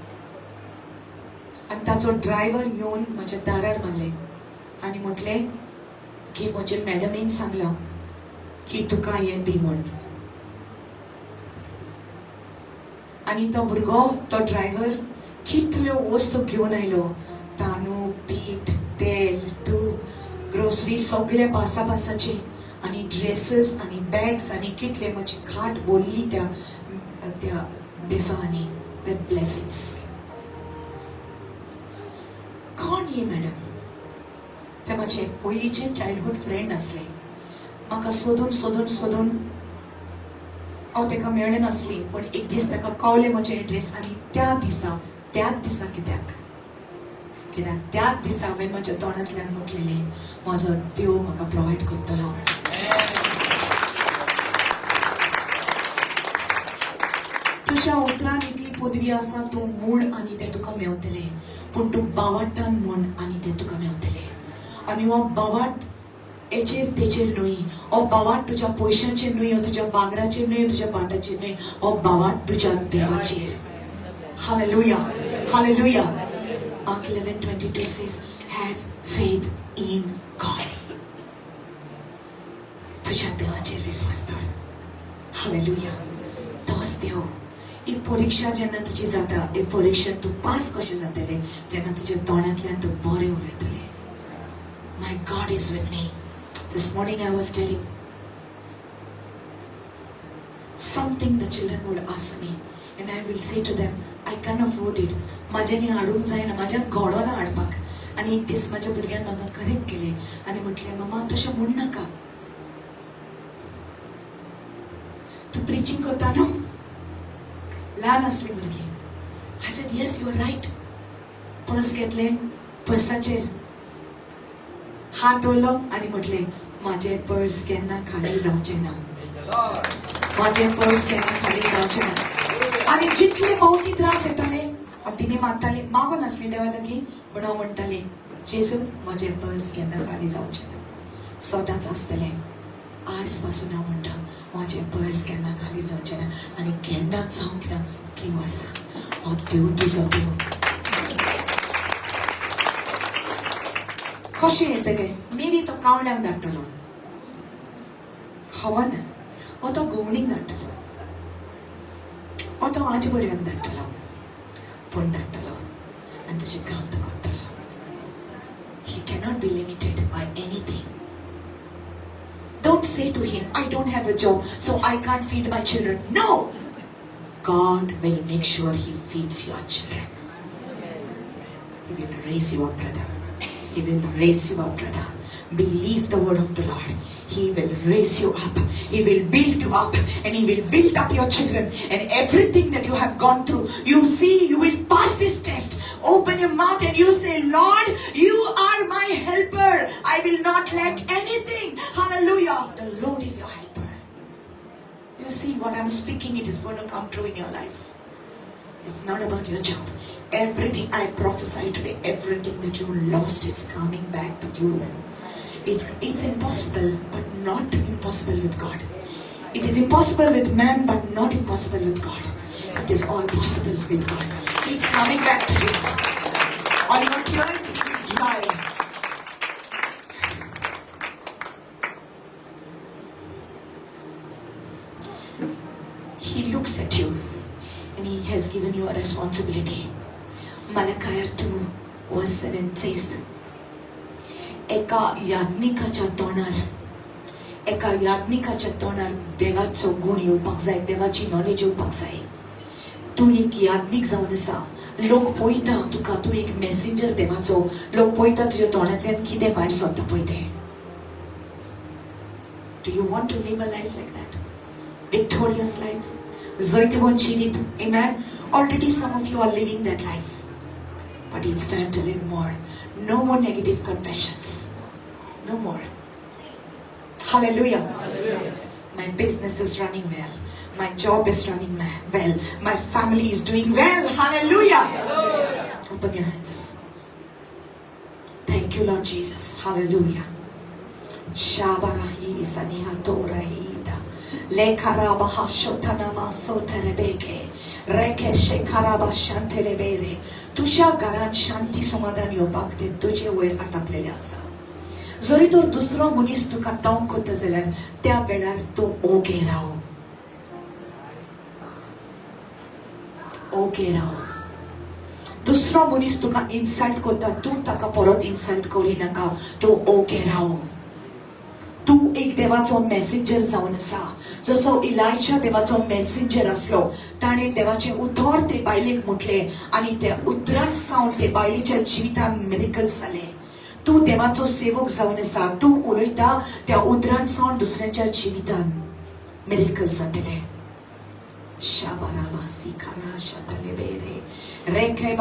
आनी ताचो ड्रायव्हर येवन म्हज्या दारार मारलें आनी म्हटलें की म्हजे मॅडमीन सांगलां की तुका हें दी म्हण. आनी तो भुरगो, तो ड्रायव्हर कितल्यो वस्तू घेवन आयलो, तांदूळ, पीठ, तेल, तूप, ग्रोसरी सगळे पासा पासाचे आनी ड्रेसीस आनी बॅग्स आनी कितले म्हजी खाट भरली त्या त्या बेसांवांनी, that blessings. कोण ही मॅडम? ते म्हजे पयलींचे चायल्डहूड फ्रेंड आसले. म्हाका सोदून सोदून सोदून हांव ताका मेळ्ळें नासली, पूण एक दीस ताका कवलें म्हजें एड्रेस. आनी त्या दिसा, त्याच दिसा, कित्याक कित्याक त्याच दिसा हांवें म्हज्या तोंडांतल्यान म्हटलेलें, म्हजो देव म्हाका प्रोवायड करतलो. तुज्या उतरान इतली पदवी आसा, तूं म्हूण आनी तें तुका मेवतलें, पूण तूं बावाटान म्हूण आनी तें तुका मेवतलें. आनी हो बावाट हेचेर तेचेर न्हय, हो बावाट तुज्या पयशांचेर न्हय, हो तुज्या भांगराचेर न्हय, तुज्या भाटाचेर न्हय, हो बावाट तुज्या देवाचेर. Hallelujah, hallelujah. Mark 11:22 says, have faith in God. तुझ्या देवाचेर विश्वास दवर. हालेलुया. तोच देव. ही परिक्षा जेन्ना तुजी जाता, ही परिक्षा तूं पास कशें जातलें जेन्ना तुज्या तोंडांतल्यान तूं बरें उलयतलें. My God is with me. This morning I was telling something the children would ask me and I will say to them, I can't afford it. म्हाज्यानी हाडूंक जायना, म्हाज्यान घडोना हाडपाक. आनी एक दीस म्हाज्या भुरग्यान म्हाका करेक्ट केलें आनी म्हटलें, मम्मा तशें म्हण नाका, तूं प्रिचींग करता न्हू. ल्हान आसली भुरगीं. I said, yes, you are right. Purse घेतलें, पर्साचेर हात दवरलो आनी म्हटलें, म्हाजें पर्स केन्ना खाली जावचें ना, म्हाजें पर्स केन्ना खाली जावचें ना. आनी जितले फावटी त्रास येताले, हांव तिणें मागतालें, मागो नासली देवा लागीं, पूण हांव म्हणटालें, जेजू म्हजें पर्स केन्ना खाली जावचें ना, सदांच आसतलें. आज पासून हांव म्हणटा, म्हाजें पर्स केन्ना खाली जावचें ना आनी केन्नाच जावंक ना इतलीं वर्सां. हो देव तुजो देव. कशें येतलें? मे बी तो कावळ्यांक धाडटलो, खबर ना, हो तो गवणीक धाडटलो, हो तो आजी बडव्यांक धाडटलो, पूण धाडटलो आनी तुजें काम तो करतलो. He cannot be limited by anything. Don't say to him, I don't have a job, so I can't feed my children. No! God will make sure he feeds your children. He will raise you up, brother. He will raise you up, brother. Believe the word of the Lord. He will raise you up. He will build you up. And he will build up your children. And everything that you have gone through, you see, you will pass this test. Open your mouth and you say, Lord, you are my helper. I will not lack anything. Hallelujah. The Lord is your helper. You see what I'm speaking, it is going to come true in your life. It's not about your job. Everything I prophesy today, everything that you lost is coming back to you. It's impossible, but not impossible with God. It is impossible with man, but not impossible with God. It is all possible with God. It's coming back to you. All your tears will dry. He looks at you and he has given you a responsibility. Malachi 2 verse 7 says, एका याज्ञिकाच्या तोंडार, एका याज्ञिकाच्या तोंडार देवाचो गूण येवपाक जाय, देवाची knowledge येवपाक जाय. तूं एक याज्ञीक जावन आसा लोक पळयता तुका, तूं एक मॅसेंजर देवाचो. लोक पळयता तुज्या तोंडांतल्यान कितें भायर सरता पळय तें. Do you want to live a life like that? Victorious life, जैतवंत जिवीत. Amen. Already some of you are living that life, but it's time to live more. No more negative confessions. No more. Hallelujah. My business is running well. My job is running well. My family is doing well. Hallelujah. Open your hands. Thank you, Lord Jesus. Hallelujah. Shabarahi sanihatorahida. Lekarabaha shotanama soterebeke. Reke shekaraba shantelebere. तुज्या घरांत शांती समाधान येवपाक ते तुजे वयर आटापलेले आसा. जरी तर दुसरो मनीस तुका तंग करता जाल्यार त्या वेळार तूं ओगे राव, ओगे राव. दुसरो मनीस तुका इन्सल्ट करता, तूं ताका परत इन्सल्ट करिनाका, तूं ओगे राव. तूं एक देवाचो मॅसेंजर जावन आसा. जसो इलायजा देवाचो मॅसेंजर आसलो, ताणें देवाचें उतर ते बायलेक म्हटलें आनी त्या उतरान सावन ते बायलेच्या जिवितान मिरेकल जालें. तूं देवाचो सेवक जावन आसा. तूं उलयता त्या उतरान सावन दुसऱ्याच्या जिवितान मिरेकल जातलें. शाबाराबा सिखारा शतलेबेरे Hallelujah,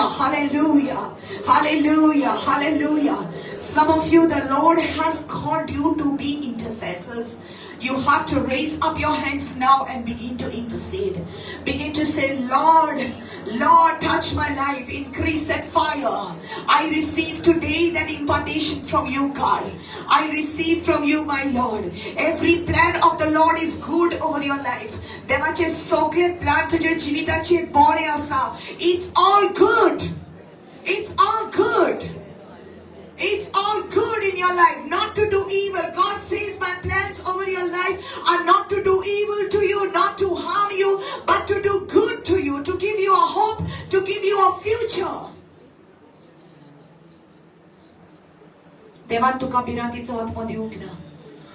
hallelujah, hallelujah, hallelujah. Some of you, the Lord has called you to be intercessors. You have to raise up your hands now and begin to intercede. Begin to say, Lord, Lord, touch my life. Increase that fire. I receive today that impartation from you, God. I receive from you, my Lord. Every plan of the Lord is good over your life. देवाचे सगळे plan तुझ्या जिविताचे बरे आसा. It's all good. It's all good. It's all good in your life, not to do evil. God says my plans over your life are not to do evil to you, not to harm you, but to do good to you, to give you a hope, to give you a future. देवान तुका भिरांतीचो आत्मो दिवंक ना.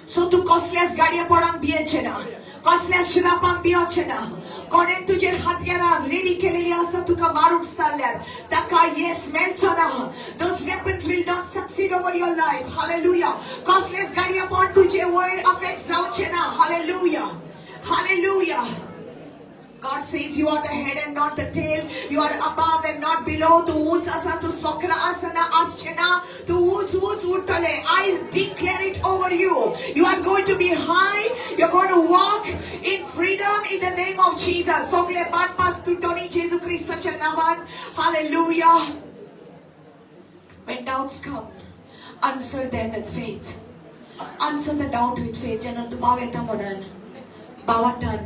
So तूं कसल्याच गाडये पडांक भियेचें ना, कसल्याच शिरापांक भियोचें ना. कोणें तुजेर हातयारां रेडी केलेली आसा तुका मारूंक जाल्यार ताका येस मेळचो ना. Those weapons will not succeed over your life. Hallelujah. कसलेच गाडये पण तुजे वयर अफेक्ट जावचें ना. Hallelujah. Hallelujah. God says you are the head and not the tail. You are above and not below. तूं ऊंच आसा, तूं सकला आसना, आसचें ना. तूं ऊंच ऊंच उरतलें. I declare it over you. You are going to be high. You're going to walk in freedom in the name of Jesus. सगळे बाटपास तुटोनी जेजू क्रिस्ताच्या नांवान. Hallelujah. When doubts come, answer them with faith. Answer the doubt with faith. जेन्ना दुबाव येता मनान, बावटान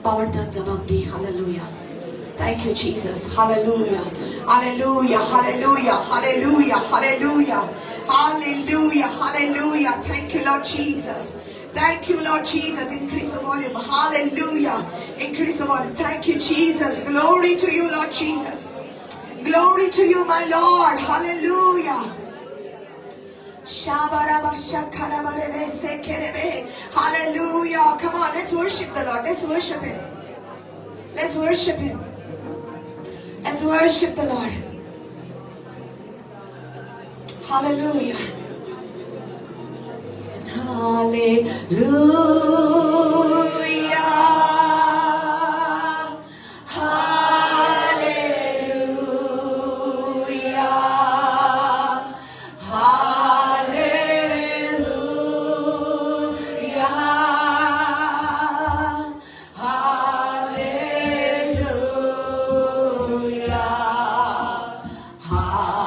बावडतान जबाब दी. Hallelujah. Thank you, Jesus. Hallelujah. Hallelujah. Hallelujah. Hallelujah. Hallelujah. Hallelujah. Hallelujah. Thank you, Lord Jesus. Thank you, Lord Jesus. Increase the volume. Hallelujah. Increase the volume. Thank you, Jesus. Glory to you, Lord Jesus. Glory to you, my Lord. Hallelujah. Hallelujah. Come on, let's worship the Lord. Let's worship Him. Let's worship Him. Let's worship the Lord. Hallelujah. Hallelujah. Hallelujah. Hallelujah. Hallelujah. Hallelujah.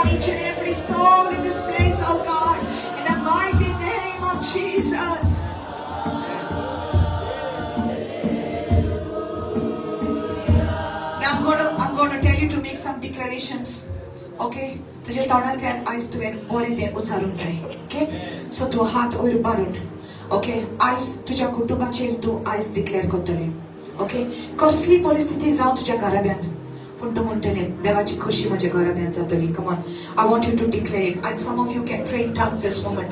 upon each and every soul in this place, oh God, in the mighty name of Jesus. Now I'm going to tell you to make some declarations. Okay? तुझ्या तोंडांतल्यान आयज तुवें बरें तें उच्चारूंक जाय. Okay, so तूं हात वयर उबारून, ओके, आयज तुज्या कुटुंबाचेर तूं आयज डिक्लेअर करतलें. ओके, कसली परिस्थिती जावं तुज्या घराब्यान, पूण तूं म्हणटलें, देवाची खोशी म्हज्या घराब्यान जातली. Come on, I want you to declare it, and some of you can pray in tongues this moment.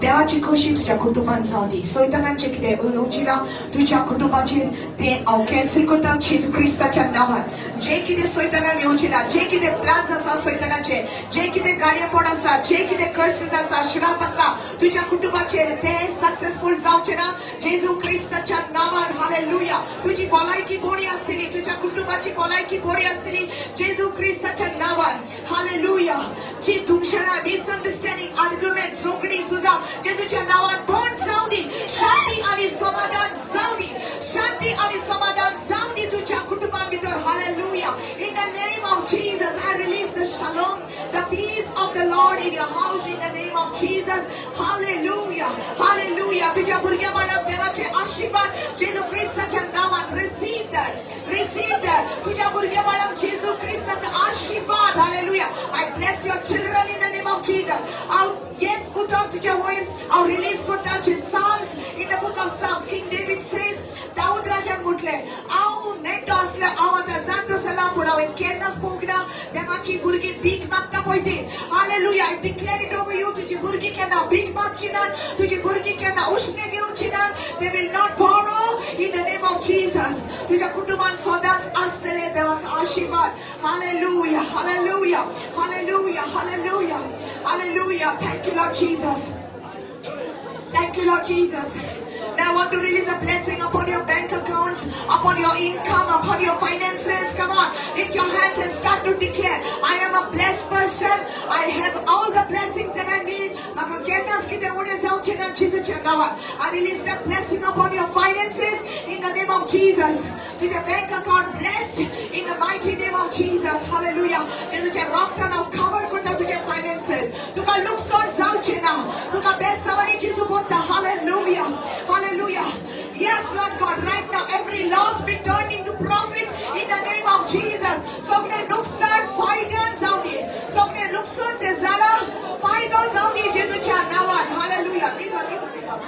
देवाची खोशी तुज्या कुटुंबान जावं दी. सैतानाचें कितें येवचिलां तुज्या कुटुंबाचेर, तें हांव कॅन्सल करता जेजू क्रिस्ताच्या नांवान. जे कितें सैतानान येवचिलां, जे कितें प्लान्स आसा सैतानाचे, जे कितें गाडयेपण आसा, जे कितें कर्सीस आसा, श्राप आसा तुज्या कुटुंबाचेर, ते सक्सेसफूल जावचे ना जेजू क्रिस्ताच्या नांवान. हालेलुया. तुजी भलायकी बरी आसतली, तुज्या कुटुंबाची भलायकी बरी आसतली जेजू क्रिस्ताच्या नांवान. हालेलुया. जी दुशणां, मिसअंडरस्टँडिंग, आर्ग्युमेंट, झगडी, झुजां जेजूच्या नांवान बंद जावं दी. शांती आणि समाधान जावं दी, शांती आणि समाधान जावं दी तुझ्या कुटुंबा भितर. Hallelujah. In the name of Jesus, I release the shalom, the peace of the Lord in your house in the name of Jesus. Hallelujah, hallelujah. तुझ्या भुरग्या बाळाक देवाचे आशीर्वाद जेजू क्रिस्ताच्या नावान. Receive that, receive that. तुझ्या भुरग्या बाळाक जेजू क्रिस्ताचा आशीर्वाद. Hallelujah. I bless your children in the name of Jesus. हांव हेच उतर तुझ्या वयर हांव रिलीज करता जे Psalms, in the book of Psalms, King David says, Dawood राजान म्हटलें, हांव नेण्टो आसल्या, हांव आतां जाणटो जाला, पूण हांवें केन्नाच पळोवंक ना देवाची भुरगीं भीक मागता पळय ती. Hallelujah. I declare it over you. तुजी भुरगीं केन्ना भीक मागची ना, तुजी भुरगीं केन्ना उश्णे घेवची ना. They will not borrow in the name of Jesus. तुझ्या कुटुंबान सदांच आसतले देवाचो आशीर्वाद. Hallelujah, hallelujah, hallelujah, hallelujah, hallelujah. Thank you, Lord Jesus. Thank you, Lord Jesus. Now I want to release a blessing upon your bank accounts, upon your income, upon your finances. Come on, lift your hands and start to declare, "I am a blessed person. I have all the blessings that I need." म्हाका केन्नाच कितें उणें जावचें ना जेजूच्या नांवान. I release that blessing upon your finances in the name of Jesus. To your bank account blessed in the mighty name of Jesus. Hallelujah. जेजूच्या रक्तान हांव cover करता तुझे finances. तुका लुकसाण जावचें ना. तुका बेसावानी जेजू करता. Hallelujah. Hallelujah. Yes, Lord God, right now every loss be turned into profit in the name of Jesus. सगळे नुकसान फायद्यान जावं दी. सगळे नुकसान जे जाला, फायदो जावं दी जेजूच्या नांवान. Hallelujah. Leave her, leave her, leave her.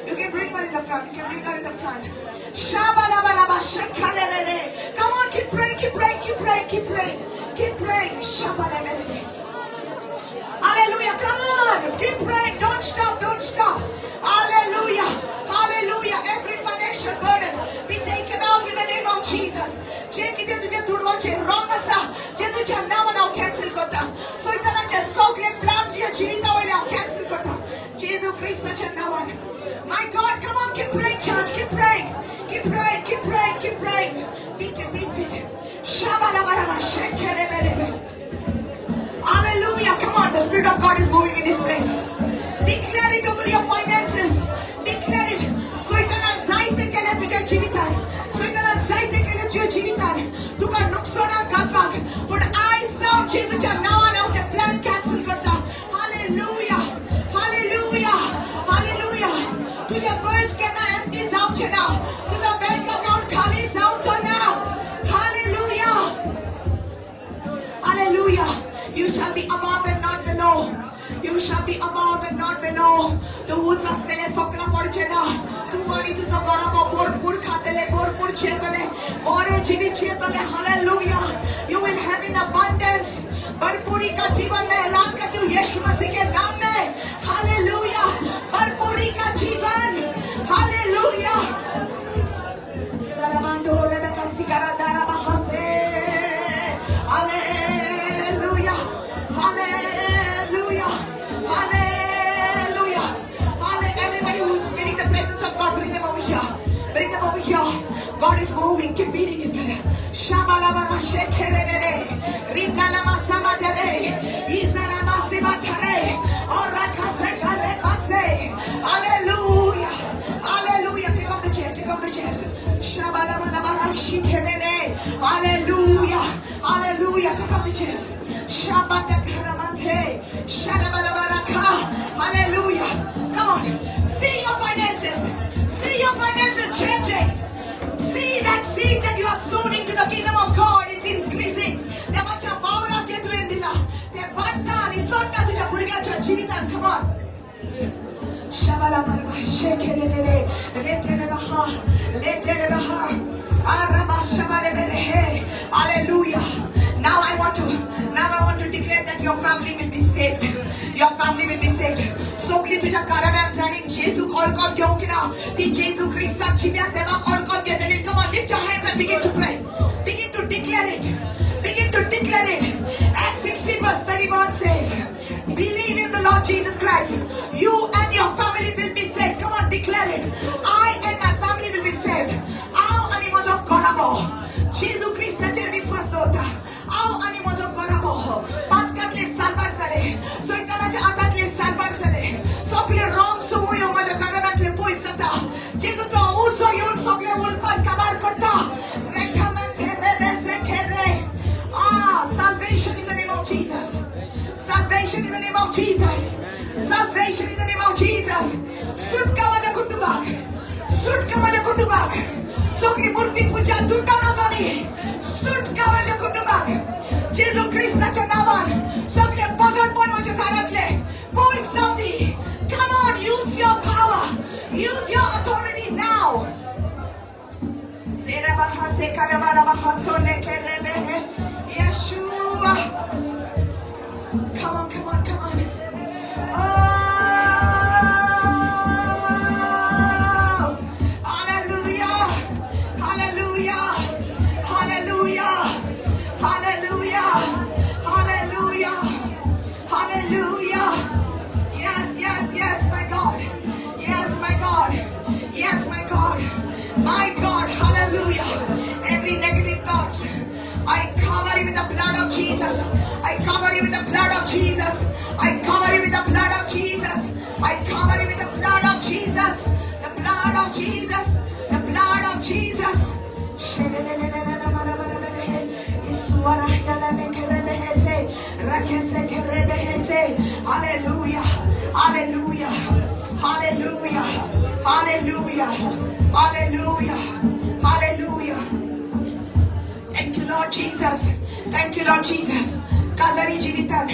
You can bring her in the front. You can bring her in the front. Shabalabalaba shekalelele. Come on, keep praying, keep praying, keep praying, keep praying. Keep praying. Shabalelele. Hallelujah. Come on. Keep praying. Don't stop. Don't stop. Hallelujah. Hallelujah. Every financial burden be taken off in the name of Jesus. जे कितें तुझ्या दुडवाचेर wrong आसा, जेजूच्या नांवान हांव cancel करता. सैतानाचे सगळे plan तुझ्या जिविता वयले हांव कॅन्सल करता जेजू क्रिस्ताच्या नांवान. My God, come on, keep praying, church, keep praying, keep praying, keep praying, keep praying. Beat it, beat, beat it. Shabalabaraba, shekereberebe. Hallelujah. Come on, the Spirit of God is moving in this place. Declare it over your finances. Declare it. सैतानान जायते केले तुझ्या जिवितान, सैतानान जायते केले तुझ्या जिवितान तुका नुकसानाक घालपाक, पूण आयज जावन जेजूच्या नांवान हांव ते प्लॅन कॅन्सल करता. Hallelujah, hallelujah, hallelujah. तुझे पर्स केन्ना एम्प्टी जावचें ना, तुझो बँक अकाउंट खाली जावचो ना. Hallelujah. Hallelujah. You shall be above and not below. You shall be above and not below. तूं उंच आसतले, सकला पडचे ना. तूं आनी तुजो घराबो भरपूर खातले, भरपूर जियेतले, बरे जिवीत जियेतले. Hallelujah. You will have in abundance. भरपूरी का जीवन मैं ऐलान करती हूँ यीशु मसीह के नाम में. हालेलुया. भरपूरी का जीवन. Hallelujah. Salamando lebekasigara darabahase. Hallelujah. Hallelujah. Hallelujah. Hallelujah. Everybody who's feeling the presence of God, bring them over here. Bring them over here. God is moving. Keep beating it, brother. Shabalabara shekerere. Rikalama samadere. Izarama simatare. Orakasekare base. Hallelujah. Hallelujah. Take off the chair. Take off the chairs. Shabalabalabara shikerere. Hallelujah. Hallelujah. Take off the chairs. Shabbatakaramate. Shadabarabaraka. Hallelujah. Come on. See your finances. See your finances changing. See that seed that you have sown into the kingdom of God is increasing. देवाच्या वावरात जे तुवें दिला ते वाडटा आनी चडटा तुज्या भुरग्याच्या जिवितान. Come on. Shabalabaraba, shekerere, reterebaha, leterebaha, araba shabaleberehe. Hallelujah. Now I want to declare that your family will be saved. Your family will be saved. सगळी तुझ्या घराब्यान जाणी जेजूक ओळखून घेवंक ना ती जेजू क्रिस्ताक जिव्यात देवाक ओळखून घेतली. Come on, lift your hands and begin to pray. Begin to declare it. Begin to declare it. Acts 16 verse 31 says, "Believe in the Lord Jesus Christ. You and your family will be saved." Come on, declare it. I and my family will be saved. हांव आनी म्हजो घराबो जेजू क्रिस्ताचेर विस्वास दवरता. हांव आनी म्हजो घराबो पातकांतले साल्वार जाले, सैतानाच्या हातांतले साल्वार जाले. सगळे रॉंग संवयो म्हज्या घराब्यांतले पयस जाता. जेजूचो उसो येवन सगळे उलपान काबार करता. रेखामंथे रेबेसे खेरे. Ah, salvation in the name of Jesus. Salvation in the name of Jesus. Salvation in the name of Jesus. सुटका माझ्या कुटुंबाक, सुटका माझ्या कुटुंबाक. सगळी मूर्ती पूजा तुटून वचोनी. सुटका माझ्या कुटुंबाक जेजू क्रिस्ताच्या नावान. सगळे बजटपण माझ्या घरातले पयस जावं दी. Come on, use your power. Use your authority now. Serabaha sekarabarabaha sonekerebehe. Yeshua. Come on, come on, come on. Oh, hallelujah, hallelujah, hallelujah, hallelujah, hallelujah, hallelujah. Yes, my God. Yes, my God. Yes, my God. My God, hallelujah. Every negative thoughts, I cover you with the blood of Jesus. I cover you with the blood of Jesus. I cover you with the blood of Jesus. I cover you with the blood of Jesus. The blood of Jesus. The blood of Jesus. Hallelujah. Hallelujah. Hallelujah. Hallelujah. Hallelujah. Hallelujah. Thank you, Lord Jesus. Thank you, Lord Jesus. काजारी जिवितान,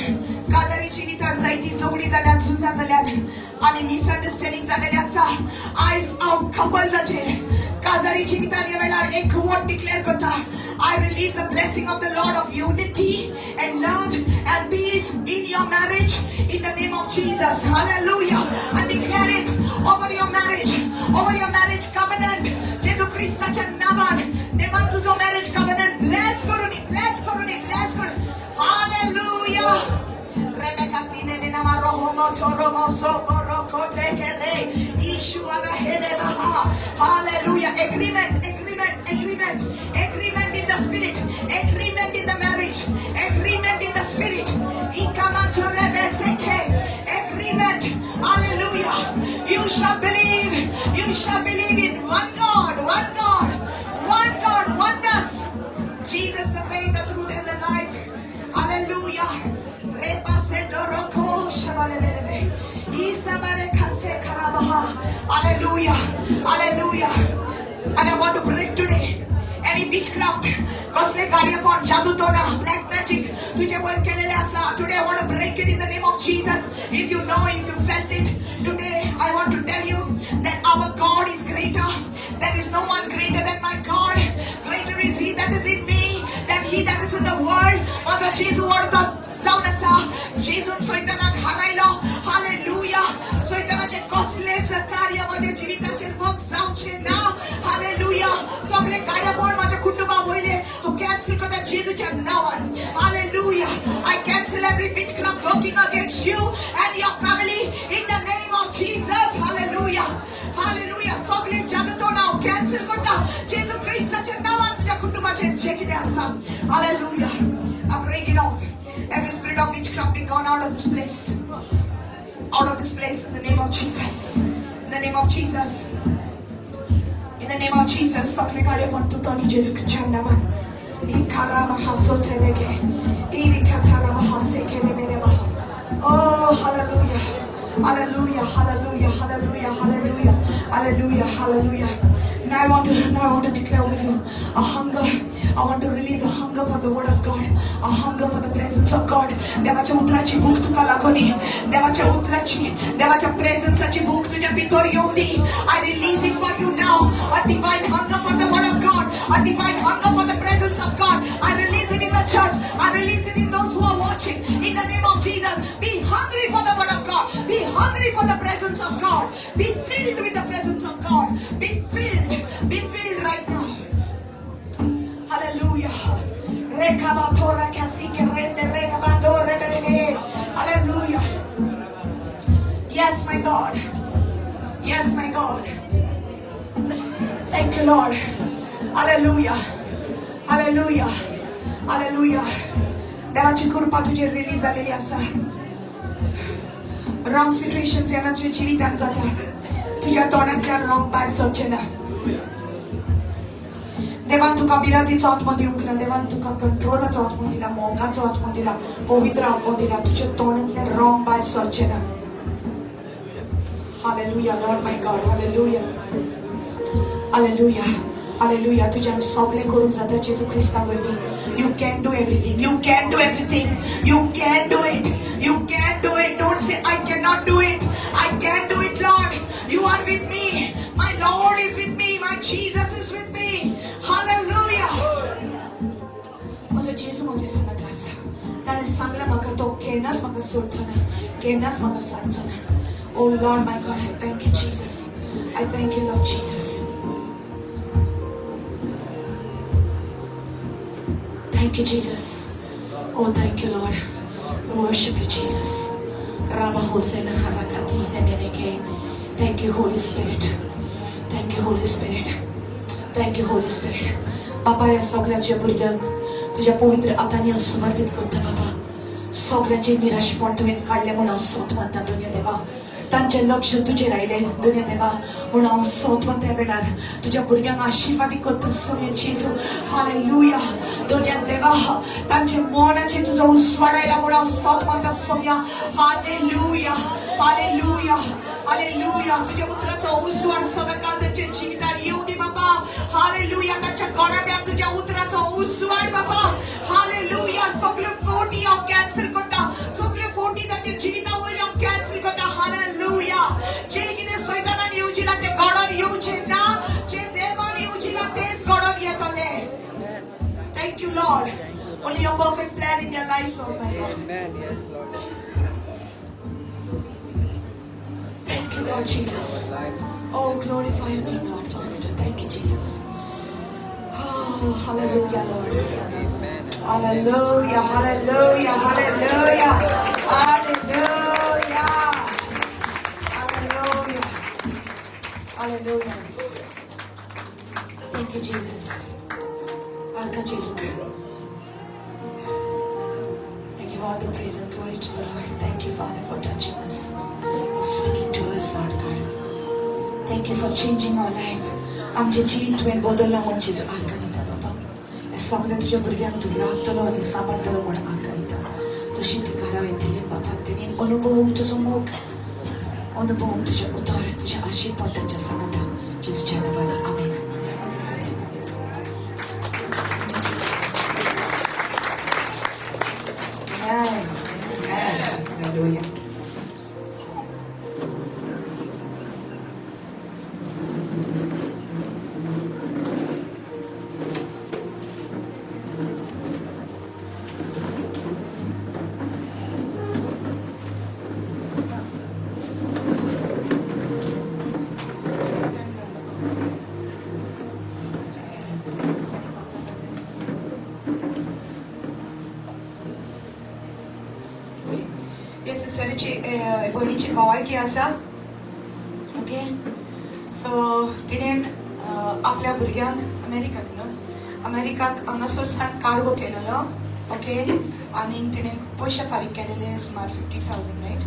काजारी जिवितान जायती झगडी जाल्यात, झुजां जाल्यात आनी मिसअंडरस्टँडींग जालेलें आसा. आयज हांव कपल्साचेर काजारी जिवितान ह्या वेळार एक वर्ड डिक्लेअर करता. I release the blessing of the Lord of unity and love and peace in your marriage in the name of Jesus. Hallelujah. And declare it over your marriage, over your marriage covenant. जेजू क्रिस्ताच्या नावान देवान तुझो marriage covenant bless करून, Blaise करून, Blaise करून. Hallelujah. Rebecca sine nama roho motoro soko roko tekere Yeshua rahele baha. Hallelujah. Agreement, agreement, agreement, agreement in the spirit, agreement in the marriage, agreement in the spirit. Ikamatorebe. Agreement. Hallelujah. You shall believe. You shall believe in one God, one God, one God, oneness. Jesus, the way, the truth, and the life. Hallelujah. Rebasedoroko shabalelebe. Isabarekase karabaha. Hallelujah. Hallelujah. And I want to break today any witchcraft. कसले गाडयेपण, जादूटोना, black magic तुझे वर केलेले आसा. Today I want to break it in the name of Jesus. If you know, if you felt it, today I want to tell you that our God is greater. There is no one greater than my God. Greater is he that is in me than he that is in the world. म्हजो जेजू व्हड जावन आसा. जेजून सैतानाक हारायलो. Hallelujah. सैतानाचें कसलेच कार्य म्हज्या जिविताचेर work जावचें ना. हालेलुया. सगळे गाड्यापण म्हज्या कुटुंबा वयले हांव कॅन्सल करता जेजूच्या नांवान. Hallelujah. I cancel every witchcraft working against you and your family in the name of Jesus. Hallelujah. Hallelujah. सगळे जादूटोना हांव कॅन्सल करता जेजू क्रिस्ताच्या नांवान. तुझ्या कुटुंबाचेर जे कितें आसा, hallelujah, I break it off. Every spirit of witchcraft be gone out of this place. Out of this place in the name of Jesus. In the name of Jesus. In the name of Jesus. सगळे गाडयेपण तुटोनी जेजू क्रिस्ताच्या नांवान. इकारामहा सोतेरेगे. इरिकातारामहा. Hallelujah, hallelujah. Now I want to declare over you a hunger. I want to release a hunger for the word of God, a hunger for the presence of God. देवाच्या उतराची भूक तुका लागोनी, देवाच्या उतराची, देवाच्या प्रेझन्साची भूक तुझ्या भितर येऊ दी. I release it for you now. A divine hunger for the word of God, a divine hunger for the presence of God. I release it in the church. I release it in those who are watching. In the name of Jesus, be hungry for the word of God. Be hungry for the presence of God. Be filled with the presence of God. Be filled. Be filled right now. Hallelujah. Rekabatora kasike rende rekabadore bebe. Hallelujah. Yes, my God. Yes, my God. Thank you, Lord. Hallelujah. Hallelujah. Hallelujah. देवाची कृपा तुजेर release जालेली आसा. Wrong situations येना तुज्या जिवितांत जाता, तुज्या तोंडांतल्यान रॉंग भायर सरचें ना. देवान तुका भिरांतीचो आत्मो दिवंक ना, देवान तुका कंट्रोलाचो आत्मो दिला, मोगाचो आत्मो दिला, पवित्र आत्मो दिला. तुज्या तोंडांतल्यान रॉंग भायर सरचें ना. Hallelujah, Lord my God. Hallelujah. Hallelujah. Hallelujah. तुज्यान सगळें करूंक जाता जेजू क्रिस्ता वरवीं. You can do everything. You can do everything. You can do it. You can do it. Don't say I cannot do it. I can do it, Lord. You are with me. My Lord is with me. My Jesus is with me. Hallelujah. म्हजो जेजू म्हजे सांगात आसा. ताणें सांगलां म्हाका, तो केन्नाच म्हाका सोडचो ना, केन्नाच म्हाका सांडचो ना. Oh Lord my God, I thank you, Jesus. I thank you, Lord Jesus. Thank you, Jesus. Oh, thank you, Lord. We worship you, Jesus. Rabba Hosena Harakati Temeneke. Thank you, Holy Spirit. Thank you, Holy Spirit. Thank you, Holy Spirit. बापा, ह्या सगळ्या तुज्या भुरग्यांक तुज्या पवित्र हातांनी हांव समर्पीत करता बाबा. सगळ्याचें निराशपण तुवें काडलें म्हूण हांव सोत मानता दोनया देवा. तांचें लक्ष तुजेर आयलें दोनया देवा म्हूण हांव सोत मानता. ह्या वेळार तुज्या भुरग्यांक आशिर्वादी करता सोम्या जेजू. हालेलुया. दोनया देवा, तांचे मनाचेर तुजो उस्वाड आयला म्हूण हांव सोत मानता सोम्या. Hallelujah, hallelujah, hallelujah. तुज्या उतराचो उस्वाड सदांकाळ तांच्या जिवितार येवं दी बाबा. हालेलुया. तांच्या घराब्याक तुज्या उतराचो उस्वाड बाबा. हालेलुया. सगल्यो फोटी हांव कॅन्सल करता. सगल्यो फोटी तांच्या जिविता वयली हांव कॅन्सल करता. हालेलुया. जे कितें सैतानान येवजिलां तें घडोवन येवचें ना. जे देवान येवजिलां तेच घडोवन येतलें. Thank you, Lord. Only your perfect plan in their life, Lord, my God. Amen. Yes, Lord. Thank you, Lord Jesus. Life. Oh, glorify your name, Lord Master. Thank you, Jesus. Oh, hallelujah, Lord. Amen. Hallelujah, hallelujah, hallelujah, hallelujah, hallelujah, hallelujah. Thank you, Jesus. Arka Jesus. I give all the praise and glory to the Lord. Thank you, Father, for touching us, for speaking to us, Lord God. Thank you for changing our life. आमचें जिवीत तुवें बदललां म्हूण जेजू आर्गां दिता बाबा. हे सगळें तुज्या भुरग्यांक तूं राखतलो आनी सांबाळटलो म्हूण आर्गां दिता. जशी ती घरा वयतली बाबा, तेणी अनुभवूंक तुजो मोग, अनुभवूंक तुजें उतर, तुजें आशिर्वाद तांच्या सांगाता. जेजूच्या नांवान आमेन. Amen. Amen. Hallelujah. हे सिस्टरीची भयणीची भोवायकी आसा. ओके, सो तिणेन आपल्या भुरग्यांक अमेरिकाक न्हू, अमेरिकाक हांगासर सावन कार्गो केलेलो. ओके, आनी तिणेन पयशे फारीक केलेले सुमार 50,000, right,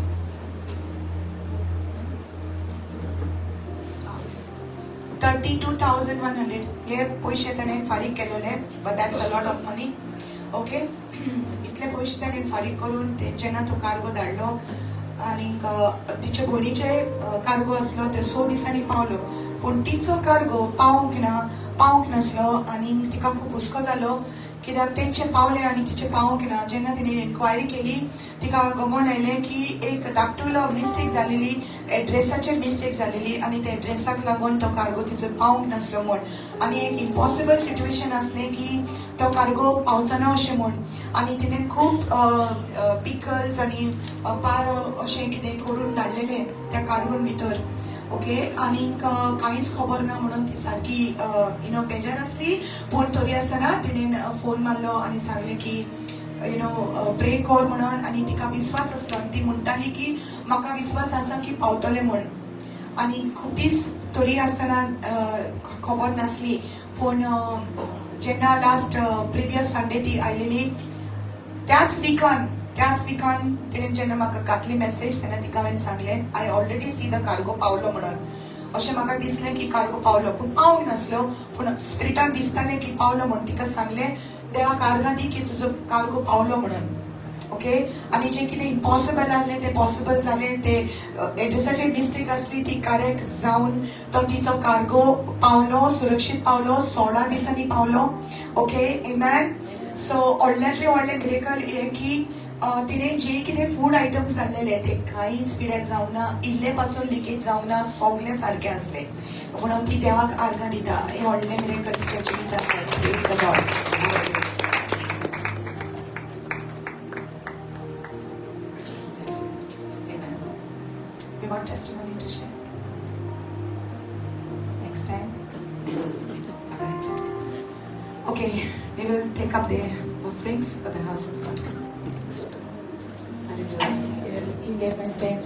32,100 हे पयशे ताणें फारीक केलेले. But that's a lot of money. Okay, इतले पयशे ताणें फारीक करून ते जेन्ना तो कार्गो धाडलो आनीक तिच्या भयणीचे कार्गो आसलो ते 6 दिसांनी पावलो. पूण तिचो कार्गो पावंक ना, पावंक नासलो आनी तिका खूब हुस्को जालो कित्याक तेंचे पावले आनी तिचे पावंक ना. जेन्ना तिणें इन्क्वायरी केली तिका गमोन आयलें की एक धाकटुलो मिस्टेक जालेली, एड्रेसाचेर मिस्टेक जालेली आनी त्या एड्रेसाक लागून तो कार्गो तिचो पावंक नासलो म्हूण. आनी एक इम्पॉसिबल सिट्युएशन आसलें की तो कार्गो पावचो ना अशें म्हूण. आनी तिणें खूब पिकल्स आनी पारो अशें कितें करून धाडलेलें त्या कार्गोन भितर. ओके, आनीक कांयच खबर ना म्हणून ती सारकी you know बेजार आसली. पूण तरी आसतना तिणें फोन मारलो आनी सांगलें की you know pray कर म्हणून. आनी तिका विस्वास आसलो आनी ती म्हणटाली की म्हाका विस्वास आसा की पावतलें म्हूण. आनी खूब दीस तरी आसतना खबर नासली. पूण जेन्ना लास्ट प्रिवियस संडे ती आयलेली त्याच विकान तिणें जेन्ना म्हाका घातली मॅसेज तेन्ना तिका हांवें सांगलें I already see the cargo पावलो म्हणून. अशें म्हाका दिसलें की कार्गो पावलो, पूण पावंक नासलो, पूण स्पिरिटान दिसतालें की पावलो म्हूण. तिका सांगलें देवाक आर्गां दी की तुजो कार्गो पावलो म्हणून. ओके, आनी जें कितें इम्पॉसिबल आहलें तें पॉसिबल जालें. ते एड्रेसाचेर मिस्टेक आसली ती करेक्ट जावन तो तिचो कार्गो पावलो, सुरक्षीत पावलो, 16 दिसांनी पावलो. ओके, आमेन. सो व्हडल्यांतलें व्हडलें मिरेकल हें की तिणें जे कितें फूड आयटम्स धाडलेले ते कांयच पिड्यार जावना, इल्ले पासून लिकेज जावना, सगळें सारकें आसलें. म्हणून ती देवाक आर्गां दिता. हें व्हडलें मिरेकल तिच्या जिवितांत. Praise the Lord. Yes. Amen. You got testimony to share? Next time? All right. Okay, we will take up the offerings for the house of God. Hallelujah. Give my stand.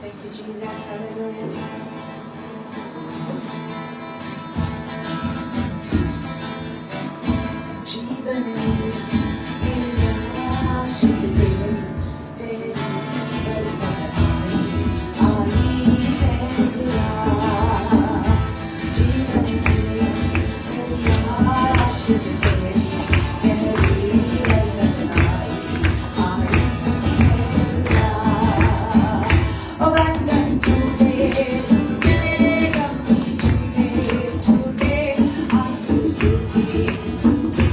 Thank you, Jesus. Hallelujah. जीवन में आशीष तेरी बरकत आई है जीवन में आशीष तेरी बरकत आई आई है. बंधन टूटे टूटे, गम छूटे छूटे, आंसू सूखे सूखे,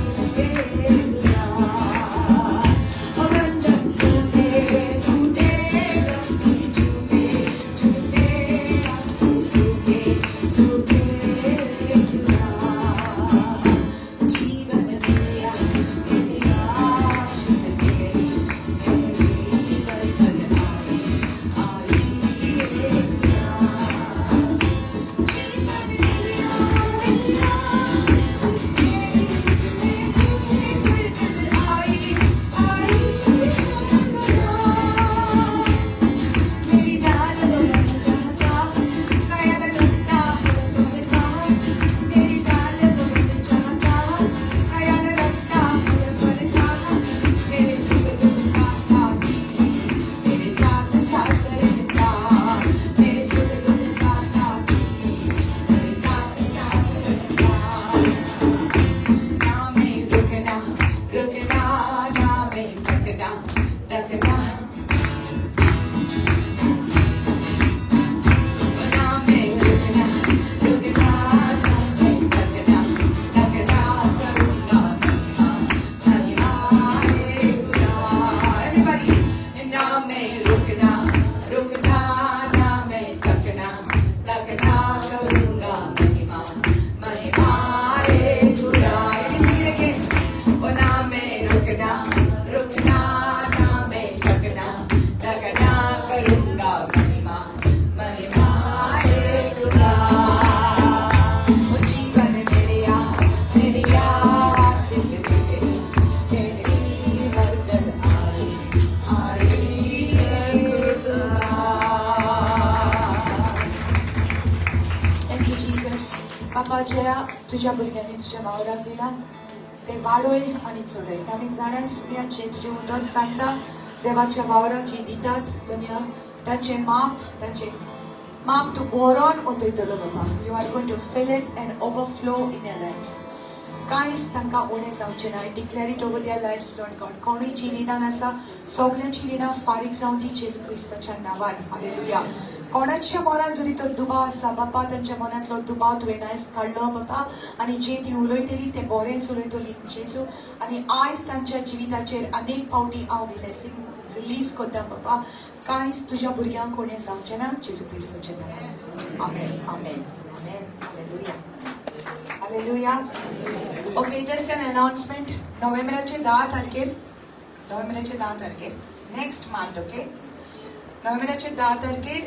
जे तुज्या भुरग्यांनी तुज्या वावराक दिला ते वाडय आनी चडय. आमी जाणा सुया जे तुजें उतर सांगता देवाच्या वावराक जी दितात दुनिया तांचें माप, तांचें माप तूं बरोवन ओतयतलो बाबा. You are going to fill it and overflow in your lives. कांयच तांकां उणें जावचें ना. I declare it over their lives, Lord God. कोणूय जी रिणान आसा सगल्यांची रिणां फारीक जावं दी जेजू क्रिस्ताच्या नांवान. हालेलुया. कोणाच्या मनान जरी तो दुबाव आसा बापा, तांच्या मनांतलो दुबाव तुवें आयज काडलो बापा, आनी जे ती उलयतली तें बरेंच उलयतली जेजू. आनी आयज तांच्या जिविताचेर अनेक फावटी हांव ब्लेसींग रिलीज करता बापा. कांयच तुज्या भुरग्यांक कोणें जावचें ना जेजू क्रिस्ताच्या नांवान. आमेन, आमेन, आमेन. Hallelujah, hallelujah. Okay, just an announcement. नोव्हेंबराचे 10 तारखेर, नोव्हेंबराचे 10 तारखेर, नेक्स्ट मंथ, ओके, नोव्हेंबराचे 10 तारखेर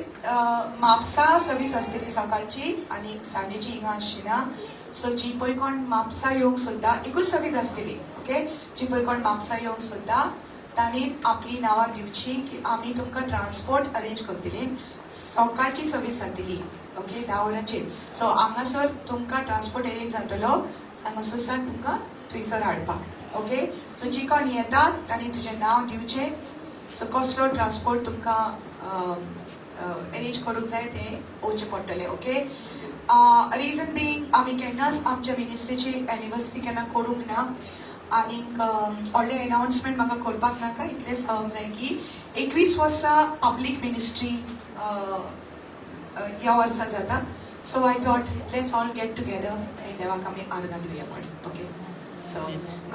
म्हापसा सर्वीस आसतली सकाळची आनी सांजेची हिंगा आसची ना. सो जी पळय कोण म्हापसा येवंक सोदता, एकूच सर्वीस आसतली, ओके. जी पळय कोण म्हापसा येवंक सोदता तांणी आपली नांवां दिवची की आमी तुमकां ट्रान्सपोर्ट अरेंज करतली. सकाळची सर्वीस जातली, ओके, 10 वरांचेर. सो हांगासर तुमकां ट्रान्सपोर्ट अरेंज जातलो, हांगासर सावन तुमकां थंयसर हाडपाक, ओके. सो जी कोण येतात तांणी तुजें नांव दिवचें. सो कसलो ट्रान्सपोर्ट तुमकां अरेंज करूंक जाय तें पळोवचें पडटलें, ओके. रिजन बींग आमी केन्नाच आमच्या मिनिस्ट्रीची एनिवर्सरी केन्ना करूंक ना आनीक व्हडलें एनावन्समेंट म्हाका करपाक नाका. इतलें सांगूंक जाय की 21 वर्सां पब्लीक मिनिस्ट्री ह्या वर्सा जाता. So I thought let's all get together आनी देवाक आमी आर्गां दिवया म्हण. Okay, so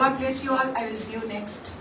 God bless you all. I will see you next